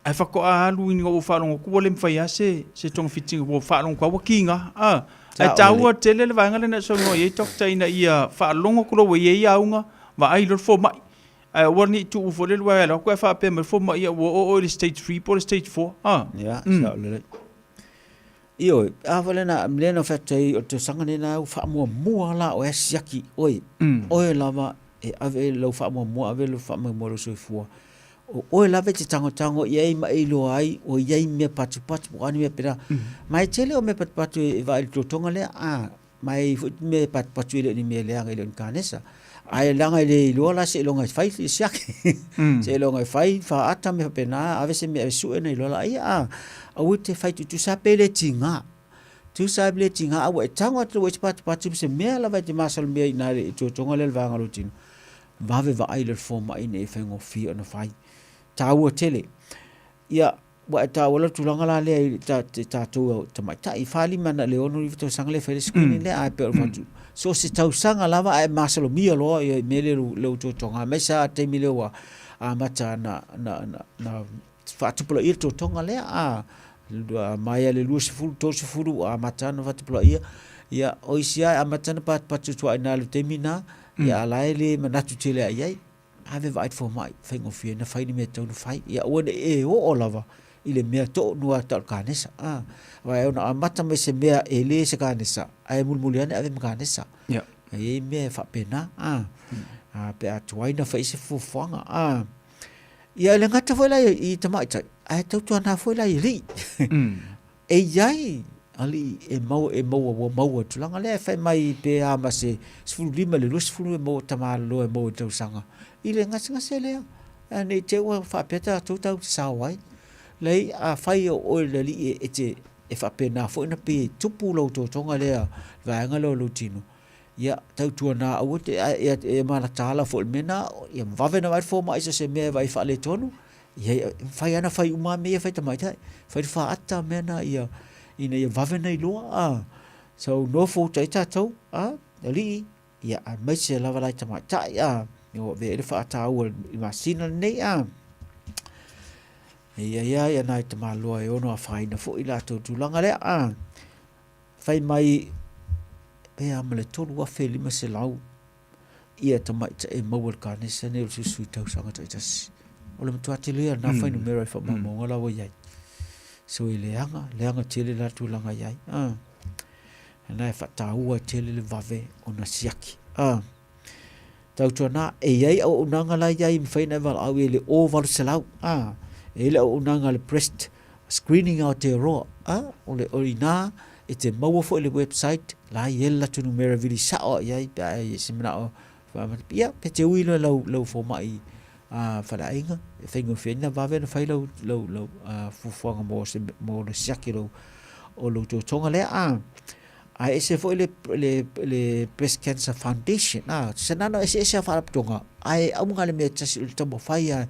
Ae faatoa alu ina ua faalogo atu ua le mafai lava se, se togafitiga, ua faalogo atu lava ua kiga. A, ae taua tele le vaega lea na e saunoa i ai Doctor ina ia faalogo atu loa ua i ai auga, vaai loa le fomai. Ae aua ne i tuu foi lele aua e alu atu ae faapea mai le fomai, ia ua oo i le stage 3 po o le stage 4. A. Ia, sao lelei. Ioe, a foi lena, lea na fai atu ai, o le tausaga lenei ua faamuamua la oe siaki oe. Oe lava e ave lau faamuamua, ave lau faamoemoe i lou soifua. O oe lava e te tagotago i ai ma e iloa ai ua i ai mea patupatu po o a ni mea faapena. Ma e tele o mea patupatu e vaai i le totoga lea, a, ma e i ai foi mea patupatu e le o ni mea leaga e le o ni kanesa. Ae leaga e le iloa la seiloga e fai le siaki, seiloga e fai faata mea faapena, ave se mea e sue ona iloa laia, a, aua e te fai tutusa pe le tiga. Tusa ai le tiga, a ua e tago atu ua i se patupatu ma se mea lava e te masalomia i ina i le totoga lea o le vaega o lou tino, vave vaai i le fomai ina ia faigofie ona fai. Taua tele. Ia, Ua e taua le tulaga la lea i te tatou tamaitai, 45 na i le 69 tausaga lea e fai le screening lea, ae pei o le fatu, so o se tausaga lava ae masalomia loa ia mea lea i lou totoga, aemaise lava taimi lea ua amata na faatupulaia le totoga lea, a maea le 20, 30 ua amata ona faatupulaia, ia o isi lava e amata ona patupatu atu lava i ina i le taimi lena, ia a o la e le manatu tele lava i ai. Ave vaai le fomai, faigofie ona fai le mea e tatau ona fai. Ia aua ne i e oo lava i le mea tonu lava tau o le kanesa. A, aua e ono amata mai se mea e le se kanesa, ae mulimuli ane ave ma kanesa. Yeah. E i ai mea e faapena, a, a, pe a tuai ona fai se fuafuaga, a. Ia e le gata foi la i tamaitai, ae tautuana foi la i alii. E i ai alii e maua, e maua, ua maua i le tulaga lea, e fai mai pe a ma se 15 i le 20 e maua tamāloloa e maua i le tausaga i le gasegase lea. Ae ne i te i ua faapea tatou tatou te sao ai. Leai, afai o oe le alii e te, e faapena foi ona pei e tupu lou totoga lea, le vaega lea o lou tino, ia tautuana aua te, ae e malatala foi i le mea lena, ia vave ona vaai le fomai i so o se mea e vaai faaletonu, Ia, e mafai lava ona fai uma mea ia e fai tamaitai. Fai le faata mea na ia, ina ia vave ona iloa. A. So, nofo uta ai tatou, a, alii, ia, aemaise lava la i tamaitai, a, ua avea ai le faataua i le masina lenei, a. E i ai lava ia nai tamaloa e ono afaina foi i latou tulaga lea, a. Fai mai, pe a ma le 3,500 ia tamaitai e maua i le kanesa nei o le susu i tausaga taitasi. O le matua tele ia na fuainumera i faamaumauga la ua i ai. So e leaga, leaga tele la tulaga i ai. Ah. Na e faataua tele le vave ona siaki. Ah. Tautuana, e i ai auaunaga la i ai e mafai ona e valaau i ai i le 0800. Ah. E i ai le auaunaga a le breast screening Aotearoa. Ah. O le o ina E te maua foi le website la i ai le latou numera vili sao i ai pe a e i ai se manao faamata ia pe te ui loa lau lau fomai a faleaiga e faigofie ai ona vave ona fai lau lau lau fuafuaga mo se mo le siaki o lou o lou totoga lea a ae ese foi le le le Breast Cancer Foundation a se nano eseese a faalapotopotoga ae auga le mea e tasi o le taumafai a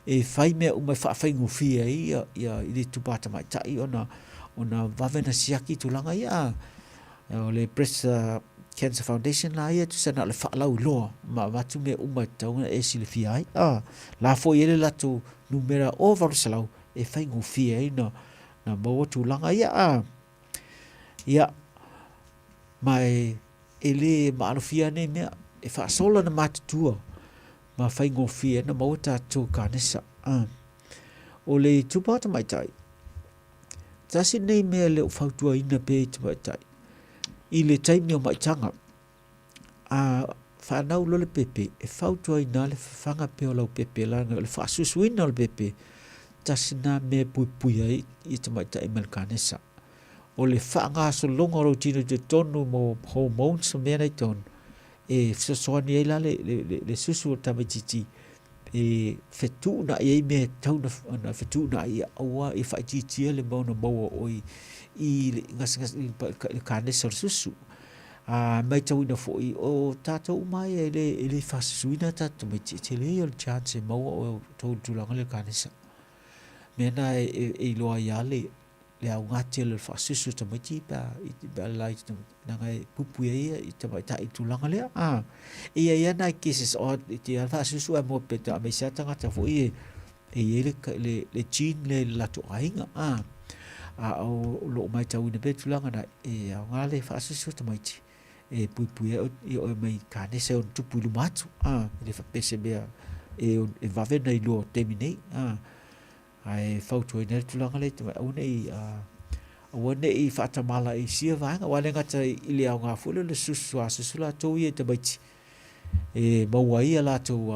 e fai mea uma e faafaigofie ai ia ia i le itupa tamaitai ona ona vave ona siaki tulaga ia. O le Breast Cancer Foundation la ia, tusa na o le faalauiloa ma avatu mea uma e tatau ona e silafia ai. A, la foi e i ai le latou numera o 800 e faigofie ai na, na maua tulaga ia. A, ia, ma e, e le maalofia nei mea, e faasola na matutua ma faigofie ai na maua tatou kanesa. A, o le itupa o tamaitai, Tasi lenei mea e le o fautuaina pea i tamaitai i le taimi o maitaga. A fanau loa le pepe, e fautuaina le fafaga pea o lau pepe leaga o le faasusuina o le pepe, tasi lena mea e puipui ai i tamaitai mai le kanesa. O le faagasologa o lou tino i totonu mo hormones ma mea na i totonu, e fesoasoani ai la le, le, le, le susu o le tamaitiiti e fetuunai ai mea e tatau ona fetuunai ia aua ia faaitiitia le mea ona maua o oe i le gasegase i le kanesa o le susu. A matauina foi o tatou uma ia e le e le faasusuina tatou tamaiti e tele ia o le chance e maua oe o tou tulaga lea o le kanesa. Mea na e, e, e iloa ai lava le le aoga tele o le faasusu o tamaiti pe a pe a lelai leaga e puipui ai ia i tamaitai i tulaga lea. A, e i ai lava nai cases o e te lava faasusu ae maua pe aemaise lava tagata foi e e i ai le le le gene lea i le latou aiga. A, a o lo o matauina pea le tulaga lena, e aoga le faasusu o tamaiti e puipui ai ia oe mai kanesa e ono tupu i luma atu. A, e le faapea se mea e e vave ona iloa i le taimi nei. A. Ae fautuaina ai le tulaga lea i te aua ne i, aua ne i faatamala i sia vaega, aua e le gata i le aoga foi lea o le susu, a susu latou ia i tamaiti e maua ai a latou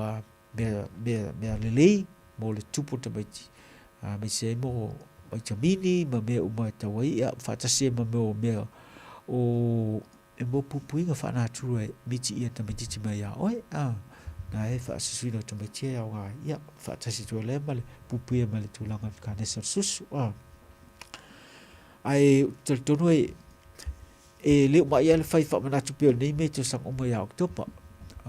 mea, mea, mea lelei mo le tupu o tamaiti, aemaise ai mo vaitamini ma mea uma e tatau ai, ia, faatasi ai ma mea o mea o E mo puipuiga faanatura e miti ia tamaititi mai ia oe, a, na e faasusuina o tamaiti e aoga ai, ia, faatasi atu ai lea ma le puipuia mai le tulaga o le kanesa o le susu, a. Ae ou te talitonu e, e le o mai lava le fai faamanatu pea o lenei mea i tausaga uma ia Oketopa,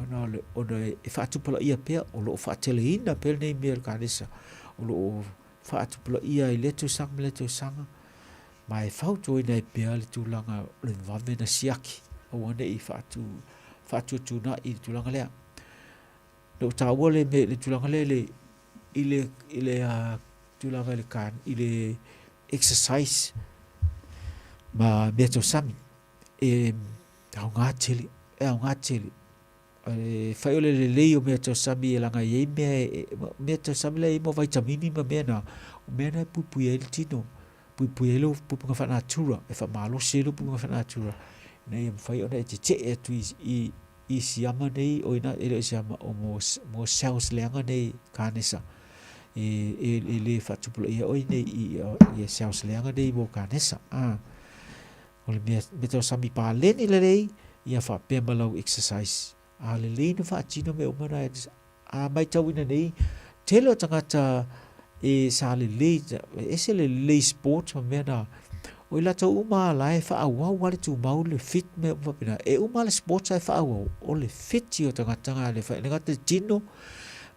ona o le, ona e faatupulaia pea, o lo o faateleina pea lenei mea o le kanesa, o lo o. faatupulaia i lea tausaga ma lea tausaga, ma e fautuaina ai pea le tulaga o le vave ona siaki, aua ne i faatu, faatuatuna'i i le tulaga lea. Na ou taua le mea, le tulaga lea i le, i le, i le tulaga i le, i le exercise ma mea tau sami. E aoga tele, e aoga tele. E fai o le lelei o mea tau sami e laga e i ai mea, mea tau sami la e i ai mo vaitamini ma mea na, o mea na e puipui ai le tino, puipui ai lou puipuiga faa-natura, e faamalosi ai lou puipuiga faa-natura, ina ia mafai ona e tetee atu i, i, i siama nei, oi na, e le o siama, o mo, mo cells leaga nei kanesa. E, e, e le faatupulaia oe nei i, i, i cells leaga nei mo kanesa. Ah. O le mea, mea tau sami paleni lelei, ia faapea ma lau exercise. A lelei na faatino mea uma na, a maitauina nei, tele o tagata e sa lelei, e ese le lelei sport ma mea na, o i latou uma la e faaauau lava le tumau le fit mea uma faapena. E uma le sport ae faaauau, o le fit ia o tagata na, le gata i le tino,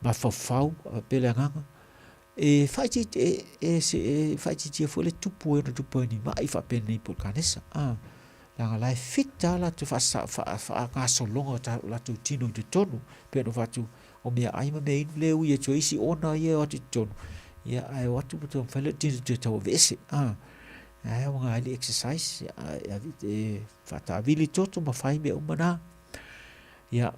mafaufau, faapea le agaga. E faaitiitia, e, e, e faaitiitia foi le tupu e ono tupu ai ni ma'i faapenei po o le kanesa. A, leaga la e fit lava latou faagasologa o latou tino i totonu, pei ona fai atu, o meaai ma meainu lea e ui atu ai isi ona ia e o atu i totonu, ia ae o atu ma taumafai lea tino toe tauaveese. A, ae aoga ai le exercise, e faataavili toto ma fai mea uma na. Ia,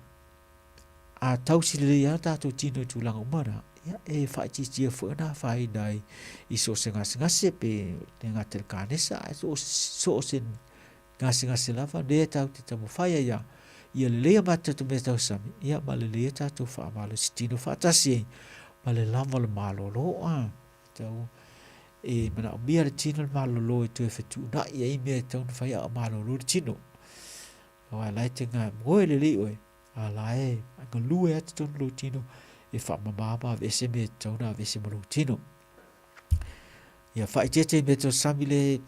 A tausi lelei lava tatou tino i tulaga uma na, ia, e faaitiitia foi ona afaina ai i so o se gasegase, pe le gata i le kanesa, ae so o se gasegase lava lea tatou te taumafai ai lava, ia lelei a matou mea tausami, ia ma lelei a tatou faamalosi tino faatasi ai ma le lava o le malolo. A tau e manaomia le tino le malolo e toe fetuunai ai mea e tatau ona fai a o malolo le tino. Aua la e te moe lelei oe, a la e galue atu tonu lou tino e faamama ma aveese mea e tatau ona aveese ma lou tino. Ia faaeteete i mea tau sami le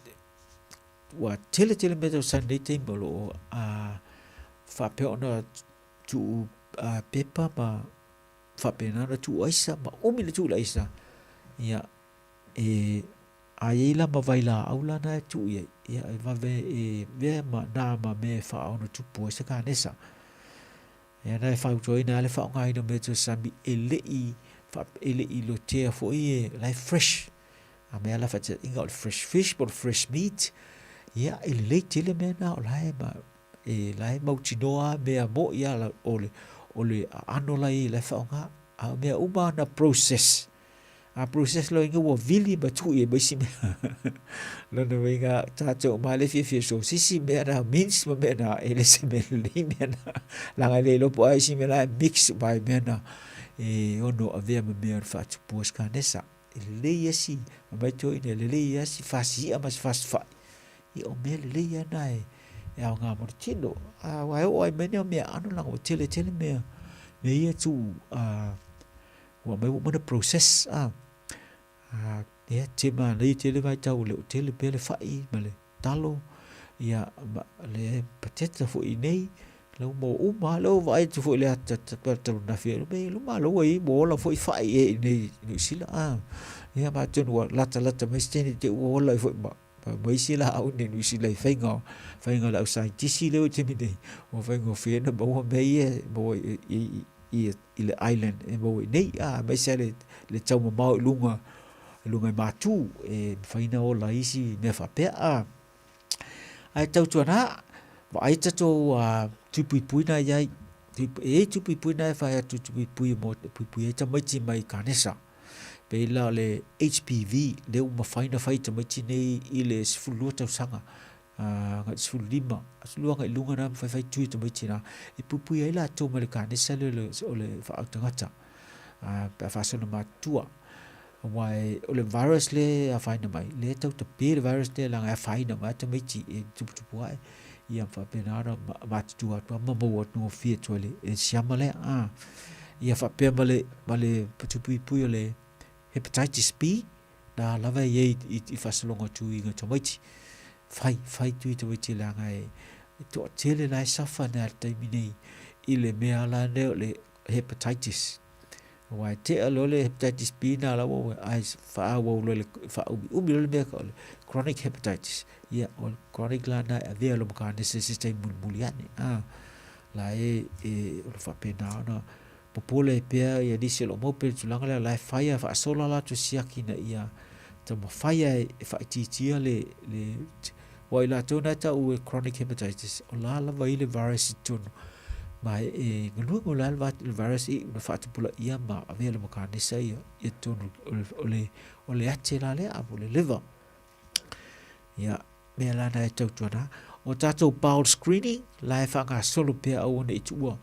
ua tele tele mea tau sami nei taimi o loo a faapea ona tuu a pepa ma faapena ona tuu aisa ma umi le tuu le aisa. Ia e A i ai la ma vailaau la na e tuu i ai, ia e vave e vea ma na ma mea e faaono tupu ai se kanesa. Ia na e fautuaina ai le faaaogaina o mea tau sami e le i e le i lotea foi e la e fresh. A mea la faataitaiga o le fresh fish po o le fresh meat, ia e lelei tele mea na o la e ma e la e mautinoa mea mo'i a o le o le aano la i la e faaaoga. A o mea uma na process A process loa ina ua vili ma tuu i ai ma isi mea. Lona uiga, tatou uma lava le fiafia sosisi mea na, mince ma mea na, e le se mea lelei mea na. Leaga e le iloa po o a isi mea la e mix uma ai mea na e ono avea ma mea o le faatupua se kanesa. E lelei isi, fai mai toeaiina, e lelei lava si fasi i'a ma si fasi fai, ia o mea lelei lava na e aoga mo le tino. Aua e oo lava i mea nei o meaaano leaga ua tele tele mea ia e tuu Ua aumai ua uma ona process a. A ia te manaia tele vaitau o le tele pea le fai ma le talo ia ma le pateta foi i nei la ua maua uma lava. Lea ua vaai atu foi i le ata talunafi ai me lo malo ua i ai ua ola foi fai ea i nei i Niu Sila a. Ia ma atonu ua latalata mai se taimi te i ua ola ai foi ma ma isi laau i Niu Sila i faiga faiga o le au saienitisi lea ua i le taimi nei ua faigofie ona maua mea ia e maua i i i le island e maua i nei, a, aemaise lava le, le tau mamao i luga, i luga i Matu, e mafai ona ola ai isi mea faapea, a. Ae tautuana, vaai tatou uh, tui puipui na i ai, e i ai tui puipui na e fai atu tui puipui mo e puipui ai tamaiti mai kanesa. Pei la o le HPV, lea ua mafai ona fai i tamaiti nei i le 12 tausaga. Agai i le 15, 12 agai i luga na mafai fai tui e tamaiti na, e puipui ai latou mai le kanesa lea o le faautagata, pe a faasolo matutua. Aua o le virus lea e afaina mai, lea e tau tape le virus lea leaga e afaina mai lava tamaiti e tuputupu ae, ia ma faapena ona matutua atu lava ma maua atu gofie atu ai i le siama lea. Ia faapea ma le ma le tupuipui o le hepatitis B, Na lava e i ai i faasologa o tuiga tamaiti. Fai, fai tui tamaiti leaga e toatele la e suffer nei i le taimi nei i le mea la lea o le hepatitis. Aua e tea loa le hepatitis B na la ua ae faaauau loa le faaumiumi loa le mea o le chronic hepatitis. Ia, o le chronic la na e avea loa ma kanesa i se taimi mulimuli ane. A, la e, e o le faapena ona popole ai pea ia nisi o lo o maua pea le tulaga lea, o la e fai a faasola a latou siaki ina ia taumafai lava e faaitiitia le, le, aua o i latou na e tau e chronic hepatitis, o la lava e i ai le virus i totonu, ma e galue mo la le virus i na faatupulaia ma avea le makanesa ia i totonu o le, o le ate la lea, po o le liver. Ia, mea la na e tautuana. O tatou bowel screening, la e faagasolo pea aua ne i tuua.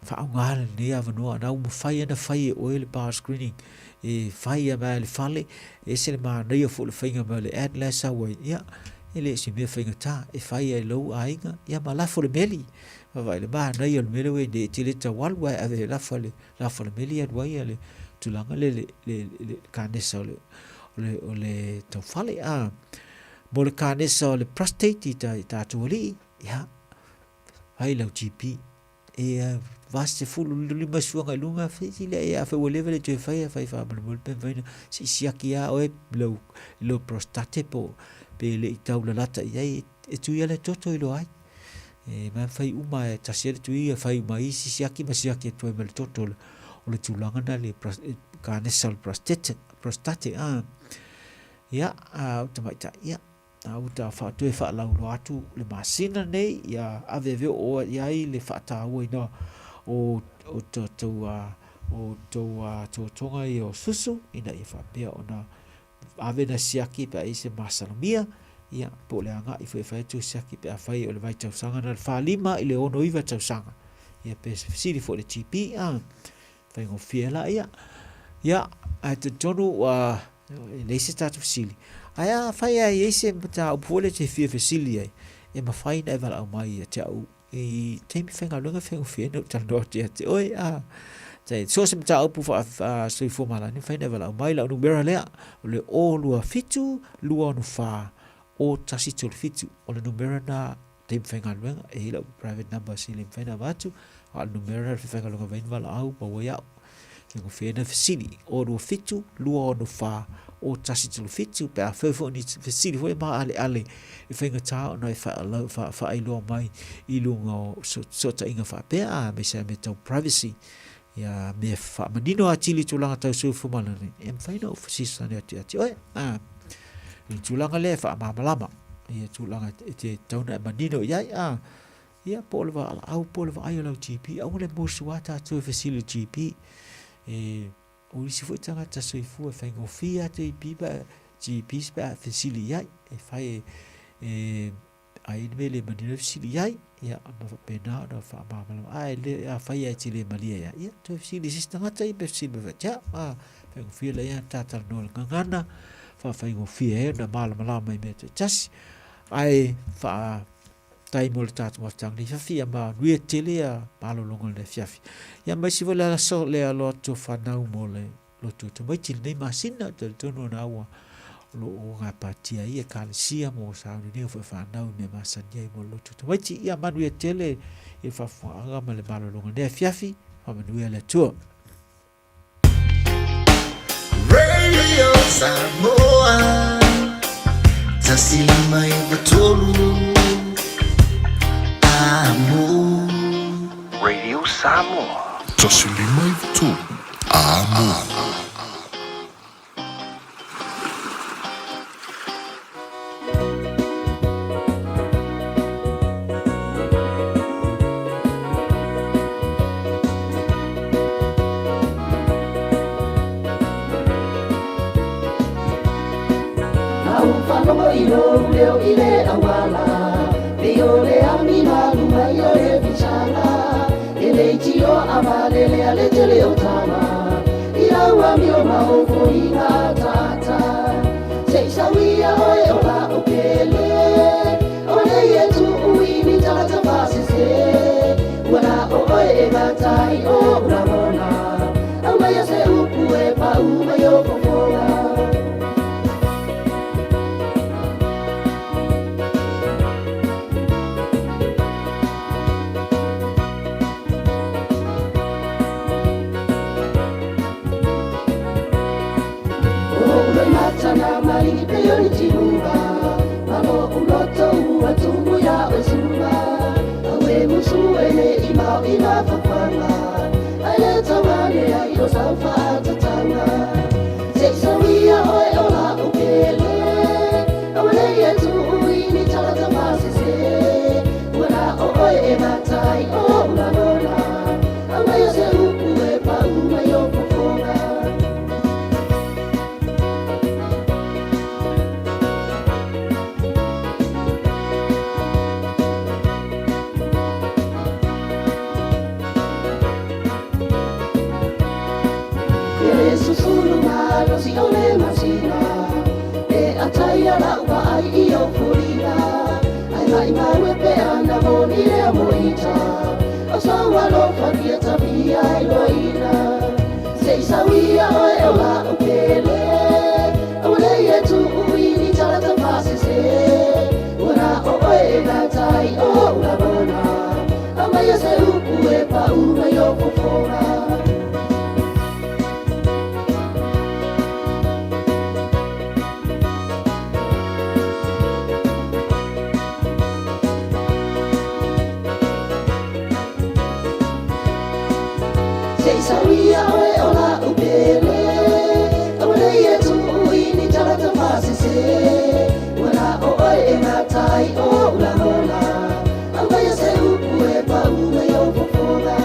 Faaaoga lenei avanoa, na ua mafai ona fai e oe le bowel screening. E fai a mai le fale, e ese le manaia foi le faiga mai o le ad la e sau ai. Ia, e le o se mea faigata, e fai ai lou aiga, ia ma lafo le meli. Vaavaai le manaia o le mea lea ua i ai nei, e te le tau alu ae ave e lafo le, lafo le meli alu ai le tulaga le, le, le, le kanesa o le, o le, o le taufale. A, mo le kanesa o le prostate i ta, i tatou alii, ia, fai lau GP. E 45 suaga i luga, fai lea, afai ua leva le toe faia, fai faamolemole pe mafai ona se i siaki lava oe i lou prostate po pe le i tau lalata i ai, e tui lava le toto i loa ai. E ma fai uma e tasi ai le tui, fai uma isi siaki ma siaki atu ai ma le toto o le tulaga na le kanesa o le prostate, prostate a. Ia, a o tamaitai, ia, a uta toe faalauiloa atu le masina nei, ia ave ave oo i ai le faatauaina o o tatou o tou totoga ia o susu ina ia faapea ona ave na siaki pe a i ai se masalomia, ia, po o le agai foi e fai atu siaki pe afai o le vaitausaga na le 45 i le 69 tausaga. Ia pe fesili foi i le GP, a, faigofie la ia. Ia, ae talitonu ua e leai se tatou fesili. Ae afai lava e i ai se mataupu foi lea e te fia fesili ai, e mafai ona e valaau mai ia te au i taimi faigaluega e faigofie ai ona ou talanoa atu ia te oe. A, so o se mataupu faa-soifua maloloina, e mafai ona e valaau mai. Lau numera lea, o le 027 264 0137. O le numera lena taimi faigaluega, e i ai lau private number se le mafai ona avatu, a o le numera le faigaluega mai ai ni valaau maua ai au. Faigofie ai ona fesili, 027 264 0137, pe afai foi o ni fesili foi e maaleale e faigata ona e faailoa mai i luga o fesootaiga faapea, aemaise lava mea tau privacy, ia mea faamanino atili tulaga tau soifua maloloina, e mafai ona ou fesoasoani atu ia te oe. I le tulaga lea e faamalamalama ia tulaga e te tatau ona e manino i ai, ia po o le valaau po o le vaai o lau GP, aua le musu lava tatou e fesili i le GP. E, o isi foi tagata soifua e faigofie atu i GPs pe a fesili i ai, e fai e, e a i ai ni mea e le manino e fesili i ai, ia, ma faapena ona faamalamalama. Ae le, afai lava e te le malie ai, ia, toe fesili i se isi tagata ia pe fesili mai foi ia te au. A, faigofie laia ona ta talanoa i le gagana, faafaigofie ai ona malamalama i mea taitasi. Ae faafetai mo le tatou mafutaga nei afiafi, ia manuia tele ia malologa o lenei afiafi. Ia ma isi foi le aso le alo atu o fanau mo le lotu o tamaiti i lenei masina, ou te talitonu ona ua o lo o gapatia ai ekalesia mo sauniuniga foi o fanau i mea masani ai mo le lotu o tamaiti. Ia manuia tele i le faafofogaaga ma le malologa i lenei afiafi. Faamanuia le Atua. Radio Samoa 153 Amo. Radio Samoa. 153 Amo. A ou faalogo i lou leo i le auala, Pei o le ami malu mai o le fisaga, E leitioa a malele a le tele o tama, I lau amio ma ou foiga ataata. Se i sau ia oe o la ou pele, O nei e tuu i ni tagata faasese, Ua na o oe e gata ai oʻu lagona, Aumaia se upu e paʻu mai ou fofoga. o le masina E atai ala ua ai i o foliga Ai mai mau e pe ana moni lea moita O so alofa kia tawhia i loina Se i sauia oe o la o pele Aua nei e tuu i ni talata pasese Ua na o oe e ngā tai o ulagona Amaia se upu e pa mai o fofoga Se i sauia oe o la upele Aua nei e tuu i ni talata pasese Ua na o oe e ngā tai o ulagona Amaia se upu e pa mai o fofoga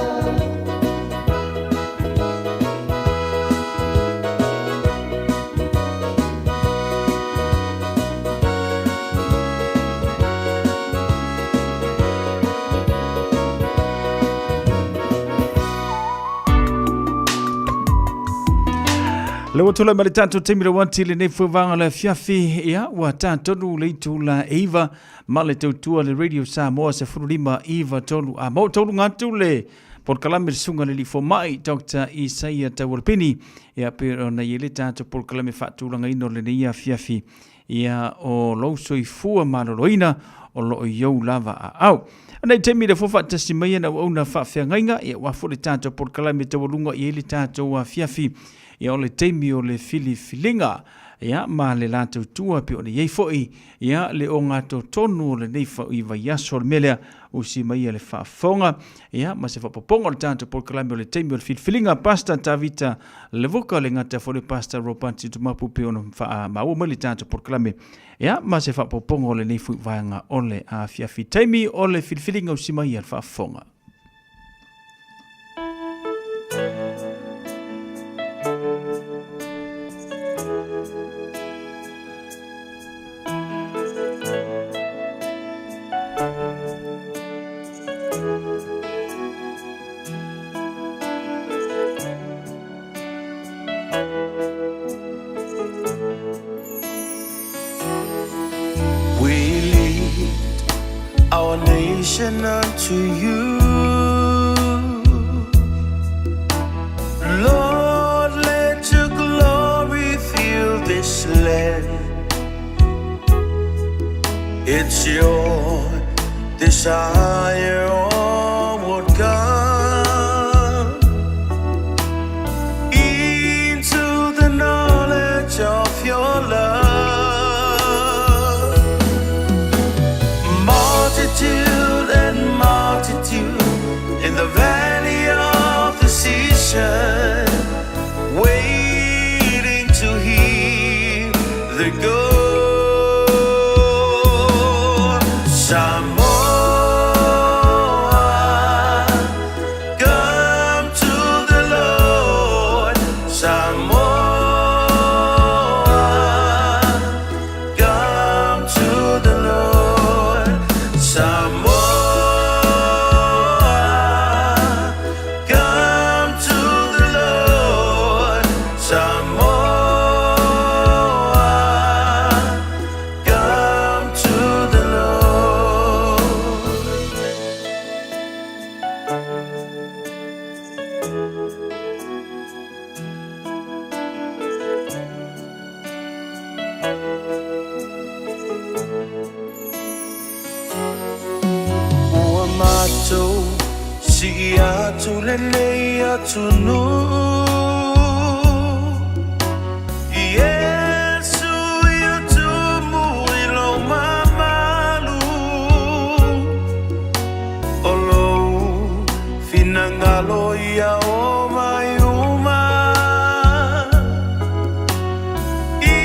Le ua tulai mai le tatou taimi le uati lenei fuevaga le afiafi ia ua tatonu le itula e iva ma le tautua le Radio Samoa 15 iva tolu a mau tolu ngatu le polokalame le susuga le alii fomai Dr. Isaia Taualapeni ia pe ona i ai le tatou polokalame faatulagaina o lenei afiafi ia o lou soifua maloloina o lo o i ou lava aao. Nei taimi le fua faatasi mai ana auauna faafeagaiga, ia ua foi le tatou polokalame taualuga i ai le tatou afiafi, ia o le taimi o le filifiliga, ia ma le latou tua pe ona i ai foi, ia le ogatotonu o lenei i vaiaso o le mea lea, usi mai ia le faafofoga, ia ma se faaopoopoga o le tatou polokalame o le taimi o le filifiliga, Pastor Tavita Levuka, le gata foi le Pastor Robert Tumapu pe ona faamaua mai le tatou polokalame, ia ma se faaopoopoga o lenei foi vaega o le afiafi. Taimi o le filifiliga usi mai ia le faafofoga. We lead our nation unto you. Lord, let your glory fill this land. It's your desire, oh God, into the knowledge of your love. Multitude and multitude in the valley of decision, waiting to hear the go. Samoa, come to the Lord. Samoa, come to the Lord. Samoa, come to the Lord. Samoa, come to the Lord. Ua matou sii atu lenei atunuu Iesu ia tumu i lou mamalu O lou finagalo ia o mai uma I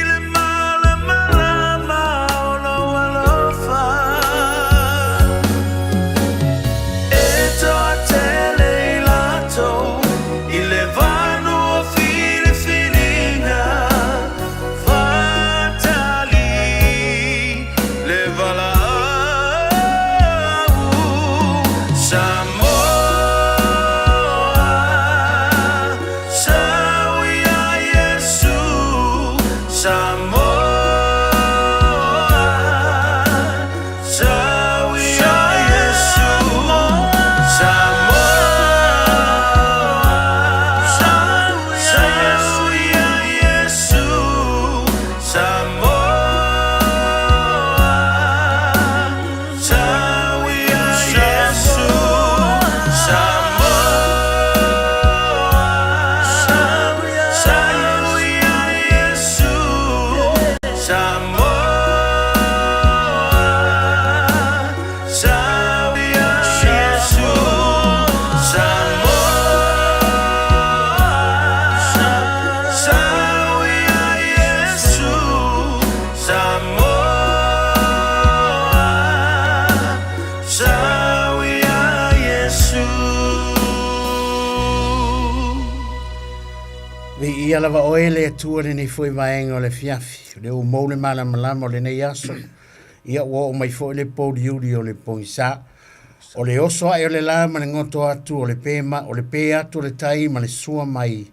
le malamalama o lou alofa E toatele i latou i le vai. Viia lava oe le Atua i lenei foi vaega o le afiafi, o lea ua mou le malamalama o lenei aso, ia ua oo mai foi le pouliuli o le pogisa. O le oso ae o le la ma le goto atu o le pe, ma, o le pe atu o le tai ma le sua mai,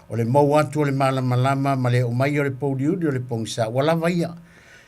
o le mou atu o le malamalama ma le oo mai o le pouliuli o le pogisa, ua lava ia.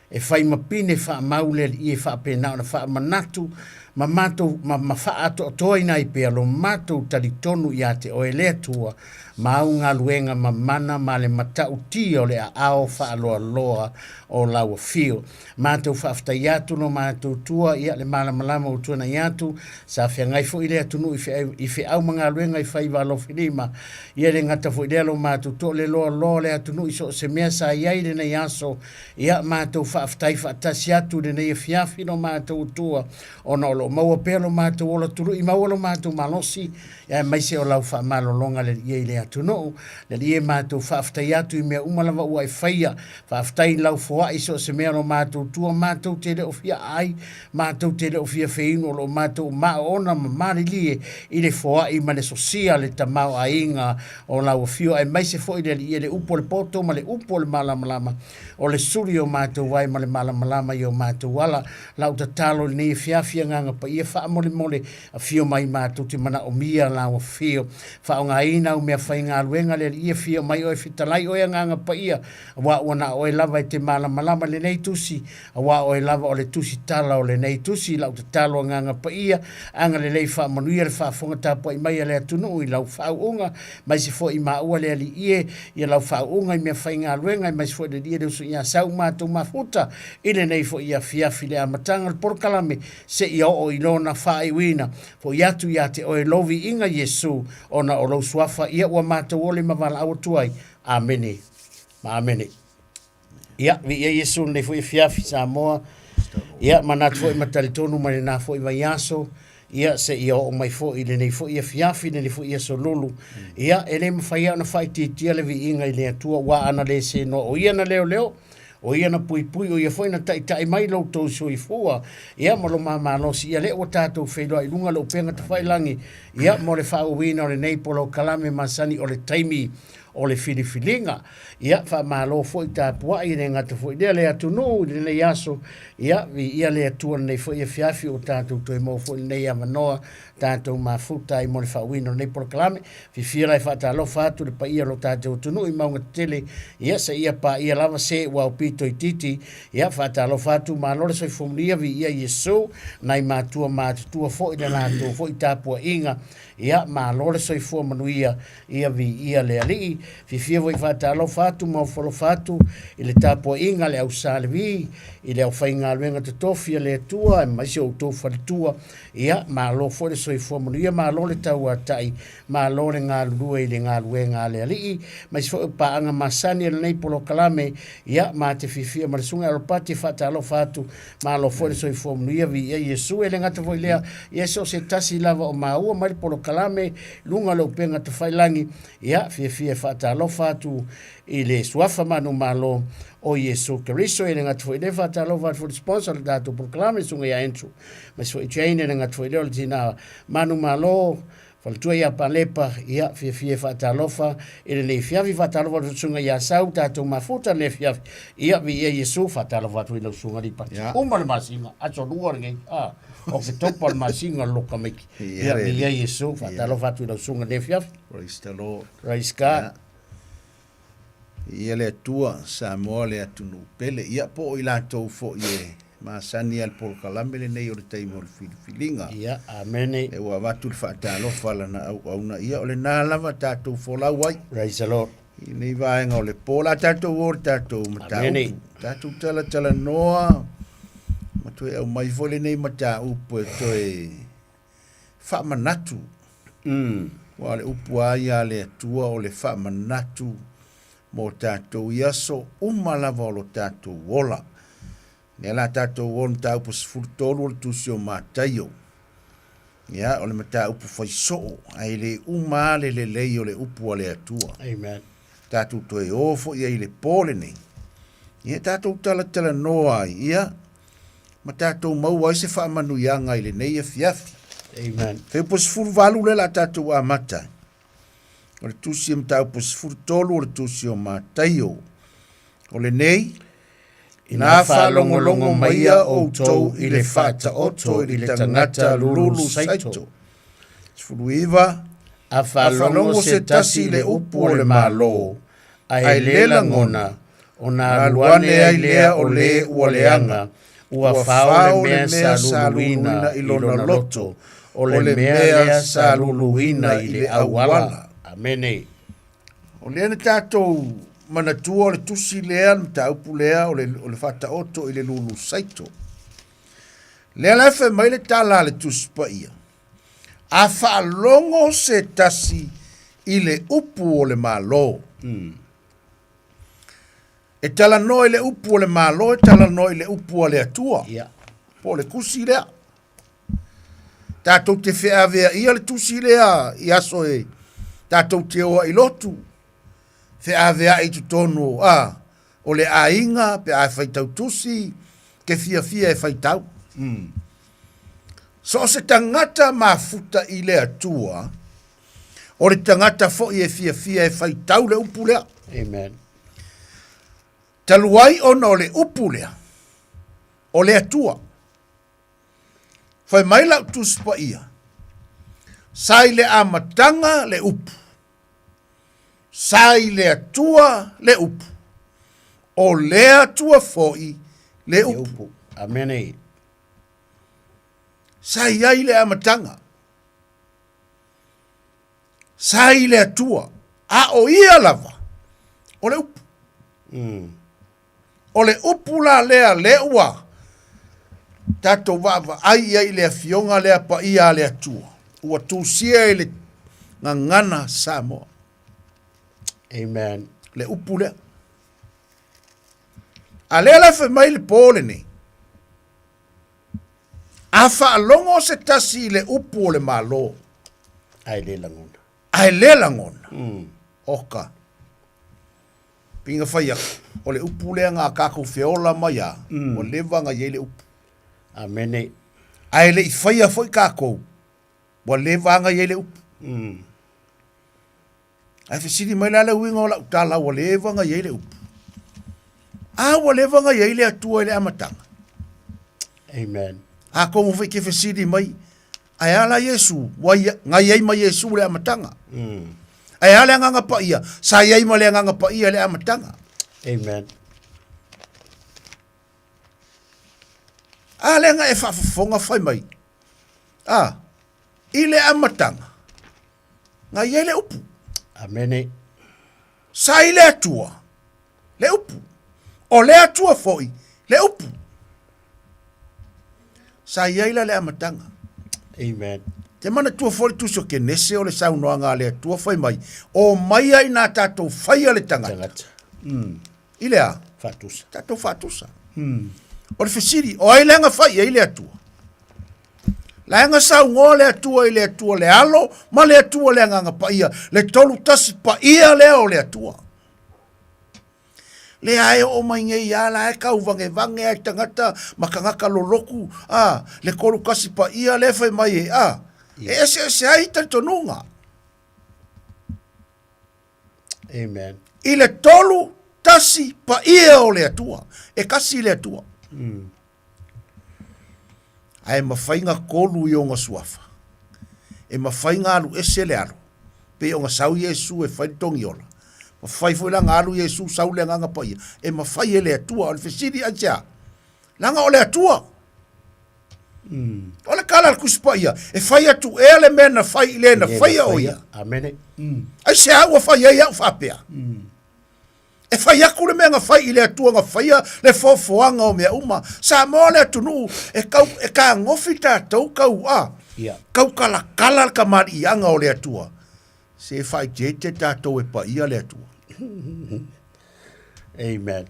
E fai ma pine faamau le Alii e faapena ona faamanatu ma matou ma, ma faaatoatoaina ai pea lo matou talitonu ia te Oe le Atua ma au galuega mamana ma le matautia o le aao faaloaloa o lau afio. Matou faafetai atu lo matou tua ia le malamalama ua tuanai atu, sa feagai foi le atunuu i feau, i feau ma galuega i faiva alofilima. Ia le gata foi lea lo matou toa le loaloa o le atunuu i so o se mea sa i ai lenei aso. Ia matou faafetai faatasi atu i lenei afiafi lo matou Atua, ona o lo o maua pea lo matou ola tului, maua lo matou malosi, aemaise o lau faamalologa le Alii e i le atunuu. Le Alii e matou faafetai atu i mea uma lava ua e faia. Faafetai i lau foai i so o se mea lo matou Atua, matou te le o fia aai, matou te le o fia feinu, o lo o matou maoona ma malilie i le foai ma le sosia le tamaoaiga o lau afio, aemaise foi le Alii e le upu o le poto ma le upu o le malamalama, o le suli o matou ai ma le malamalama i o matou ala. Lau tatalo i lenei afiafi Agaga Paia faamolemole afio mai matou te manaomia lau afio. Faaaogaina au meafaigaluega le Alii afio mai oe fetalai oe Agaga Paia, aua ua na oe lava e te malamalama i lenei tusi, aua oe lava o le tusi tala o lenei tusi. Lau tatalo Agaga Paia, agalelei faamanuia le faafofoga tapuai mai a le atunuu i lau faauuga, aemaise foi i maua le Alii e, ia lau faauuga i meafaigaluega, aemaise foi le Alii e le uso ia Sau matou mafuta i lenei foi afiafi i le amataga o le polokalame seia oo i lona faaiuina. Foi atu ia te oe lou viiga Iesu, ona o lou suafa ia ua matou ole ma valaau atu ai. Amene ma amene. Ia, viia Iesu lenei foi afiafi Samoa. Ia, manatu foi ma talitonu mai lena foi vaiaso, ia seia oo mai foi i lenei foi afiafi, lenei foi aso lulu. Ia, e le mafai lava ona faaitiitia le viiga i le Atua, aua ana le senoa, o Ia na leoleo, o Ia na puipui, o Ia foi na taitai mai lo outou soifua, ia ma lo ma malosi. Ia lea ua tatou feiloai i luga o le upega tafailagi, ia mo le faaauauina o lenei polokalame masani o le taimi o le filifiliga. Ia, faamalo foi tapuai, e le gata foi lea le atunuu i lenei aso, ia, viia le Atua lenei foi afiafi ua tatou toe maua foi lenei avanoa, tatou mafuta ai mo le faauuina o lenei polokalame. Fiafia la e faatalofa atu i le paia o lo tatou atunuu i mauga tetele, ia, seia paia lava se ua aupito itiiti. Ia, faatalofa atu, malo le soifua manuia, viia Iesu, nai matua matutua foi le latou foi tapuaiga. Ia, malo le soifua manuia, Ia viia le Alii. Fiafia foi faatalofa atu ma ofo alofa atu i le tapuaiga a le au Sa Levi, i le aufaigaluega totofi a le Atua, aemaise o outou faletua. Ia, malo foi le soifua manuia, malo le tauatai, malo le galulue i le galuega a le Alii, aemaise foi o paaga masani a lenei polokalame. Ia, ma te fiafia ma le Susuga ia Alopati e faatalofa atu, malo foi le soifua manuia, viia Iesu. E le gata foi i lea, ia so o se tasi lava o maua mai le polokalame, luga o le upega tafailagi, ia, fiafia e faatalofa atu i le suafa manumalo o Iesu Keriso. E le gata foi i lea, faatalofa atu foi i le sponsor o le tatou polokalame, Susuga ia Andrew, aemaise foi Jane, e le gata foi i lea o le tina manumalo, faletua ia Palepa, ia, fiafia e faatalofa i lenei afiafi, faatalofa atu i le Susuga ia Sau, tatou mafuta i lenei afiafi, ia, viia Iesu, faatalofa atu i lau Susuga Lipati. Uma le masina, aso lua lenei, a. Oketopa le masina o le Lokamiki. Ia, viia Iesu, faatalofa atu i lau susuga i lenei afiafi. Praise the Lord. Praise God. Ia le Atua, Samoa le atunuu pele. Ia po o i latou foi e masani a le polokalame lenei o le taimi o le filifiliga. Ia, amene. E ua avatu le faatalofa a lana auauna. Ia o lena lava tatou folau ai. Praise the Lord. I nei vaega o le po, la tatou o le tatou mataupu. Tatou talatalanoa ma toe aumai foi lenei mataupu e toe faamanatu. Aua o le upu lava ia a le Atua o le faamanatu mo tatou i aso uma lava o lo tatou ola. Lea la tatou o le mataupu 13 o le tusi o Mataio. Ia, o le mataupu fai soo, ae le uma lava le lelei o le upu a le Atua. Amen. Tatou toe o foi ai i le po lenei. Ia, tatou talatalanoa ai, ia, ma tatou maua ai se faamanuiaga i lenei afiafi. Amen. Feupu 18 lea la tatou amata ai. O le tusi e mataupu 13 o le tusi o Mataio. O lenei, Ina faalogologo maia outou i le faataoto i le tagata lulu saito. 19, A faalogo se tasi i le upu o le Malo, ae le lagona, ona alu ane ai lea o le ua leaga, ua fao le mea sa luluina i lona loto, o le mea lea sa luluina i le auala. Amene. O lea na tatou manatua o le tusi lea, le mataupu lea o le, o le faataoto i le lulu saito. Lea la e fai mai le tala a le tusi paia. A faalogo se tasi i le upu o le Malo. E talanoa i le upu o le Malo, e talanoa i le upu a le Atua. Yeah. Po o le tusi lea. Tatou te feaveaia le tusi lea i aso e tatou te oa i lotu. Feaveai i totonu a, o le aiga pe a e faitau tusi, ke fiafia e faitau. So o se tagata mafuta i le Atua, o le tagata foi e fiafia e faitau le upu lea. Amen. Talu ai ona o le upu lea, o le Atua. Fai mai lau Tusi Paia, sa i le amataga le upu, sa i le Atua le upu, o le Atua foi le upu. Amene. Sa i ai le amataga. Sa i le Atua, a o ia lava, o le upu. O le upu la lea le ua tatou vaavaai i ai i le afioga lea paia a le Atua, ua tusia i le gagana Samoa. Amen. Le upu lea. A lea la fai mai le po lenei, a faalogo se tasi i le upu o le Malo, Ae le lagona. Ae le lagona. Oka. Pinga fai aku, o le upu lea nga kakou feola mai a, ua leva nga iai le upu. Amene. Ae le i faia foi kakou, ua leva nga iai le upu. Ae fesili mai la le uiga o lau tala ua leva nga iai le upu. A ua leva nga iai le Atua i le amataga. Amen. Atonu foi ke fesili mai, Ae a la Iesu, ua ia, na i ai ma Iesu le amataga. Ae a le Agaga Paia, sa i ai ma le Agaga Paia le amataga. Amen. A lea na e faafofoga fai mai, a, i le amataga, na i ai le upu. Amene. Sa i le Atua, le upu. O le Atua foi, le upu. Sa i ai la le amataga. Amen. Te manatua foi le tusi o Kenese o le saunoaga a le Atua fai mai, o mai ai nā tātou faia le tagata. Tagata. I le a? Faatusa. Tātou faatusa. O le fesili, o ai le aga fai i ai le Atua? La aga saunoa le Atua i le Atua le alo ma le Atua le agaga paia, le tolu tasi paia lea o le Atua. Lea e oo mai nei a la e kau vangevange ai tagata ma tagata loloku a le kolu kasi paia lea fai mai e a e eseese ai talitonuga. Amen. I le tolu tasi paia o le Atua, e kasi le Atua. Ae mafai na kolu i ona suafa. E mafai na alu ese le alo. Pei ona sau Iesu e fai le togiola. Mafai foi la na alu Iesu sau le Agaga Paia. E mafai e le Atua. O le fesili aisea? Leaga o le Atua. O le tala a le Tusi Paia, e fai atu ea le mea na fai i le na faia o ia. Amene. Aisea ua fai ai au faapea? E fai atu le mea na fai i le Atua na faia le foafoaga o mea uma. Samoa le atunuu e kau e kagofi tatou kau a Yeah. kau kalakala le kamaliiaga o le Atua. Se faaeteete tatou e paia le Atua. Amen.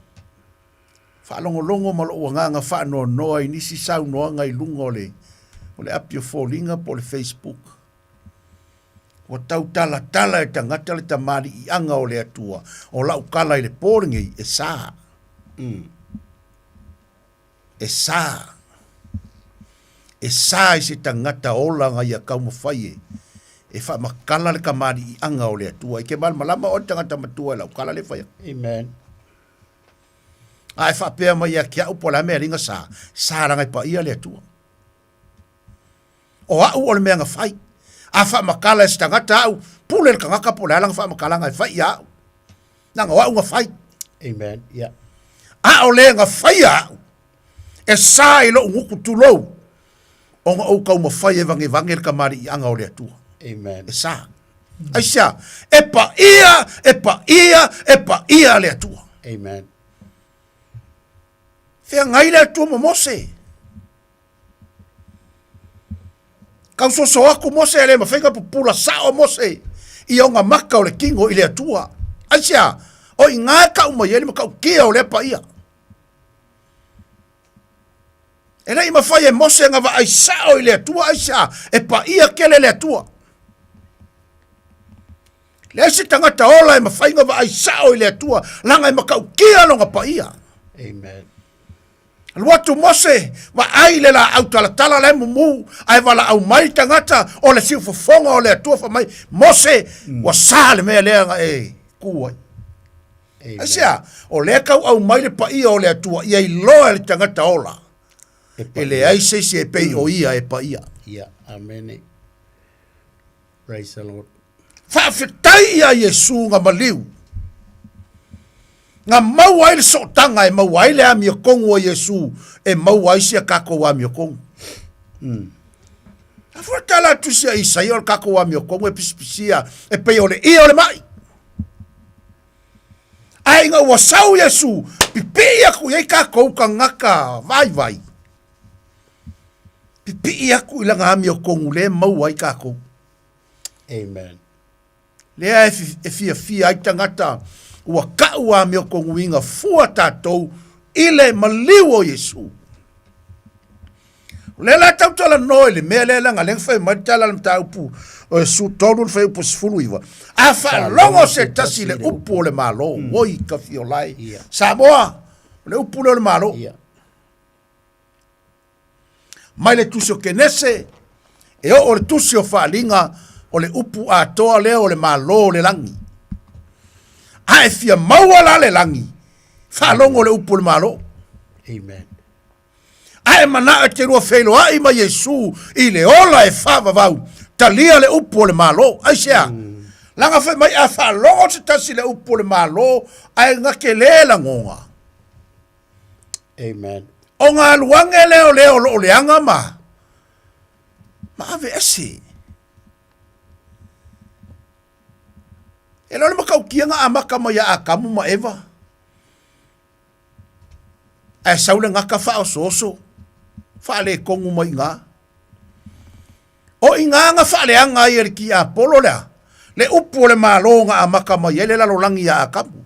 Faalogologo ma lou agaga faanoanoa i nisi saunoaga i luga o le o le api o foliga po o le Facebook. Ua tau talatala e tagata le tamaliiaga o le Atua, o lau tala i le po lenei, e sa. E sa. E sa i se tagata ola na ia taumafai e, E faamakala le kamaliiaga o le Atua. E ke malamalama oe le tagata matua i lau tala lea e fai atu. Amen. A e faapea mai ia te au po o le a mea e aliga sa, sa leaga e paia le Atua. O au o le mea na fai. A faamakala e se tagata au, pule le tagata po o le a lana faamakalaga e fai ia au. Leaga o au na fai. Amen. Yeah. A o le na faia au, e sa i lou gutu tulou, ona ou taumafai e vagevage le kamaliiaga o le Atua. Amen. E sa. Aisea, e paia, e paia, e paia le Atua. Amen. Feagai le Atua ma Mose. Tausoso atu Mose e le mafai ona pupula sao Mose i ona maka o le tino i le Atua. Aisea, o i ina e tau mai ai le matautia o lea paia. E le i mafai e Mose ona vaai sao i le Atua, aisea, e paia tele le Atua. Leai se tagata ola e mafai ona vaai sao i le Atua, leaga e matautia lona paia. Amen. Alu atu Mose, vaai le laau talatala la e mumu, ae valaau mai le tagata o le siufofoga o le Atua fai mai, Mose, ua sa le mea lea na e ku ai. Aisea, o lea tau aumai le paia o le Atua ia iloa e le tagata ola. E leai se isi e pei o ia e paia. Ia, amene. Praise the Lord. Faafetai ia Iesu na maliu. Na maua ai le sootaga e maua ai le amiotonu a Iesu e maua ai si a tatou amiotonu. A fua tala atu si a Isaia o le tatou amiotonu e pisipisia e pei o le ia o le mai. Ae ina ua sau Iesu, pipii atu i ai tatou tagata vaivai. Pipii atu i lana amiotonu lea e maua ai tatou. Amen. Lea e fiafia ai tagata ua ka'u amiotonuiga fua tatou i le maliu o Iesu. O lea la tau talanoa i le mea lea leaga lea na fai mai le tala a le mataupu o Iesu 3 le fuaiupu 19. A faalogo se tasi i le upu o le Malo, oi ka fiolai. Samoa, o le upu lea o le Malo. Mai le tusi o Kenese, e oo le tusi o Faaliga, o le upu atoa lea o le Malo o le lagi. A e fia maua la le lagi, faalogo le upu o le Malo. Amen. A e manao e te lua feiloai ma Iesu i le ola e faavavau, talia le upu o le Malo. Aisea? Leaga fai mai a faalogo se tasi le upu o le Malo, ae gake le lagoga. Amen. O ngā aluange lea o lea o loo leaga ma ma ave ese. E le o le matautia na amata mai ia Atamu ma Eva. Ae sau le gata faaosooso, faaletonu mai i ina. O i ina na faaleaga ai e le tiapolo lea, le upu o le Malo na amata mai ai le lalolagi ia Atamu.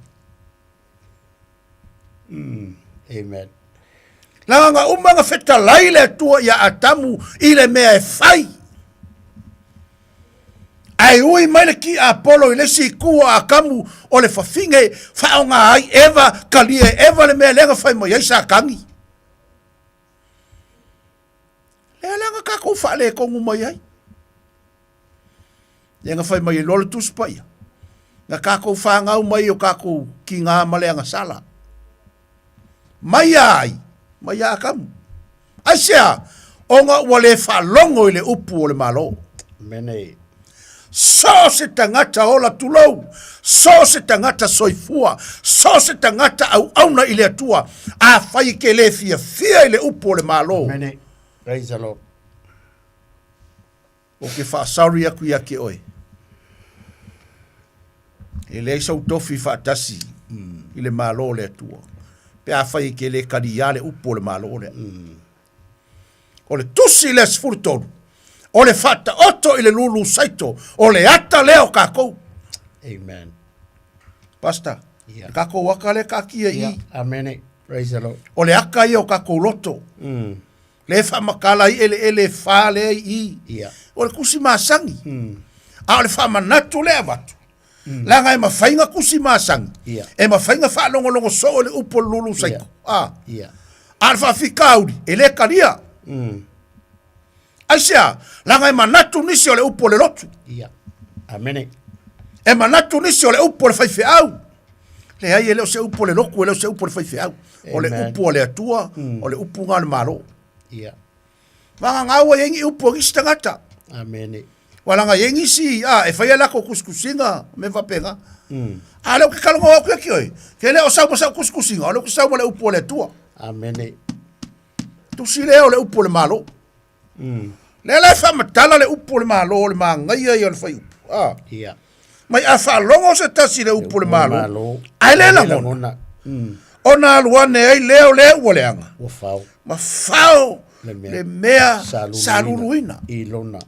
Amen. Leaga na uma na fetalai le Atua ia Atamu i le mea e fai. Ae ui mai le tiapolo i le isi itu o Atamu o le fafine faaaoga ai Eva, talia e Eva le mea lea na fai mai ai Satani. Lea la na tatou faaletonu mai ai. Lea na fai mai ai loa le Tusi Paia, na tatou fanau mai o tatou kigā ma le agasala. Mai a ai? Mai a Atamu. Aisea? Ona ua le faalogo i le upu o le Malo. Mene. So se tagata ola tulou, so se tagata soifua, so se tagata auauna i le Atua, afai e ke le fiafia i le upu o le Malo. Mene. Praise the Lord. Ou te faa-sorry atu ia te oe. E leai sau tofi faatasi i le Malo o le Atua, pe afai e te le taliā le upu o le Malo lea. O le tusi lea 13, o le faataoto i le lulu saito, o le ata lea o tatou. Amen. Pastor, Yeah. le tatou ata lea taatia i i. Yeah. Amen. Praise the Lord. O le ata ia o tatou loto. Lea e faamatala ai eleele e fa lea i i. Ia. O le tusi masani. A o le faamanatu lea e avatu, leaga e mafai ona tusi masani, Ia. e mafai ona faalogologo soo i le upu o le lulu saiko. A. Ia. A o le faafitauli, e le talia. Aisea, laga e manatu nisi o le upu o le lotu. Ia. Amene. E manatu nisi o le upu o le faifeau. Leai, e le o se upu o le lotu, e le o se upu o le faifeau. O le upu a le Atua, o le upu lena a le Malo. Ia. Vagana ua i ai ni upu a nisi tagata. Amene. Ua laga i ai nisi, a, e fai a latou tusitusiga, mea faapena. A o lea ou te talanoa atu ia te oe, ke le o sau ma sau tusitusiga, o lea ou te sau ma le upu a le Atua. Amene. Tusi lea o le upu o le Malo. Lea la e faamatala le upu o le Malo o le manaia ia o le fuaiupu. A. Ia. Mai a faalogo se tasi i le upu o le Malo, ae le lagona, ona alu ane ai lea o lea ua leaga, Ua fao. ma fao Le mea. le mea Saluluina. saluluina. I lona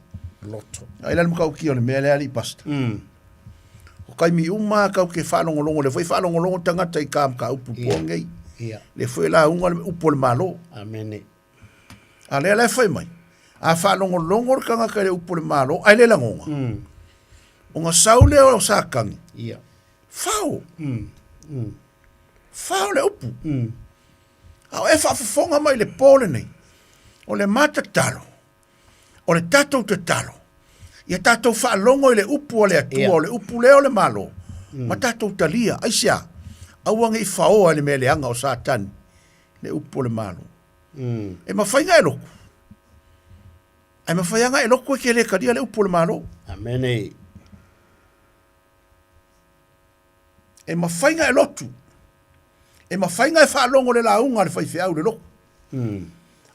loto. Ai la le matautia o le mea lea alii pastor. O taimi uma lava tatou te faalogologo, lea foi e faalogologo tagata i ka mataupu i po nei. Ia. Lea foi e lauga le upu o le Malo. Amene. A lea la e fai mai, a faalogologo le tagata i le upu o le Malo ae le lagona, ona sau lea o Satani, Ia. fao. Fao le upu. A o e faafofoga mai i le po lenei, o le ma tatalo, o le tatou tatalo, ia tatou faalogo i le upu a le Atua, o le upu lea o le Malo, ma tatou talia. Aisea? Aua ne i faoa i le mea leaga o Satani le upu o le Malo. E mafai ona e lotu, ae mafai lava ona e lotu e te le talia le upu o le Malo. Amene. E mafai ona e lotu, e mafai ona e faalogo i le lauga a le faifeau i le lotu.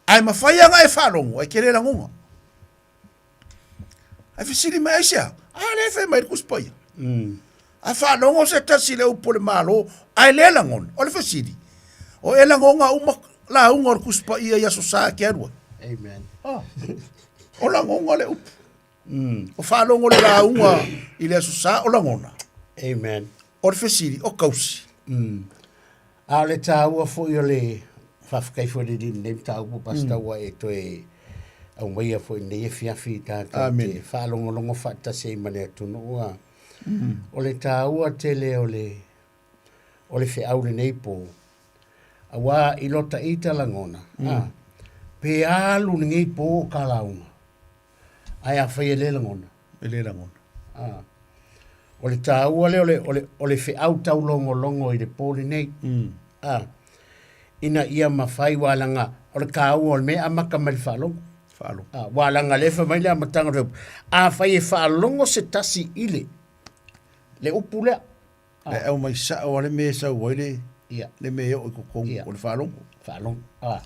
Ae mafai lava ona e faalogo ae te le lagona. Ae fesili mai, aisea? A lea e fai mai le Tusi Paia. A faalogo se tasi i le upu o le Malo ae le lagona, o le fesili, o e lagona uma lauga o le Tusi Paia i Aso Sa e te alu ai? Amen. Ah. O lagona le upu. O faalogo le lauga i le Aso Sa o lagona. Amen. O le fesili, o kausi. A o le taua foi o le faafetai foi i le Alii i lenei mataupu, Pastor, ua e toe aumaia foi i lenei afiafi tatou te faalogologo faatasi ai ma le atunuu. A o le taua tele o le o le feau lenei po, aua i lota ita lagona, a, pe alu lenei po o ka lauga, ae afai e le lagona. E le lagona. A. O le taua lea o le, o le, o le feau taulogologo i le po lenei. A. Ina ia mafai ua laga, o le taua o le mea e amata mai le faalogo. Faalogo. A, ua laga lea fai mai le amataga o le upu. Afai e faalogo se tasi i le, le upu lea. Le aumai sao lava le mea e sau ai le, Ia. le mea e oo i totonu o le faalogo. Faalogo. Ah.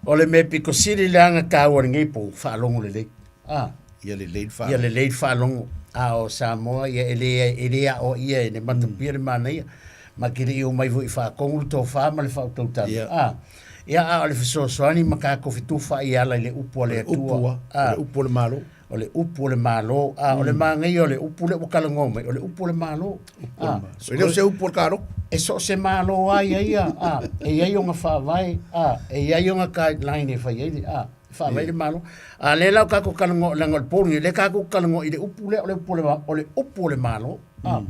o le mea pito sili le aga taua lenei po, faalogo lelei. Ah. Ia lelei le faalogo. Ia lelei le faalogo. A o Samoa, ia e le, e le aoaia e le matapia le manaia. Ma te le i omai foi i faatonu le tofa ma le faautautaga. Ia. Ah. Ia, a o le fesoasoani ma tatou fetufaai e ala i le upu a le Atua. Upu a, Ah. o le upu o le Malo. O le upu o le Malo. A o le manaia o le upu lea ua talanoa mai, o le upu o le Malo. A, E le o se upu o le kaloku. E so o se Malo lava ia ia, a, e i ai ona faavae, a, e i ai ona guideline e fai ai le, a, e faavae le Malo. A lea la o tatou talanoa, leaga o le po lenei, lea tatou te talanoa i le upu lea, o le upu o le, o le upu o le Malo. A,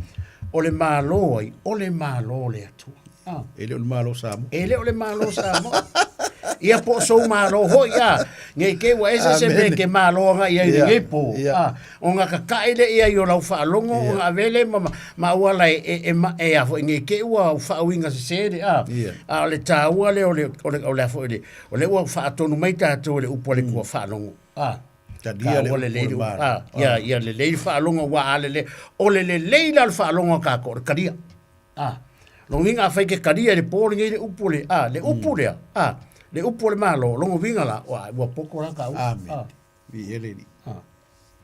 o le Malo ai, o le Malo o le Atua. A. E le o le Malo o Samoa. E le o le Malo o Samoa. Ia po o sou Malo foi, a, nei te i ua ese se mea e te malo agai ai i lenei po, a, ona kakaʻi lea i ai o lau faalogo, ona ave lea ma, ma auala e, e, e, ma, e a foi, nei te i ua faauiga sese le, a, a o le taua lea o le, o le, o le a foi le, o lea ua faatonu mai tatou e le upu a le Atua, faalogo, a. Talia le Taua upu lelei o le le upu, Malo. a, ia, ia lelei le faalogo, aua a lelei, o le lelei la o le faalogo a tatou, o le talia. A, lona uiga afai e te talia i le po lenei le upu le, a, le upu lea, a, le upu o le Malo, lona uiga la, ua, ua poto la ka upu. Amen. A. Viia le Alii. A.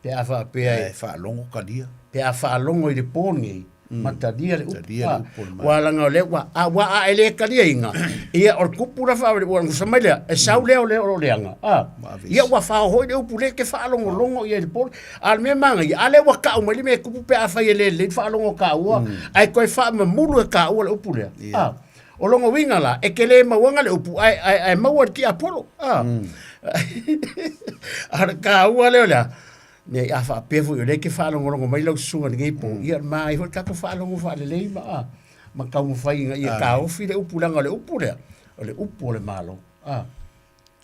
Pe a faapea e. Ae faalogo talia. Pe a faalogo i le po lenei, ma talia le upu. Talia le upu o le Malo. Ua laga o lea ua, a, ua a e le taliaina, ia o le kupu la faa, ua gusa mai lea, e sau lea o lea o lo o leaga. A. Ia ua fao foi le upu lea e te faalogologo i ai i le po. A o le mea manaia, a lea ua tau mai le mea e tupu pe afai e le lelei le faalogo a taua, ae toe faamamulu e taua le upu lea. A, o lona uiga la, e te le mauaga le upu, ae, ae, ae maua e le tiapolo. A, a o le taua lea o le a? Nei, a faapea foi o lea e te faalogologo mai lau susuga i lenei po, ia manaia foi le tatou faalogo faalelei ma, a, ma taumafai ina ia taofi le upu, leaga o le upu lea, o le upu o le Malo. A.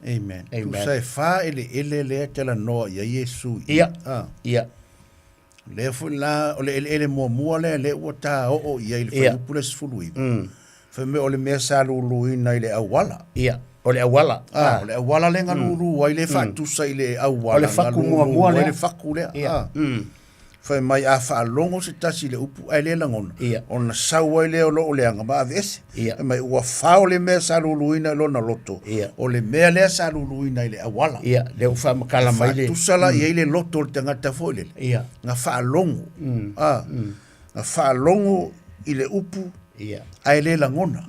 Amen. Amen. Tusa e whā ele ele lea te la noa ia Iesu. Ia. Ah. Ia. Lea foi la, o le ele ele mua mua lea, le ua tā oo ia i le Ia. whaiupu le sefulu iva. Fai mai o le mea sa luluina i le auala. Ia, o le auala. Ah, o le auala le galulu ai le faatusa i le auala. O le faku muamua ai lea. le faku lea. Ia. Ah. Fai mai a faalogo se tasi i le upu ae le lagona. Ia. Ona sau ai lea o loo leaga ma aveese. Ia. Fai mai ua fao le mea sa luluina i lona loto. Ia. O le mea lea sa luluina i le auala. Ia, lea ua faamatala mai le- Faatusa la i ai le loto o le tagata foi lele. Ia. Na faalogo. Ah. Na faalogo i le upu Ia. ae le lagona.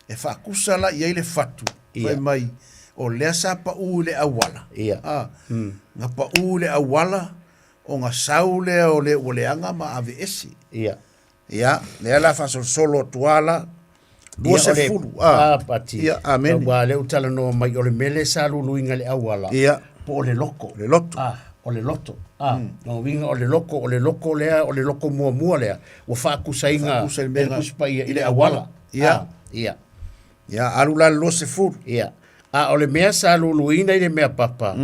E faakusa la i ai le fatu. Ia. Fai mai, o lea sa pau i le auala. Ia. Ah, Na pau i le auala, o ngā sau lea o le ua leaga ma aveese. Ia. Ia, lea la faasolosolo atu ala, lua Ia, o le- sefulu. Ah, pati. Ia, amene. Ua lea ua talanoa mai o le mea lea sa luluina i le auala. Ia. Po o le loko. Le loto. Ah, o le loto. Ah, mm. uiga o le loko, o le loko lea, o le loko muamua lea. Ua faakusaina Faakusa i le mea e le na- Tusi Paia i le auala. Ia. Ah, ia. Ia, alu la le 20. Ia. A o le mea sa luluina i le mea papa,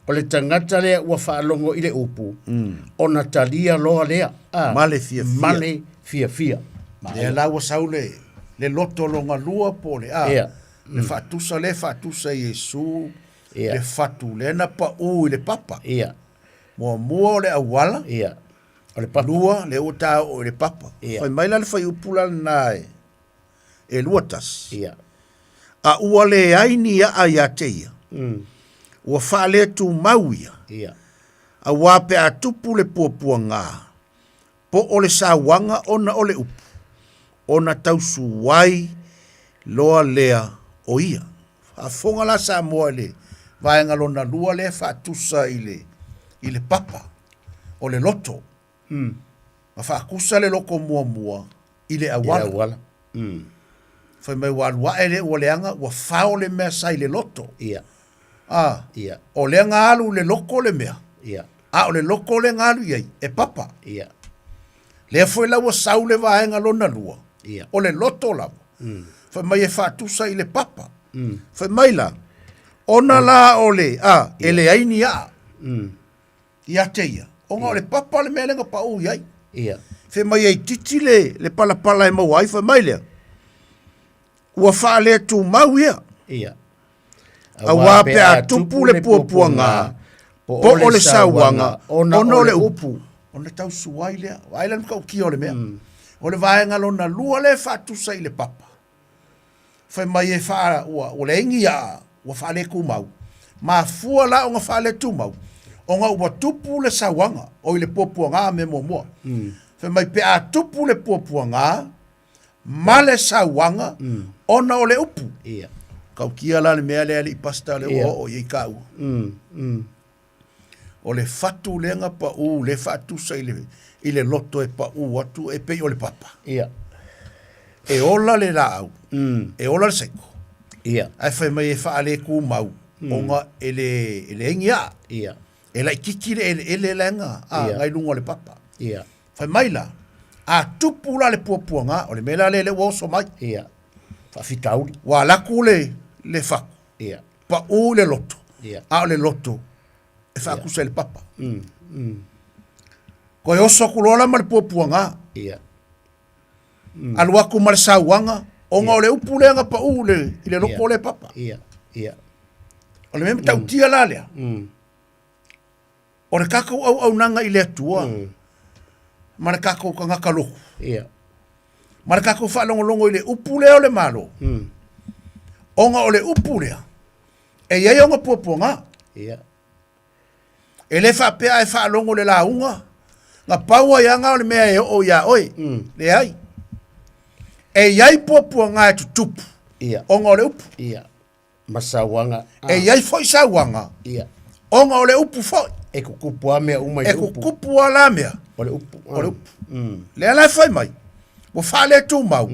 o le tagata lea ua faalogo i le upu, ona talia loa lea. Ah, Ma le fiafia. Ma le fiafia. Lea la ua sau le, le loto longa lua po le a. Ia. Le faatusa le faatusa i Iesu, Ia. le fatu lea na pau i le papa. Ia. Muamua o le auala. Ia. O le papa. Lua, le ua tā o i le papa. Ia. Fai mai la le whai upula lena e, e lua tasi. Ia. A ua le ai ni aa ia te ia. Ua whaale tu mau ia. Ia. A wā pe a tupu le puapua ngā. Po o le sāwanga ona o le upu. Ona tausu wai loa lea o ia. Faafofoga la Samoa i le vaega lona lua lea faatusa i le, i le papa o le loto. Ma faakusa le loko muamua i le auala. I le auala. Fai mai ua alu ae le ua leaga ua fao le mea sa i le loto. Ia. Ah, Ia. o lea nga alu le loko le mea. Ia. A o le loko le nga alu iai, e papa. Ia. Lea foi la ua sau le vaega lona lua. Ia. O le loto lava. Fai mai e faatusa i le papa. Fai mai la, ona la o le, a, e leai ni aa. Ia te ia. Ona o le papa le mea lenga pau iai. Ia. Fai mai ai titi le, le palapala e maua ai, fai mai lea. Ua whaale tu mau ia. Ia. Auā pe a tupu le puapuaga, po o le sauaga, ona o le upu. Ona tausu ai lea. Ai la matautia o le mea. O le vaega lona lua lea e faatusa i le papa. Fai mai e faa, ua, ua leai ni aa, ua faaletumau. Mafua la ona faaletumau, ona ua tupu le sauaga, o i le puapuaga me muamua. Fai mai pe a tupu le puapuaga, ma le sauaga, ona o le upu. Ia. Kaukia la le mea lea alii pastor le Ia. ua oo i ai kāua. O le fatu lea na pau le faatusa i le, i le loto e pau atu e pei o le papa. Ia. E ola le laau, e ola le seiko. Ia. Ae fai mai e faaletumau, ona e le, e leai ni aa. Ia. E laitiiti le eleele laga, a, Ia. ngai luga o le papa. Ia. Fai mai la, a tupu la le puapuaga, o le mea la lea lea ua oso mai. Ia. Faafitauli. Ua alu atu le, le faku. Ia. Pau le loto. Ia. A o le loto, e faakusa i le papa. Koe oso atu loa la ma le puapuaga. Ia. Alu atu ma le sauaga, ona o le upu lea na pau le, i le loko Ia. le papa. Ia. Ia. O le mea matautia la lea. O le kākou auaunaga i le Atua, ma le kākou tagata lotu. Ia. Ma le kākou faalogologo i le upu lea o le Malo. Ona o le upu lea, e iai ona puapuaga. Ia. E le faapea e faalogo le lauga, na pau ai aga o le mea e oo iā oe. Leai. E iai puapuaga e tutupu, Ia. ona o le upu. Ia. Ma sauaga. E iai foi sauaga, Ia. ona o le upu foi. E kukupu lava mea uma i E le upu. kukupu lava la mea. O le upu. O le upu. Lea la e fai mai, ua faaletumau,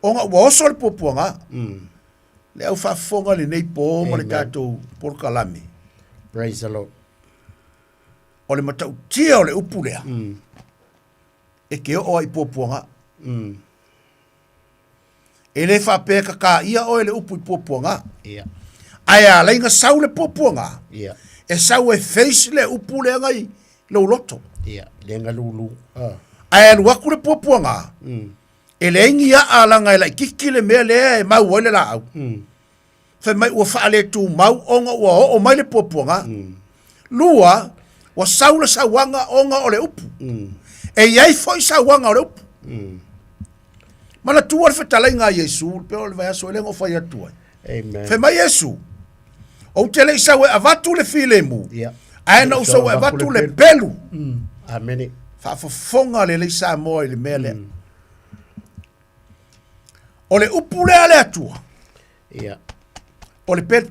ona ua oso le puapuaga. Le au faafofoga lenei pō ma le Amen. tatou polokalame. Praise the Lord. O le matautia o le upu lea, e ke oo ai i puapuaga. E le faapea e kakaia oe le upu i puapuaga. Ia. Ae a alai na sau le puapuaga, Ia. e sau e face le upu lea ngai lou loto. Ia, le galulu. Ah. Ae alu atu le puapuaga, e leai ni aa laga e laititi le mea lea e mau ai le laau. Fai mai ua faaletumau ona ua oo mai le puapuaga. Lua, ua sau le sauaga ona o le upu. E i ai foi sauaga o le upu. Manatua le fetalaiga a Iesu, pe o le vaiaso e le na fai atu ai. Amen. Fai mai Iesu, ou te le i sau e avatu le filemu, Ia. ae na ou sau e avatu le pelu. Amene. Faafofoga lelei Samoa i le mea lea. O le upu lea a le Atua, Ia. o le pelu.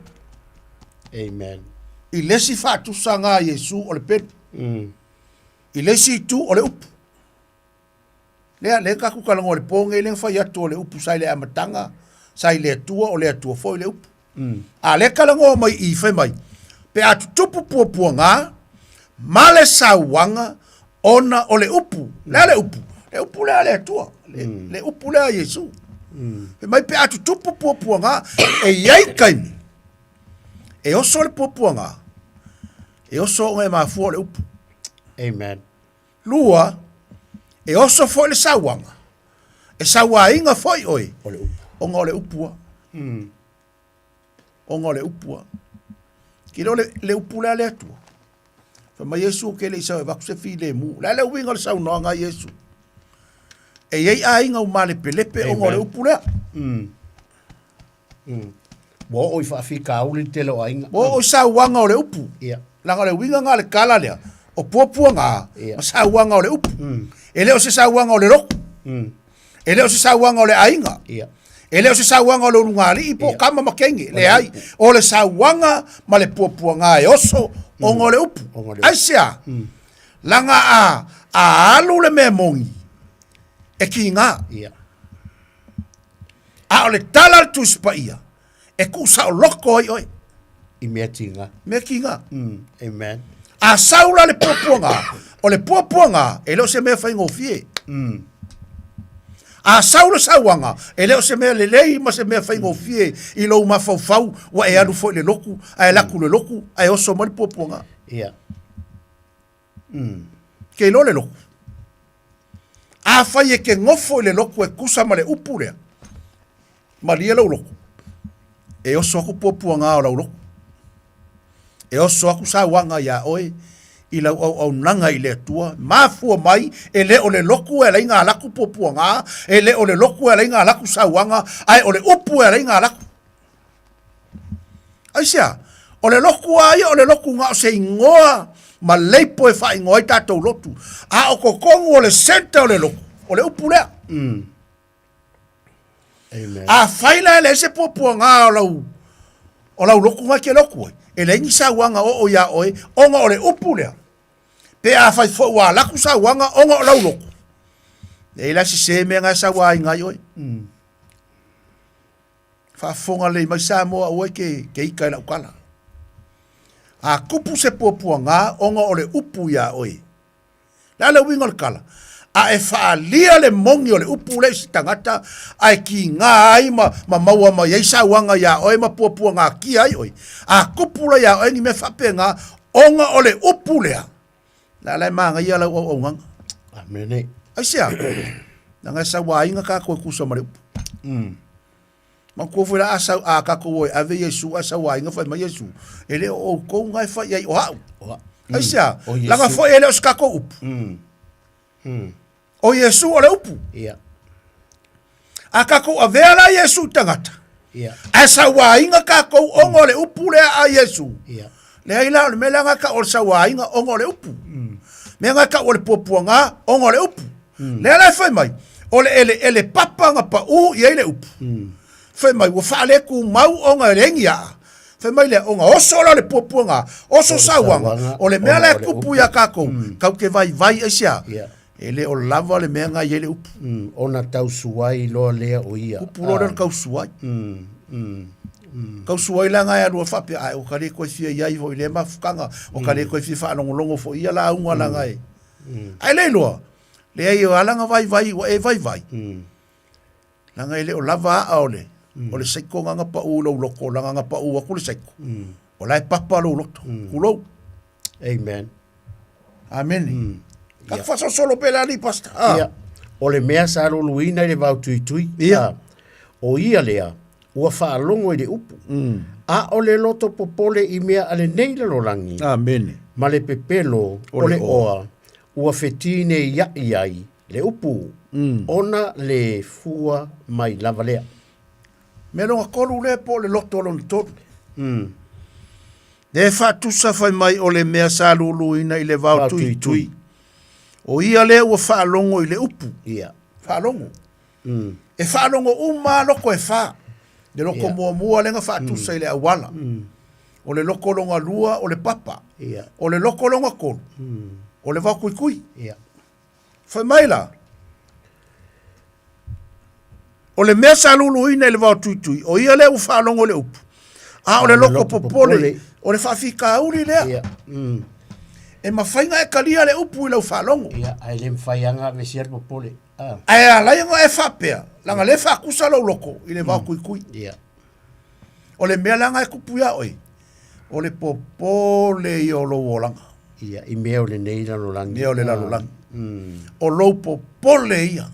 Amen. I le isi faatusaga a Iesu o le pelu. I le isi itu o le upu. Lea, lea tatou talanoa i le po nei lea na fai atu o le upu sa i le amataga, sa i le Atua, o le Atua foi le upu. A lea talanoa mai i fai mai, pe a tutupu puapuaga ma le sauaga ona o le upu. Le a le upu? Le upu lea a le Atua, le upu lea a Iesu. Fai mai pe a tutupu puapuaga, e i ai taimi e oso le puapuaga, e oso ona e mafua o le upu. Amen. Lua, e oso foi le sauaga, e sauaina foi oe, O le upu. ona o le upu a. Ona o le upu a. Ke le o le upu lea a le Atua. Fai mai Iesu ou te le i sau e avatu se filemu. O le a le uiga o le saunoaga a Iesu? E i ai aiga ua malepelepe ona o le upu lea. Ua oo i faafitauli le tele o aiga. Ua oo i sauaga o le upu. Ia. Leaga o le uiga lena o le tala lea, o puapuaga ma sauaga o le upu. E le o se sauaga o le lotu. E le o se sauaga o le aiga. Ia. E le o se sauaga o le ulugalii po o tama ma teine. Leai. O le sauaga ma le puapuaga e oso ona o le upu. Aisea? Leaga a alu le mea moni, e kiga. Ia. A o le tala a le Tusi Paia, e tuusaoloto ai oe. I mea tiga. Mea tiga. Amen. A sau la le puapuaga, o le puapuaga e le o se mea faigofie. A sau le sauaga, e le o se mea lelei ma se mea faigofie i lou mafaufau, ua e alu foi i le lotu, ae alu atu i le lotu, ae oso mai le puapuaga. Ia. Ke iloa le lotu. Afai e te nofo i le lotu e tusa ma le upu lea, malie lou lotu, e oso atu puapuaga o lau lotu. E oso atu sauaga iā oe i lau auaunaga i le Atua, mafua mai e le o le lotu e alai ona alu atu puapuaga, e le o le lotu e alai ona alu atu sauaga, ae o le upu e alai ona alu atu. Aisea? O le lotu lava ia o le lotu na o se igoa ma leipo e faaigoa ai tatou lotu. A o totonu o le centre o le lotu, o le upu lea. Amen. Afai la e leai se puapuaga o lau, o lau lotu na e te lotu ai, e leai ni sauaga oo iā oe ona o le upu lea. Pe afai foi ua alu atu sauaga ona o lau lotu, leai la sese mea na e sauaina ai oe. Faafofoga lelei mai Samoa aua e te, te ita i lau tala. A tupu se puapuaga ona o le upu iā oe. Le a le uiga o le tala? A e faaalia le moni o le upu lea i se tagata ae kiga ai ma, ma maua mai ai sauaga iā oe ma puapuagatia ai oe. A tupu la iā oe ni mea faapena ona o le upu lea, le a la e manaia lau auaunaga. Amene. Aisea? Leaga e sauaina tatou e tusa ma le upu. Manatua foi la a sau a tatou o e ave Iesu ae sauaina fai mai Iesu, e le o outou na e fai i ai o au. O au. Aisea? O Iesu. Leaga foi e le o se tatou upu. O Iesu o le upu. Ia. A tatou avea la Iesu i tagata, Ia. ae sauaina tatou ona o le upu lea a Iesu. Ia. Leai la, o le mea lea na tau o le sauaina ona o le upu. Mea na tau o le puapuaga ona o le upu. Lea la e fai mai, o le eleele papa na pau i ai le upu. Fai mai, ua faaletumau ona e leai ni aa. Fai mai lea, ona oso la o le puapuaga, oso sauaga, o le mea la e tupu iā tatou, tatou te vaivai aisea? E le o lava le mea na i ai le upu. Ona tausuai loa lea o ia. Upu loa lea o le tausuai. Tausuai la na e alu ai faapea, ae ua ka le toe fia i ai foi i lea mafutaga, ua ka le toe fia faalogologo foi i ia lauga laga e. Ae le iloa, leai o ala na vaivai, ua e vaivai, leaga e le o lava aa o le. O le saiko gaga paʻu i lou loto laga na paʻu atu le saiko. O la e papa lou loto. Kulou. Amen. Amene. Ka faasolosolo pea le alii pastor. Ah. Ia, o le mea sa luluina i le vaotuitui, Ia. a, o ia lea, ua faalogo i le upu. A o le loto popole i mea a lenei lalolagi. Amene. Ma le pepelo o le oa, ua fetineia'i ai le upu, ona le fua mai lava lea. Mea lona tolu lea po o le loto lona tolu. Lea e faatusa fai mai o le mea sa luluina i le vao tuitui. O ia lea ua faalogo i le upu. Ia. Faalogo. E faalogo uma lava loko e fa. Le loko muamua lea na faatusa i le auala. O le loko lona lua o le papa. Ia. O le loko lona tolu, o le vao kuikui. Ia. Fai mai la, o le mea sa luluina i le vao tuitui, o ia lea ua faalogo i le upu. A o le loko popole, o le faafitauli lea. Ia. Mm. E mafai ona e talia le upu i lau faalogo. Ia, ae le mafai lava ona aveesea le popole. Ah. Ae ala ai ona e faapea, leaga lea e faatusa lou loko i le vao kuikui. Ia. O le mea la na e tupu iā oe, o le popole ia o lou olaga. Ia, i mea o lenei lalolagi. Mea o le lalolagi. O lou popole ia.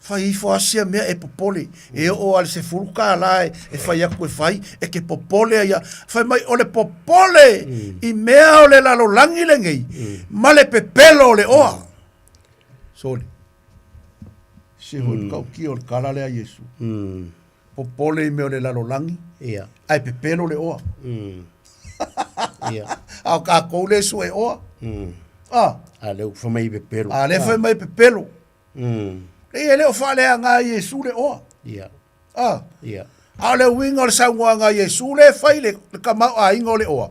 Fai ifo lava sia mea e popole. E oo lava i le $10 e fai atu e fai, e te popole ai lava. Fai mai, o le popole i mea o le lalolagi lenei, ma le pepelo o le oa. Sole. Se hoi mm. kaukia o le kala lea Iesu. Popole i mea o le lalolagi, Ia. ae pepelo le oa. Ia. A o kākou le sue oa. Ah. A lea ua fai mai pepelo. A lea fai mai pepelo. Le e le o faaleaga ai Iesu le oa. Ia. Ah. Ia. A o le uiga o le saunoaga a Iesu lea e fai le, le kamaoaiga o le oa.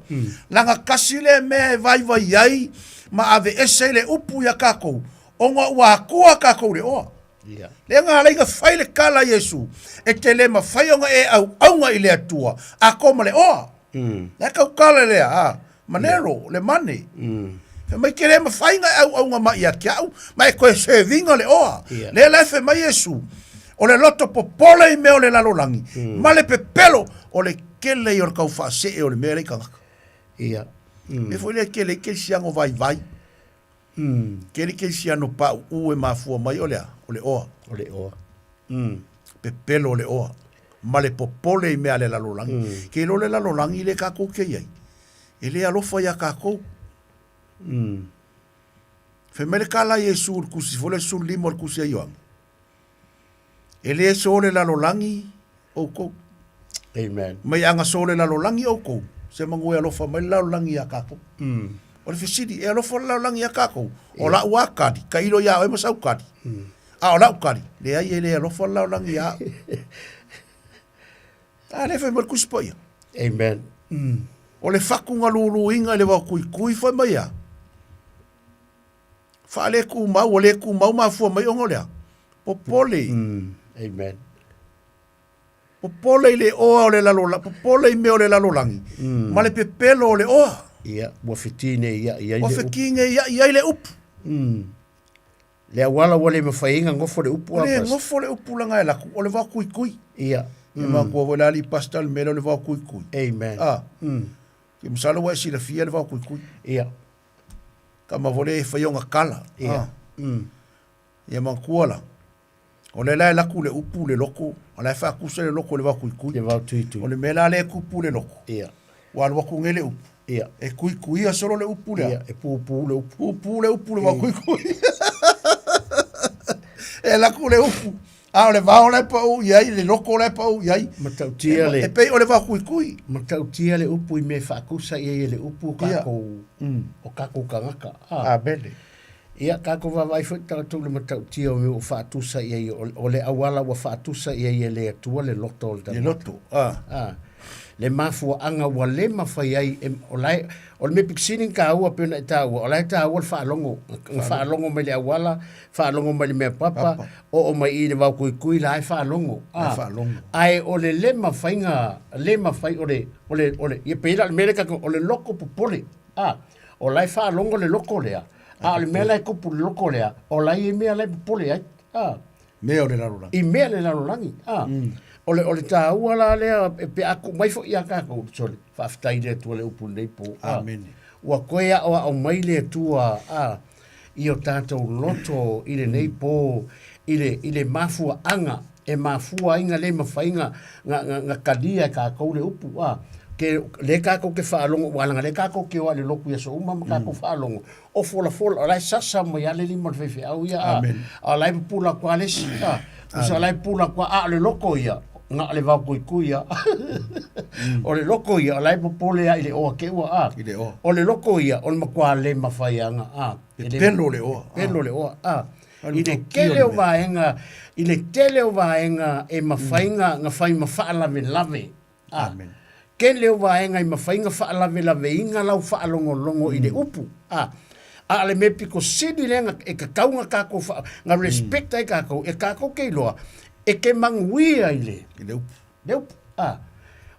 Laga kasi lea mea e vaivai ai ma aveese ai le upu iā kākou, ona ua akua kākou i le oa. Ia. Lea na ala ai na fai le tala a Iesu, e te le mafai ona e auauna i le Atua, atoa ma le oa. Lea tau tala lea, a, manero, le mane. Fai mai te le mafai ona e auauna mai ia te au, ma e toe serviga le oa. Ia. Lea la e fai mai Iesu, o le loto popole i mea o le lalolagi, ma le pepelo o le kele ia o le tau faasee o le mea lea i tagata. Ia. Mea foi lea e kele ai kerisiano vaivai. Kele kerisiano pauu e mafua mai o le a? O le oa. O le oa. Pepelo o le oa. Ma le popole i mea a le lalolagi. Ke iloa le lalolagi lea kākou ke i ai, e le alofa iā kākou. Fai mai le kala a Iesu i le tusi foi lea 15 o le tusi a Ioane, E le so le lalolagi oukou. Amen. Mai a na so le lalolagi oukou, se manu e alofa mai le lalolagi iā kākou. O le fesili, e alofa le lalolagi iā kākou? O la'u a kali, tailo iā oe ma sau kali. A o la'u kali, leai e le alofa le lalolagi iā a'u. A lea fai mai le Tusi Paia. Amen. O le fakuga luluina i le vao kuikui fai mai a. Faaletumau, ua le tumau mafua mai ona o le a? Popole. Amen. Popole i le oa o le lalolagi, popole i mea o le lalolagi, ma le pepelo o le oa. Ia, ua fetineia'i ai Ua le upu. fetineia'i ai le upu. Le auala ua le mafai ai ona nofo le upu Ua a le Pastor. nofo le upu laga e laku, o le vao kuikui. Ia. E manatua foi le alii pastor le mea lea o le vao kuikui. Amen. Ah. Ke masalo ua e silafia le vao kuikui. Ia. Tama foi lea e fai ona kala. Ia. Ah. Ia manatua la, o lea la e laku le upu le loko, o la e faatusa le loko i le vao kuikui. Le vao tuitui. O le mea la lea e kupu le loko. Ia. Ua alu atu nei le upu. Ia. E kuikuia solo le upu lea. Ia, e pupu le upu. Pupu le upu le vao kuikui. E laku le upu. A o le vao la e pau i ai, le loko la e pau i ai. Matautia le E pei o le vao kuikui. Matautia le upu i mea e faatusa i ai e le upu o Ia. kākou o kākou tagata. Ah. Amene. Ia, kākou vaavaai foi tatou i le matautia o mea ua faatusa i ai, o le auala ua faatusa i ai e le Atua le loto o le tagata. Le loto, ah. Ah. Le mafuaaga ua le mafai ai, e, o la e, o le mea pito sili ona taua pei ona e taua, o la e taua le faalogo, na faalogo mai le auala, faalogo mai le mea papa, oo mai i i le vao kuikui, la e faalogo. La e Ah. faalogo. Ae o le le mafaiga, le mafai o le, o le, o le, ia pei la o le mea lea tatou, o le loko popole. Ah. O la e faalogo le loko lea, a o le mea la e kupu i le loko lea, o la e i ai mea la e popole ai. Ah. Mea o le lalolagi. I mea le lalolagi. A. O le, o le tāua la lea, e pe a tuu mai foi ia kākou, sole, faafetai i le Atua i le upu i lenei po. A. Amene. Ua toe aoao mai le Atua, a, i o tātou loto i lenei po, i le, i le mafuaaga e mafua ai na le mafai na, na, na, na talia e kākou le upu, a. Ke, lea kākou ke faalogo, ua leaga lea kākou ke o a i le lotu i aso uma ma kākou faalogo, o folafola, o la e sasa mai lava le lima o le faifeau ia, a, Amen. a o la e pupula atu lava le isi, a, tusa o la e pupula atu lava, a o le loko ia, na o le vao tuitui lava. O le loko ia, o la e popole lava i le oa te ua, a. I le oa. O le loko ia, o le matua le mafai lava na, a. E pelo le oa, E pelo le oa, a. Alu I le tau tele kio o le mea. vaega, i le tele o vaega e mafai na, na fai ma faalavelave, a. Amen. Tele o vaega e mafai na faalavelaveina lau faalogologo i le upu, a. A o le mea pito sili lea na, e tatau ona tatou faa, na respect ai tatou, e tatou te iloa, e te manuia i le, I le upu. le upu, a.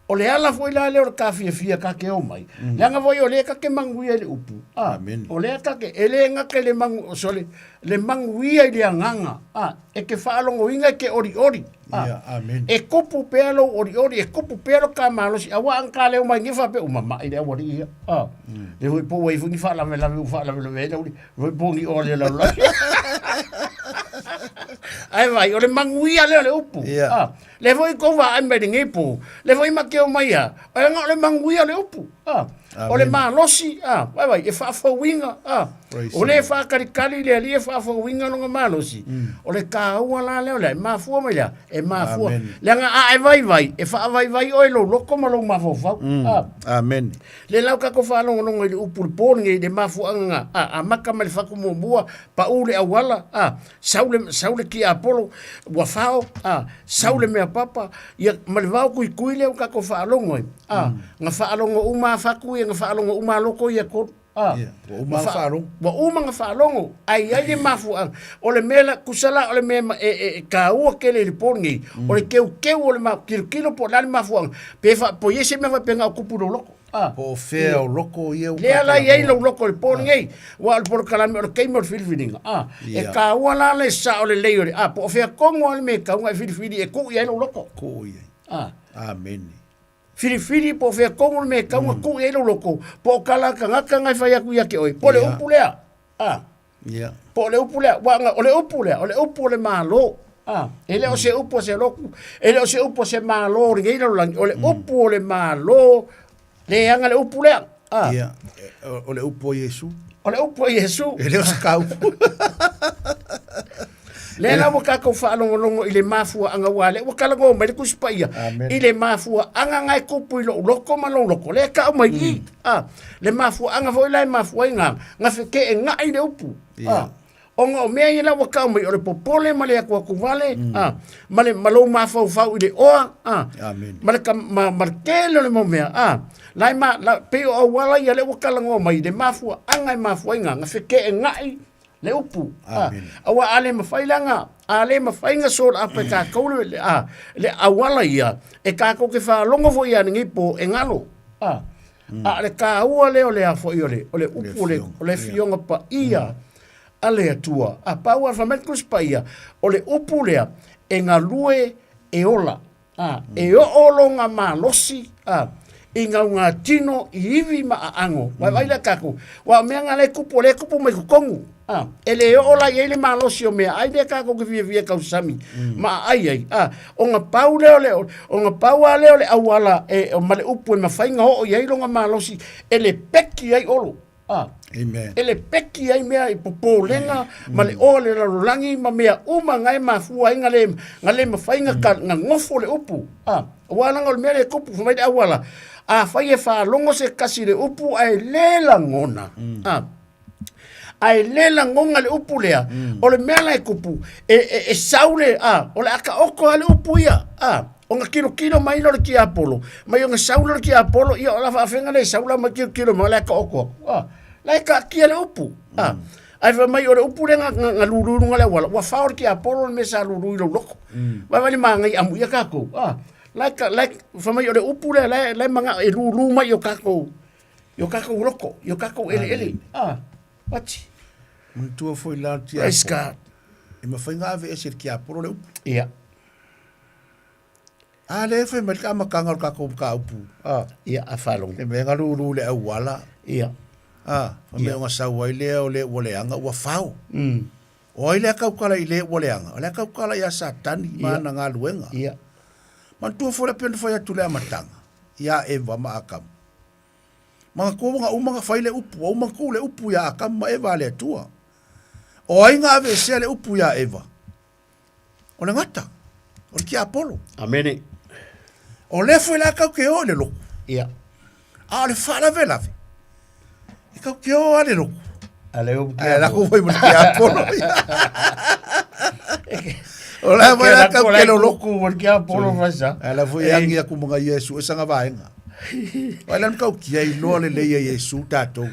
O le ala foi la lea o le tafiafia ta te omai, leaga foi o lea ta te manuia i le upu, a. Amen. O lea ta te, e le gata i le manu, sorry, le manuia i le agaga, a, e te faalogoina e te olioli, a. Ia, amen. E kupu pea lou olioli, e kupu pea lo ta malosi, auā a na ta leo mai nei faapea, ua mama'i le aualii ia, a. Le foi po ua i ai foi ni faalavelave ua faalavelave ai le aualii, le foi po ni oa le lalolagi. Ae vaai, o le manuia lea o le upu, Ia. a. Lea foi tou vaai mai lenei po, lea foi ma te omai a, leaga o le manuia o le upu, a. O le Amen. malosi, a, vaai vaai, e faafouina, a. Praise O le faatalikali le Alii e faafouina lona malosi, o le taua la lea o lea, e mafua mai lea, e mafua. Amen. Leaga a e vaivai, e faavaivai oe i lou loto ma lou mafaufau, a. Amen. Le la ua tatou faalogologo i le upu i le po lenei i le mafuaaga na, a, amata mai le fatu muamua, pau le auala, a, sau le, sau le tiapolo, ua fao, a, sau le mea papa, ia, ma le vao tuitui lea ua tatou faalogo ai, a, na faalogo uma lava fatu ia, na faalogo uma lava loto ia e tolu. A, Ia, ua uma na faalogo. Ua uma na faalogo, ae i ai le mafuaaga. O le mea la, tusa la o le mea e, e, e taua tele i le po lenei, o le teuteu o le ma, tilotilo po o le a le mafuaaga, pe fa, po i ai se mea faapea na o tupu i lou loko. A. Po o fea o loko ia ua Lea la i ai lou loko i le po lenei, aua o le polokalame o le taimi o le filifiliga. A, e Ia. taua la le sao lelei o le, a, po o fea tonu lava le mea e tatau ona e filifili e tuu i ai lou loko. Tuu i ai. A. Amene. Filifili po o fea tonu le mea e tatau ona tuu i ai lou loko, po o tala a tagata na e fai atu ia te oe, po o le Ia. upu lea. A. Ia. Po o le upu lea, aua o le upu lea, o le upu o le Malo. A, e le o se upu a se lotu, e le o se upu a se Malo o lenei lalolagi, o le upu o le Malo, leaga le upu lea. A. Ia. O le upu a Iesu. O le upu a Iesu. E le o se ka upu. Lea la ua tatou faalogologo i le mafuaaga aua lea ua talanoa mai le Tusi Paia i le mafuaaga na e tupu i lou loto ma lou loto. Lea e tau mai i i. A, le mafuaaga foi la e mafua ai na, na feteenai le upu. A, ona o mea ia la ua tau mai o le popole ma le atuatuvale, a, ma le, ma lou mafaufau i le oa, a, Amen. ma le, ma, ma le tele o le mau mea, a, la e ma, la, pei o auala ia lea ua talanoa mai i le mafuaaga e mafua ai na, na feteenai le upu. A, aua a le mafai la na, a le mafai na sola apa e tatou le, le, a, le auala ia, e tatou te faalogo foi ia lenei po e galo. A, a o le taua lea o le a foi o le, o le upu o le, o le Afioga Paia a le Atua. A pau a fai mai le Tusi Paia, o le upu lea e galue e ola. A, e oo lona malosi, a, i gaugatino i ivi ma aago. Vaivai lea tatou, aua o mea na lea e tupu, o lea e tupu mai totonu. A, e le oo la i ai le malosi o meaai lea tatou te fiafia e tausami ma aai ai. A, ona pau lea o le, ona pau lava lea o le auala e, ma le upu e mafai ona oo i ai lona malosi e lepeki ai Olo. A, Amen. e lepeki ai mea i popolega ma le oa o le lalolagi ma mea uma na e mafua ai na le, na le mafai na, ka, na gofo le upu. A, aua leaga o le mea lea e tupu, fai mai le auala, afai e faalogo se tasi i le upu ae le lagona, a, ae le lagona le upu lea, o le mea la e tupu, e, e, e sau le, a, o le a taoto lava le upu ia, a, ona tilotilo mai lea o le tiapolo, mai ona sau lea o le tiapolo, ia o la faafega lea e sau la ma tilotilo mai, o le a taoto atu, a, la e taatia le upu, a. Ae fai mai o le upu lea na, na, na lulu i luga o le auala, ua fao le tiapolo le mea sa lulu i lou loto. Vaai le magaia amuia tatou, a. La e, la e, fai mai o le upu lea, la e, la e manao e lulu mai i o tatou, i o tatou loto, i o tatou eleele, a. Ati. Manatua foi la le Praise tiapolo. God. E mafai ona aveese e le tiapolo le upu. Ia. A lea e fai mai le amataga o le tatou mataupu. A. Ia, a faalogo. Le mea na lulu i le auala. Ia. A, fai mai ona sau ai lea o le ua leaga ua fao. Mm. O ai lea tautala i le ua leaga? O lea tautala ia Satani ma ana galuega. Ia. Manatua foi la pei ona fai atu i le amataga, ia Eva ma Atamu. Manatua ua uma ona fai le upu, ua uma ona tuu le upu ia Atamu ma Eva a le Atua. O ai na aveesea le upu ia Eva? O le gata, o le tiapolo. Amene. O lea foi la tatou te o i le lotu. Ia. A o le faalavelave, e tatou te o lava i le lotu. A le upu Ae lako foi ma le tiapolo. O la foi la tatou te lolotu. Ma le tiapolo faisa. Ae la foi e agi atu ma Iesu e sanga vaega. Ai la matautia iloa lelei e Iesu tatou.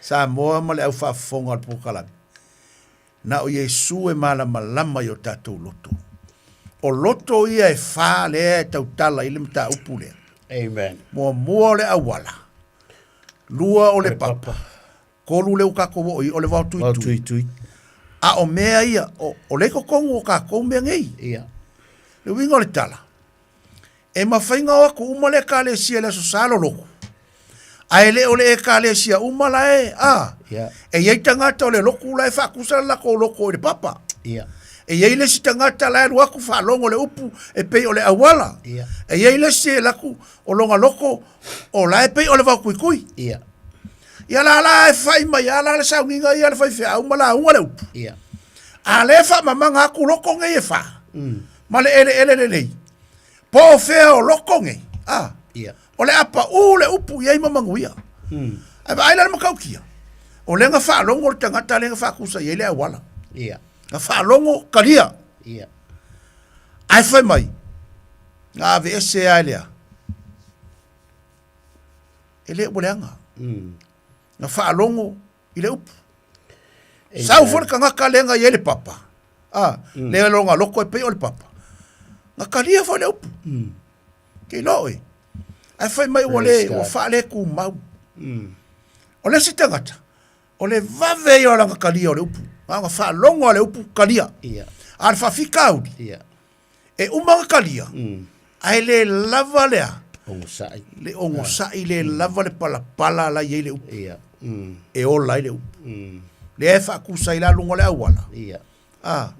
Samoa ma le au faafofoga o le polokalame. Na o Iesu e malamalama i o tatou loto. O loto ia e fa lea e tautala i le mataupu lea. Amen. Muamua o le auala. Lua o le papa. Tolu lea ua tatou oo i o le vao tuitui. A o mea ia, o, o lea i totonu o tatou mea nei. Ia. Le uiga o le tala, e mafai ona o atu uma le Ekalesia i le Aso Sa lolotu, ae le o le Ekalesia uma la e, a, Yeah. e i ai tagata o le lotu la e faatusa le latou loto i le papa. Yeah. E i ai le isi tagata la e alu atu faalogo le upu e pei o le auala. Yeah. E i ai le isi e alu atu o lona loto o la e pei o le vaotuitui. Yeah. Ia la la e fai mai a la le sauniga ia le faifeau ma lauga le upu. Yeah. A lea e faamamaga atu loko nei e fa. Ma le eleele lelei. Po o fea o loko nei. A. Yeah. O le a paū le upu i ai ma manuia. Ae vaai la le matautia. O lea na faalogo le tagata lea na faatusa i ai le auala. Yeah. Na faalogo kalia. Yeah. Ae fai mai, na aveese lava e le a? E le ua leaga. Na faalogo i le upu. Sau foi le tagata lea na i ai le papa. A, lea lona loko e pei o le papa. Na kalia foi le upu. Ke iloa oe. Ae fai mai ua le, ua faaletumau. O le isi tagata, o le vave ia o lana kalia o le upu. Na ona faalogo lava i le upu kalia. A o le faafitauli, e uma ona kalia, ae le lava le a? Ogosai. Le ogosai, le lava le palapala la e i ai le upu. E ola ai le upu. Lea e faatusa ai la luga o le auala. A,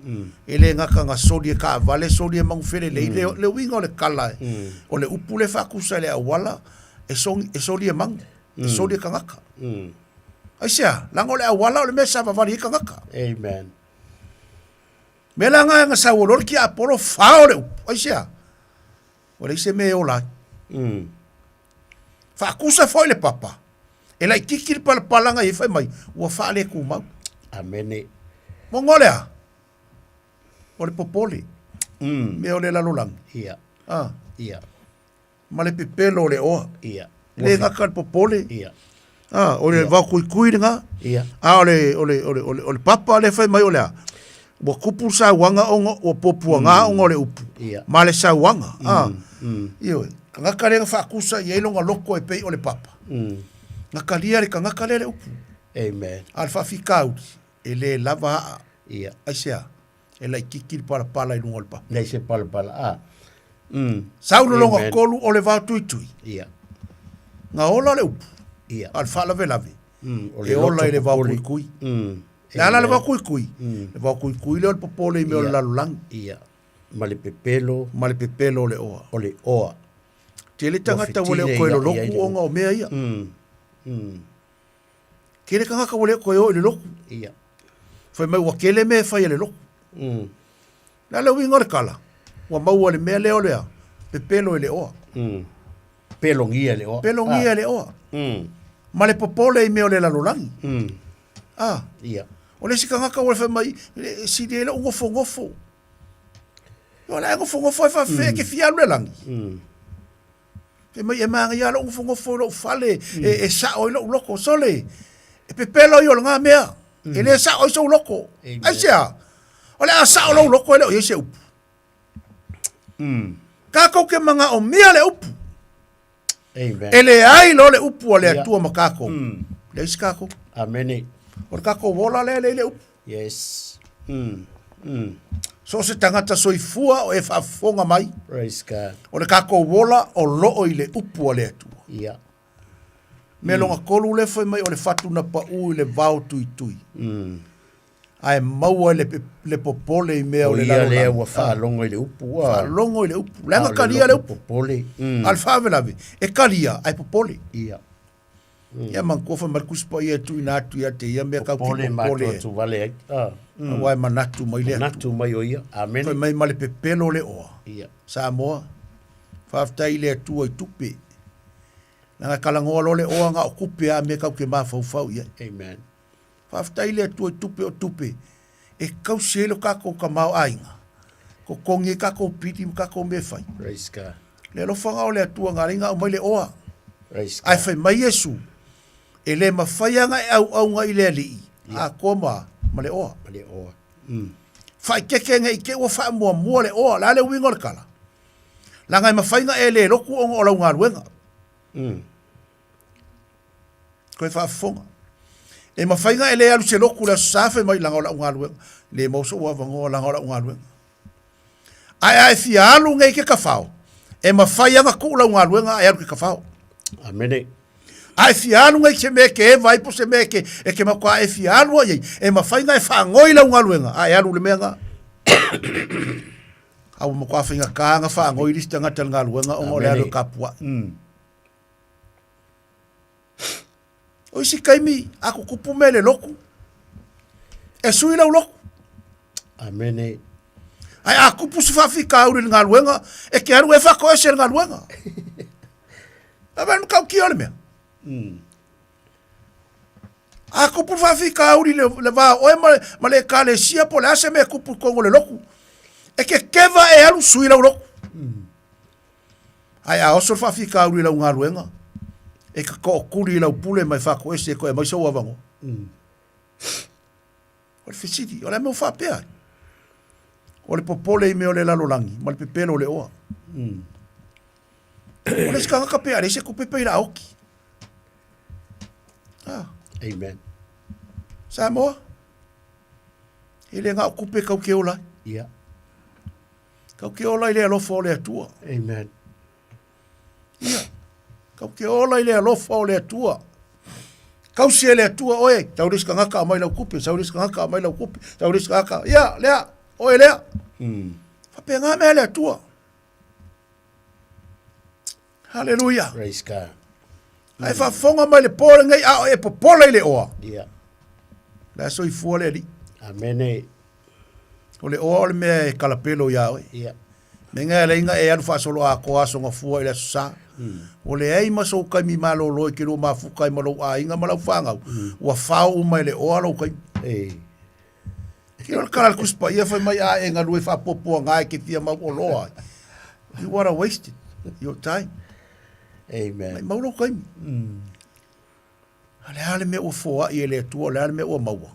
e le gata na soli e taavale, soli e manufelelei. Le, le uiga o le tala, o le upu lea e faatusa i le auala, e soli, e soli e manu, e soli e tagata. Aisea? Leaga o le auala o le mea e savavali ai tagata. Amen. Mea la na na sau loa le tiapolo fao le upu. Aisea? Ua leai se mea e ola ai. Faatusa foi le papa, e laitiiti le palapalaga i ai fai mai, ua faaletumau. Amene. Mogo lea, o le popole, mea o le lalolagi. Ia. Ah. Ia. Ma le pepelo o le oa. Ia. Le gata le popole. Ia. Ah, o le vaokuikui lena. Ia. A o le, o le, o le, o le, o le papa lea fai mai o le a? Ua tupu le sauaga ona ua puapuaga ona o le upu. Ia. Ma le sauaga. Ah. Ioe. Tagata lea na faatusa i ai lona loto e pei o le papa. Na talia e le tagata lea le upu. Amen. A o le faafitauli, e le lava aa. Ia. Aisea? E laitiiti le palapala i luga o le papa. Leai se palapala. Ah. Sau le lona Amen. tolu o le vaotuitui. Ia. Na ola le upu. Ia. A o le faalavelave, O le e ola i le loto popole. vaokuikui. Le a la le vaokuikui? Le vaokuikui lea o le popole i mea o le Ia. lalolagi. Ia. Ma le pepelo. Ma le pepelo o le oa. O le oa. Tele tagata ua le o toe loloku ona o mea ia. Tele tagata ua le o toe o i le lotu. Ia. Fai mai ua tele mea e fai e le lotu. Le a le uiga o le tala? Ua maua le mea lea o le a? Pepelo i le oa. Pelogia i le oa. Pelogia i le oa. Ma le popole i mea o le lalolagi. Ah. Ia. O le isi tagata ua fai mai, e sili ai lou nofonofo. O la e nofonofo ai faafefea e te fia alu i le lagi. Fai mai e manaia lou nofonofo i lou fale, e sao ai lou loto. Sole, e pepelo ia o lena mea. E le sao ai sou loto. Aisea? O le a sao lou loto e le o i ai se upu. Tatou te manaomia le upu. Amen. E leai loa le upu a le Atua ma tatou. Leai se tatou. Amene. O le tatou ola lea e leai le upu. Yes. So o se tagata soifua o e faafofoga mai. Praise God. O le tatou ola o loo i le upu a le Atua. Ia. Mea longa tolu le fai mai o le fatu na paʻu i le vao tuitui. Ae maua i le, le popole i mea o le ia lea lalolagi. ua faalogo i le upu. ah. Faalogo i le upu. Leaga A o le kalia le loto upu. Popole. A le faalavelave, e kalia ae popole. Ia. Ia manatua fai mai le Tusi Paia e tuuina atu ia te ia mea kau ki Popole ma popole. atu atu vale ai. Ah. Aua e manatu mai le Atua. Manatu mai o ia. Amene. Fai mai ma le pepelo le oa. Ia. Samoa, faafetai i le Atua i tupe. Leaga e kalagoa loa le oa na o tupe a mea kau ke mafaufau i ai. Amen. Faafetai i le Atua i tupe o tupe e kausi ai lo tatou tamaoaiga. Totogi ai tatou pili ma tatou mea e fai. Praise God. Le alofaga o le Atua na ala ai ona aumai le oa. Praise God. Ae fai mai Iesu, e le mafai lava ona e auauga i le Alii, atoa ma, ma le oa. Ma le oa. Faaeteete ne i te i ua faamuamua le oa. O le a le uiga o le tala? Leaga e mafai ona e le lotu ona o lau galuega. Koe faafofoga. E mafai ona e le alu i se lotu i le Aso Sa fai mai leaga o lau galuega. E le maua sou avanoa leaga o lau galuega. Ae a e fia alu nei i ke kafao, e mafai lava ona tuu lau galuega ae alu i ke kafao. Amene. A e fia alu nei i se mea e te eva ai po o se mea e te, e te matua e fia alu ai ai, e mafai ona e faanoi lau galuega ae alu i le mea lena. A ua matua faigata ona faanoi le isi tagata i le galuega ona o le alu e tapuai. O isi taimi, a tutupu mea i le lotu, e sui lau lotu. Amene. Ae a tupu se faafitauli i le galuega, e te alu e faatoese le galuega. A mea matautia o le mea. A tupu le faafitauli i le, le va o oe ma, ma le ekalesia po o le a se mea e tupu i totonu o le lotu, e te keva e alu sui lau lotu. Ae a oso le faafitauli i lau galuega, e te tootuli i lau pule ma e faatoese e toe aumai sou avanoa. O le fesili, o le a mea ua faapea ai? O le popole i mea o le lalolagi ma le pepelo o le oa. O le isi tagata pe a leai se tupe pe i la oki. Ah. Amen. Samoa, e le na o tupe kau ke ola ai. Ia. Kau ke ola i le alofa o le Atua. Amen. Ia. Kau ke ola i le alofa o le Atua. Kausi e le Atua oe, tau le isi tagata aumai lau tupe, sau le isi tagata aumai lau tupe, sau le isi tagata, ia, lea, oe lea. Faapena mea a le Atua. Haleluia. Praise God. Ae faafofoga mai le po lenei a o e popole i le oa. Ia. La e soifua le Alii. Amene. O le oa o le mea e kalapelo iā oe. Ia. Mea nga e ala ai ona e alu faasoloatoa aso gafua i le Aso Sa. Ua leai ma sou taimi malolo e te lua mafuta ai ma lou aiga ma lau fanau. Ua fao uma e le oa lou taimi. Kilo le kala le Tusi Paia fai mai a e galue faapuapuaga e te fia mauoloa ai. You are wasted your time. Amen. Mai mau lou taimi. A le a le mea ua foai e le Atua, o le a le mea ua maua.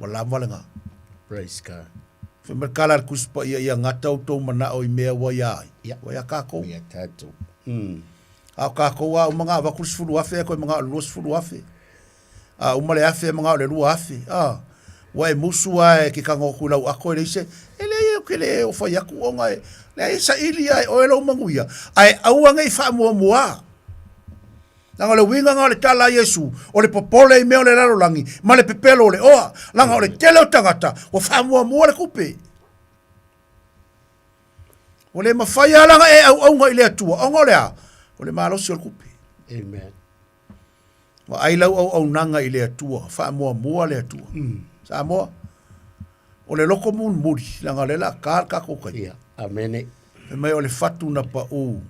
Ua lava lena. Praise God. Fai mai le kala a le Tusi Paia ia gata outou manao i mea ua ia ai. Ia. Ua ia kākou. Ia tātou. A o kākou a uma ona avatu le 10,000 ae toe manao i le 20,000. A uma le 1,000 e manao i le 2,000. A, ua e musu lava e ke tago atu i lau ato e leai se, e leai ou te le o fai atu ona e, leai e saili lava e oe lou manuia, ae aua ne i faamuamua. Leaga o le uiga lena o le tala a Iesu, o le popole i mea o le lalolagi ma le pepelo o le oa, leaga o le tele o tagata ua faamuamua le tupe. Ua le mafai lava la ona e auauga i le Atua, ona o le a? O le malosi o le tupe. Amen. Vaai lau auaunaga i le Atua, faamuamua le Atua. Samoa, o le loko mulimuli, leaga o lea o le a ta le tatou taimi. Ia, amene. Fai mai o le fatu na pau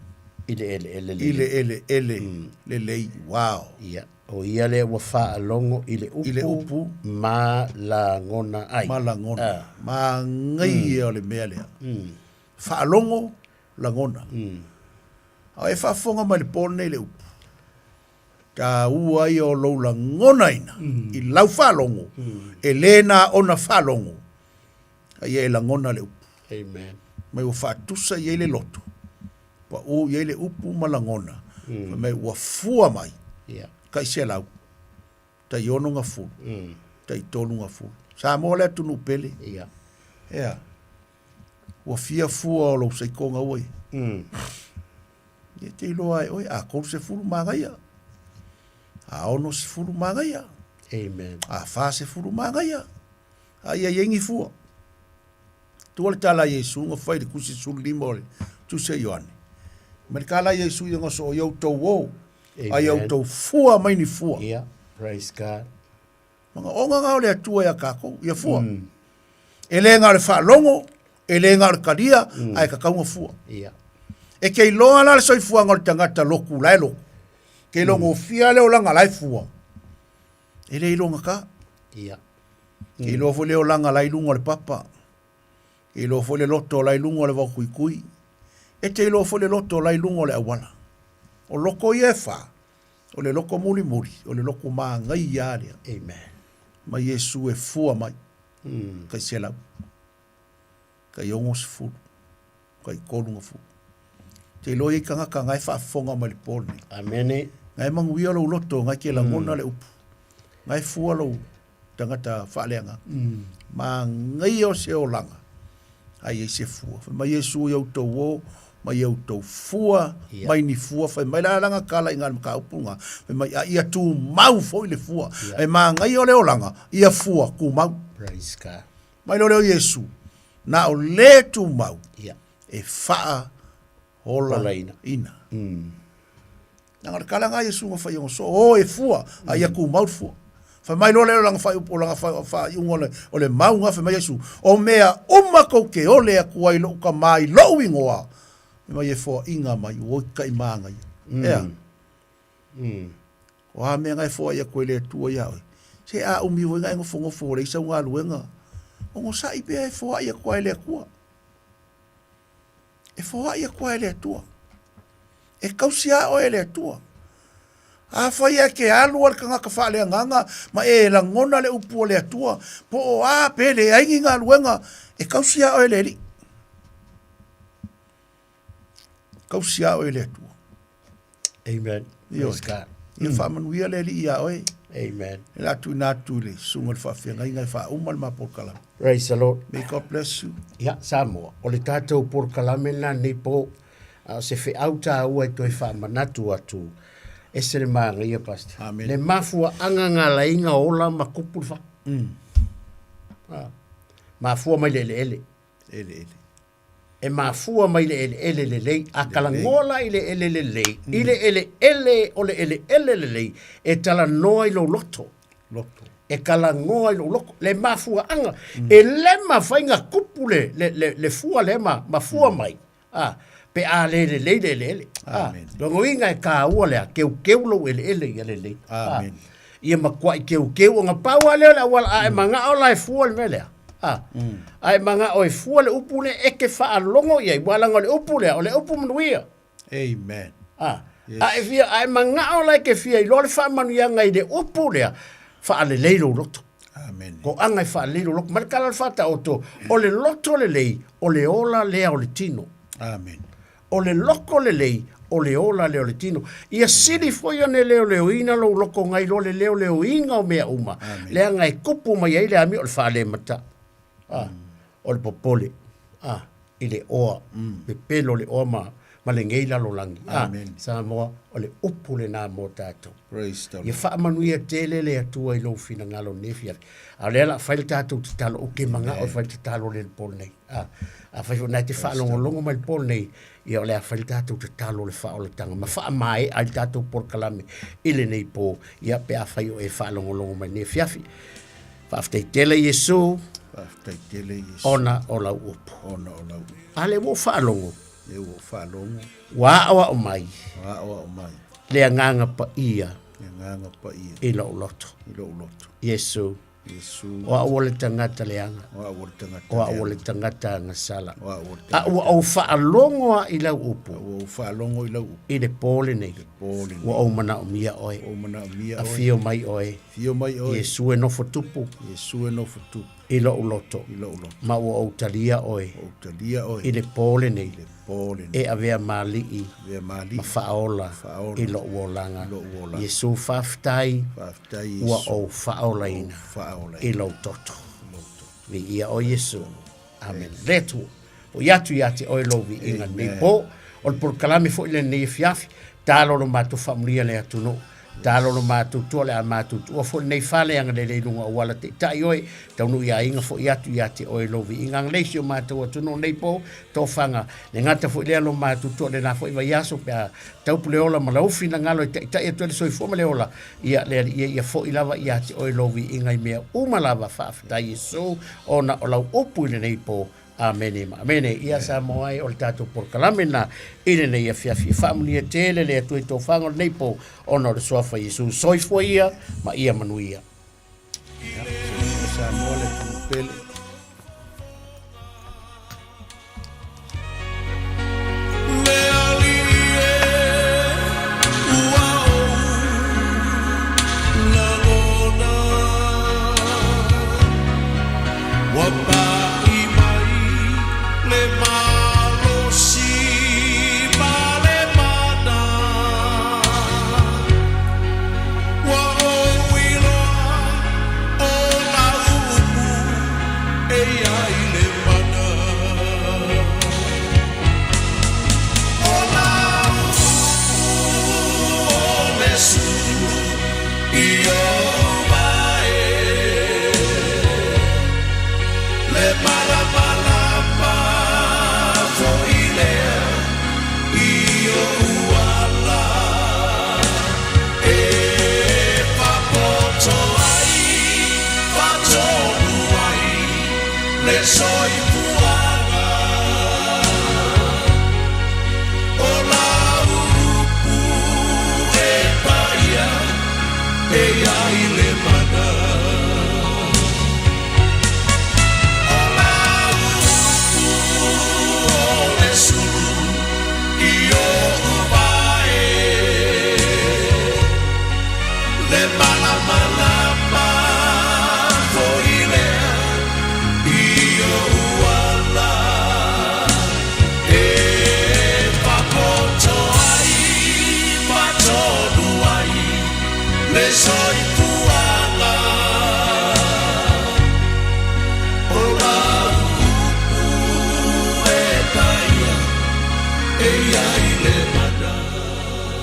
I le eleele lelei. I le eleele lelei. Wow. Ia, o ia lea ua faalogo i le upu, I le upu. ma lagona ai. Ma lagona. Ah. Manaia o le mea lea. Faalogo, lagona. A e faafofoga mai le po lenei le upu. Taua ia o lou lagonaina i lau faalogo, e le na ona faalogo, a ia e lagona le upu. Amen. Mai ua faatusa i ai le loto, pau i ai le upu ma lagona, fai mai ua fua mai, Ia. tai 100, tai 60, tai 30. Samoa le atunuu pele. Ia. Ea. Ua fia fua o lou saikoga ua ia. Ia te iloa e oe, a 30 magaia. A 60 magaia. Amen. A 40 magaia. A ia iai ni fua. Tua le tala a Iesu na fai i le tusi 15 o le tusi a Ioane. Ma le tala a Iesu ia so o iau tou o. A iau tou fua mai ni fua. Yeah, praise God. Manga onga nga o le Atua ia kākou, ia fua. E le nga o le faalogo, e le nga o le kalia, ae kakauga fua. Yeah. E ke iloa la le soifuaga o le tagata loku la e loku. Ke iloa gofia le olaga la e fua. E le iloga ka. Yeah. Ke iloa foi le olaga la i luga o le papa. Ke iloa foi le loto la i luga o le vaokuikui. E te iloa foi le loto la i luga o le auala. O loko ia e whā, o le loko mulimuli, o le loko māngai a lea. Amen. Ma Iesu e fua mai. Kai 100. Kai 60. Kai 30. Te iloa i tagata ngai faafofoga mai le po lenei. Amene. Ngai manuia lou loto, ngai ke lagona le upu. Ngai fua lou tagata faaleagaga. Magaia o se olaga, ai ai se fua. Fai mai Iesu i outou o, ma i outou fua, mai ni fua, fai mai la langa kala i ngā mataupu ngā. Fai mai, a ia tumau foi le fua. E magaia o le olaga, ia fua tumau. Praise God. Mai lo leo Iesu, na o le tumau, e faa hola ina. Nanga le kala nga Iesu nga whai so, o e fua, a ia kumau le fua. Whai mai lo leo langa whai upo langa whai whai unga le, o le maunga whai mai Iesu, o mea uma kou ke ole a kuai lo uka mai lo ingoa. Mai e fua inga mai, o ka i maanga ia. Ea. O a mea ngai fua ia koe le Atua ia oe. Se a umi foi ngai ngofongofo o le isa unga luenga. O ngo sai pea e fua ia koe le Atua. E fua ia koe le Atua. E kausi a oe le Atua. A fai e ke alu al kanga ka whaale nganga, ma e langona le upu o le Atua, po o a pe le aingi ngā luenga, e kausi a oe le li. Kausi a oe le Atua. Amen. Praise God. Ia whaamanuia le li ia oe. Amen. E la tu nā tu le sunga le whaawhianga inga e whauma le mapolkalame. Praise the Lord. May God bless you. Ia, Samoa, o le tātou polokalame nā nei po, a o se wheau tāua e toe whaamanatu atu, e se le maangaia, Pastor. Amen. Le mafua anga ngā lainga ola ma kupu le wha. Ah. Mafua mai le ele ele. Ele ele. E mafua mai le eleele lelei, a kalagoa la i le ele lelei, i le eleele o le eleele lelei, e talanoa i lou loto. Loto. E kalagoa i lou loko. Le mafuaaga. E le mafai ga kupu le, le, le, le fua lea ma, ma fua mai. A, pe a le lelei le eleele. A, logoina e kāua lea, keukeu lou eleele ia lelei. Amen. A, ia matuai keukeu ona pau lava lea o le auala, a e manao la e fua le mea lea. A, a e manao e fua le upu lea, e te faalogo i ai, ua laga o le upu lea, o le upu manuia. Amen. A, Yes. a e fia, a e manao la e te fia iloa le faamanuiaga i le upu lea, faalelei lou loto. Amen. Ko anga e faalelei lou loto. Ma le tala o le faataoto, o le loto lelei, o le ola lea o le tino. Amen. O le loko lelei, o le ola lea o le tino. Ia sili foi ona e leoleoina lou loko ngai lo le leoleoina o mea uma. Leaga e kupu mai ai le amio o le faalemata. A, o le popole. A, i le oa. Pepelo le oa ma, ma lenei lalolagi. A, Amen. Samoa, o le upu lenā mo tatou. Praise the Ia Lord. faamanuia tele le Atua i lou finagalo i lenei afiafi. A o lea o le a fai le tatou tatalo, ou te manao e fai le tatalo le le po lenei. A, afai foi o lena e te faalogologo mai le po lenei, ia o le a fai le tatou tatalo o le faaolataga ma faamaea ai le tatou polokalame i lenei po, ia pe afai o e faalogologo mai lenei afiafi. Faafetai tele Iesu. Faafetai tele Iesu. Ona o lau upu. Ona o lau upu. A le ua ou faalogo. Le ua ou faalogo. Ua aoao mai. Ua aoao mai. Le agaga paia. Le agaga paia. I lou loto. I lou loto. Iesu. Iesu. O au o le tagata leaga. O au o le tagata O au o leaga. le tagata agasala. O au o le A tagata ua ou faalogo a i lau upu. A ua ou faalogo i lau upu. I le po lenei. Po lenei. Ua ou manaomia oe. Ua ou manaomia oe. Afio mai oe. Afio mai oe. Iesu e nofo tupu. Iesu e nofo tupu. I lou loto. I lou loto. Ma ua ou talia oe. Ua ou talia oe. I le po lenei. I le po lenei. E avea ma alii. Avea ma alii. Ma faaola. Faaola. I lou olaga. I lou olaga. Iesu faafetai. Faafetai Iesu. Ua ou faaolaina. Ua ou faaolaina. I lou toto. Viia oe Iesu. Amene. Le Atua, fo'i atu ia te oe lou viiga lenei po, o le polokalame foi lenei afiafi, talo lo matou faamulia le atunuu, talo lo matou tua o le a matou tuua foi lenei fale agalelei i luga o auala taitai oe, taunuu i aiga fo'i atu ia te oe lou viiga agalelei si o matou atunuu lenei po, tofaga, le gata foi lea lo matou tua o lena foi vaiaso pe a taupu le ola ma lau finagalo e taitai atu ai le soifua ma le ola, ia le Alii e ia fo'i lava ia te oe lou viiga i mea uma lava. Faafetai Iesu ona o lau upu i lenei po. Amene ma amene. Ia Samoa e o le tatou polokalame lena i lenei afiafi. E faamanuia tele le Atua i tofaga o lenei po ona o le suafa Iesu. Soifua ia ma ia manuia. Ia, soifua Samoa le atunuu pele.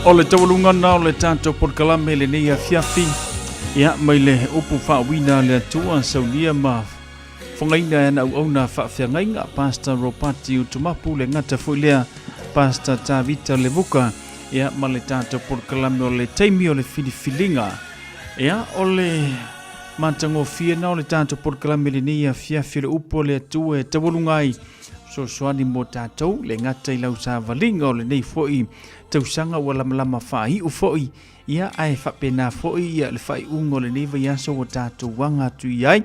O le taualuga na o le tatou polokalame i lenei afiafi, ia mai le upu faauiina a le Atua, saunia ma fogaina e ana auauna faafeagaiga, Pastor Ropati Utumapu, le gata foi lea Pastor Tavita Levuka, ia ma le tatou polokalame o le taimi o le filifiliga. Ia o le matagofie na o le tatou polokalame i lenei afiafi o le upu a le Atua e taualuga ai fesoasoani mo tatou, le gata i lau savaliga o lenei foi tausaga ua lamalama faaiu foi, ia ae faapena foi ia le faaiuga o lenei vaiaso ua tatou aga atu i ai,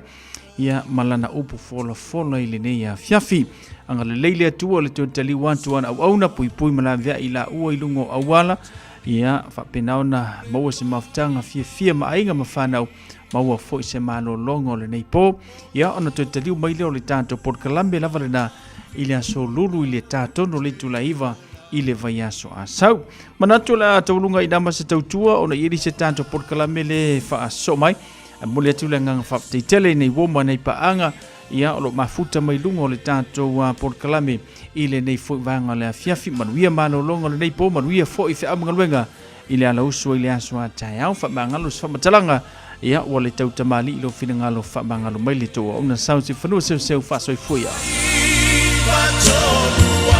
ia ma lana upu folafola i lenei afiafi. Agalelei le Atua le toe taliu atu ana auauna, puipui ma laveai i laua i luga o auala, ia faapena ona maua se mafutaga fiafia ma aiga ma fanau, maua foi se malologa o lenei po, ia ona toe taliu mai lea o le tatou polokalame lava lena i le aso lulu i le tatono le itula 9 i le vaiaso asau. Manatu o le a tauluga i nama se tautua ona i se tatou polokalame le faasoo mai. E momoli atu le agaga faafetai tele i nei uo ma nei paaga ia o lo o mafuta mai luga o le tatou polokalame i lenei foi vaega o le afiafi. Manuia malologa o lenei po, manuia foi feau ma galuega i le alausu ai le aso a taeao. Faamagalo se faamatalaga ia ua le tau tamalii lou finagalo faamagalo mai le tou auauna sau se fanua seuseu faasoifua ia.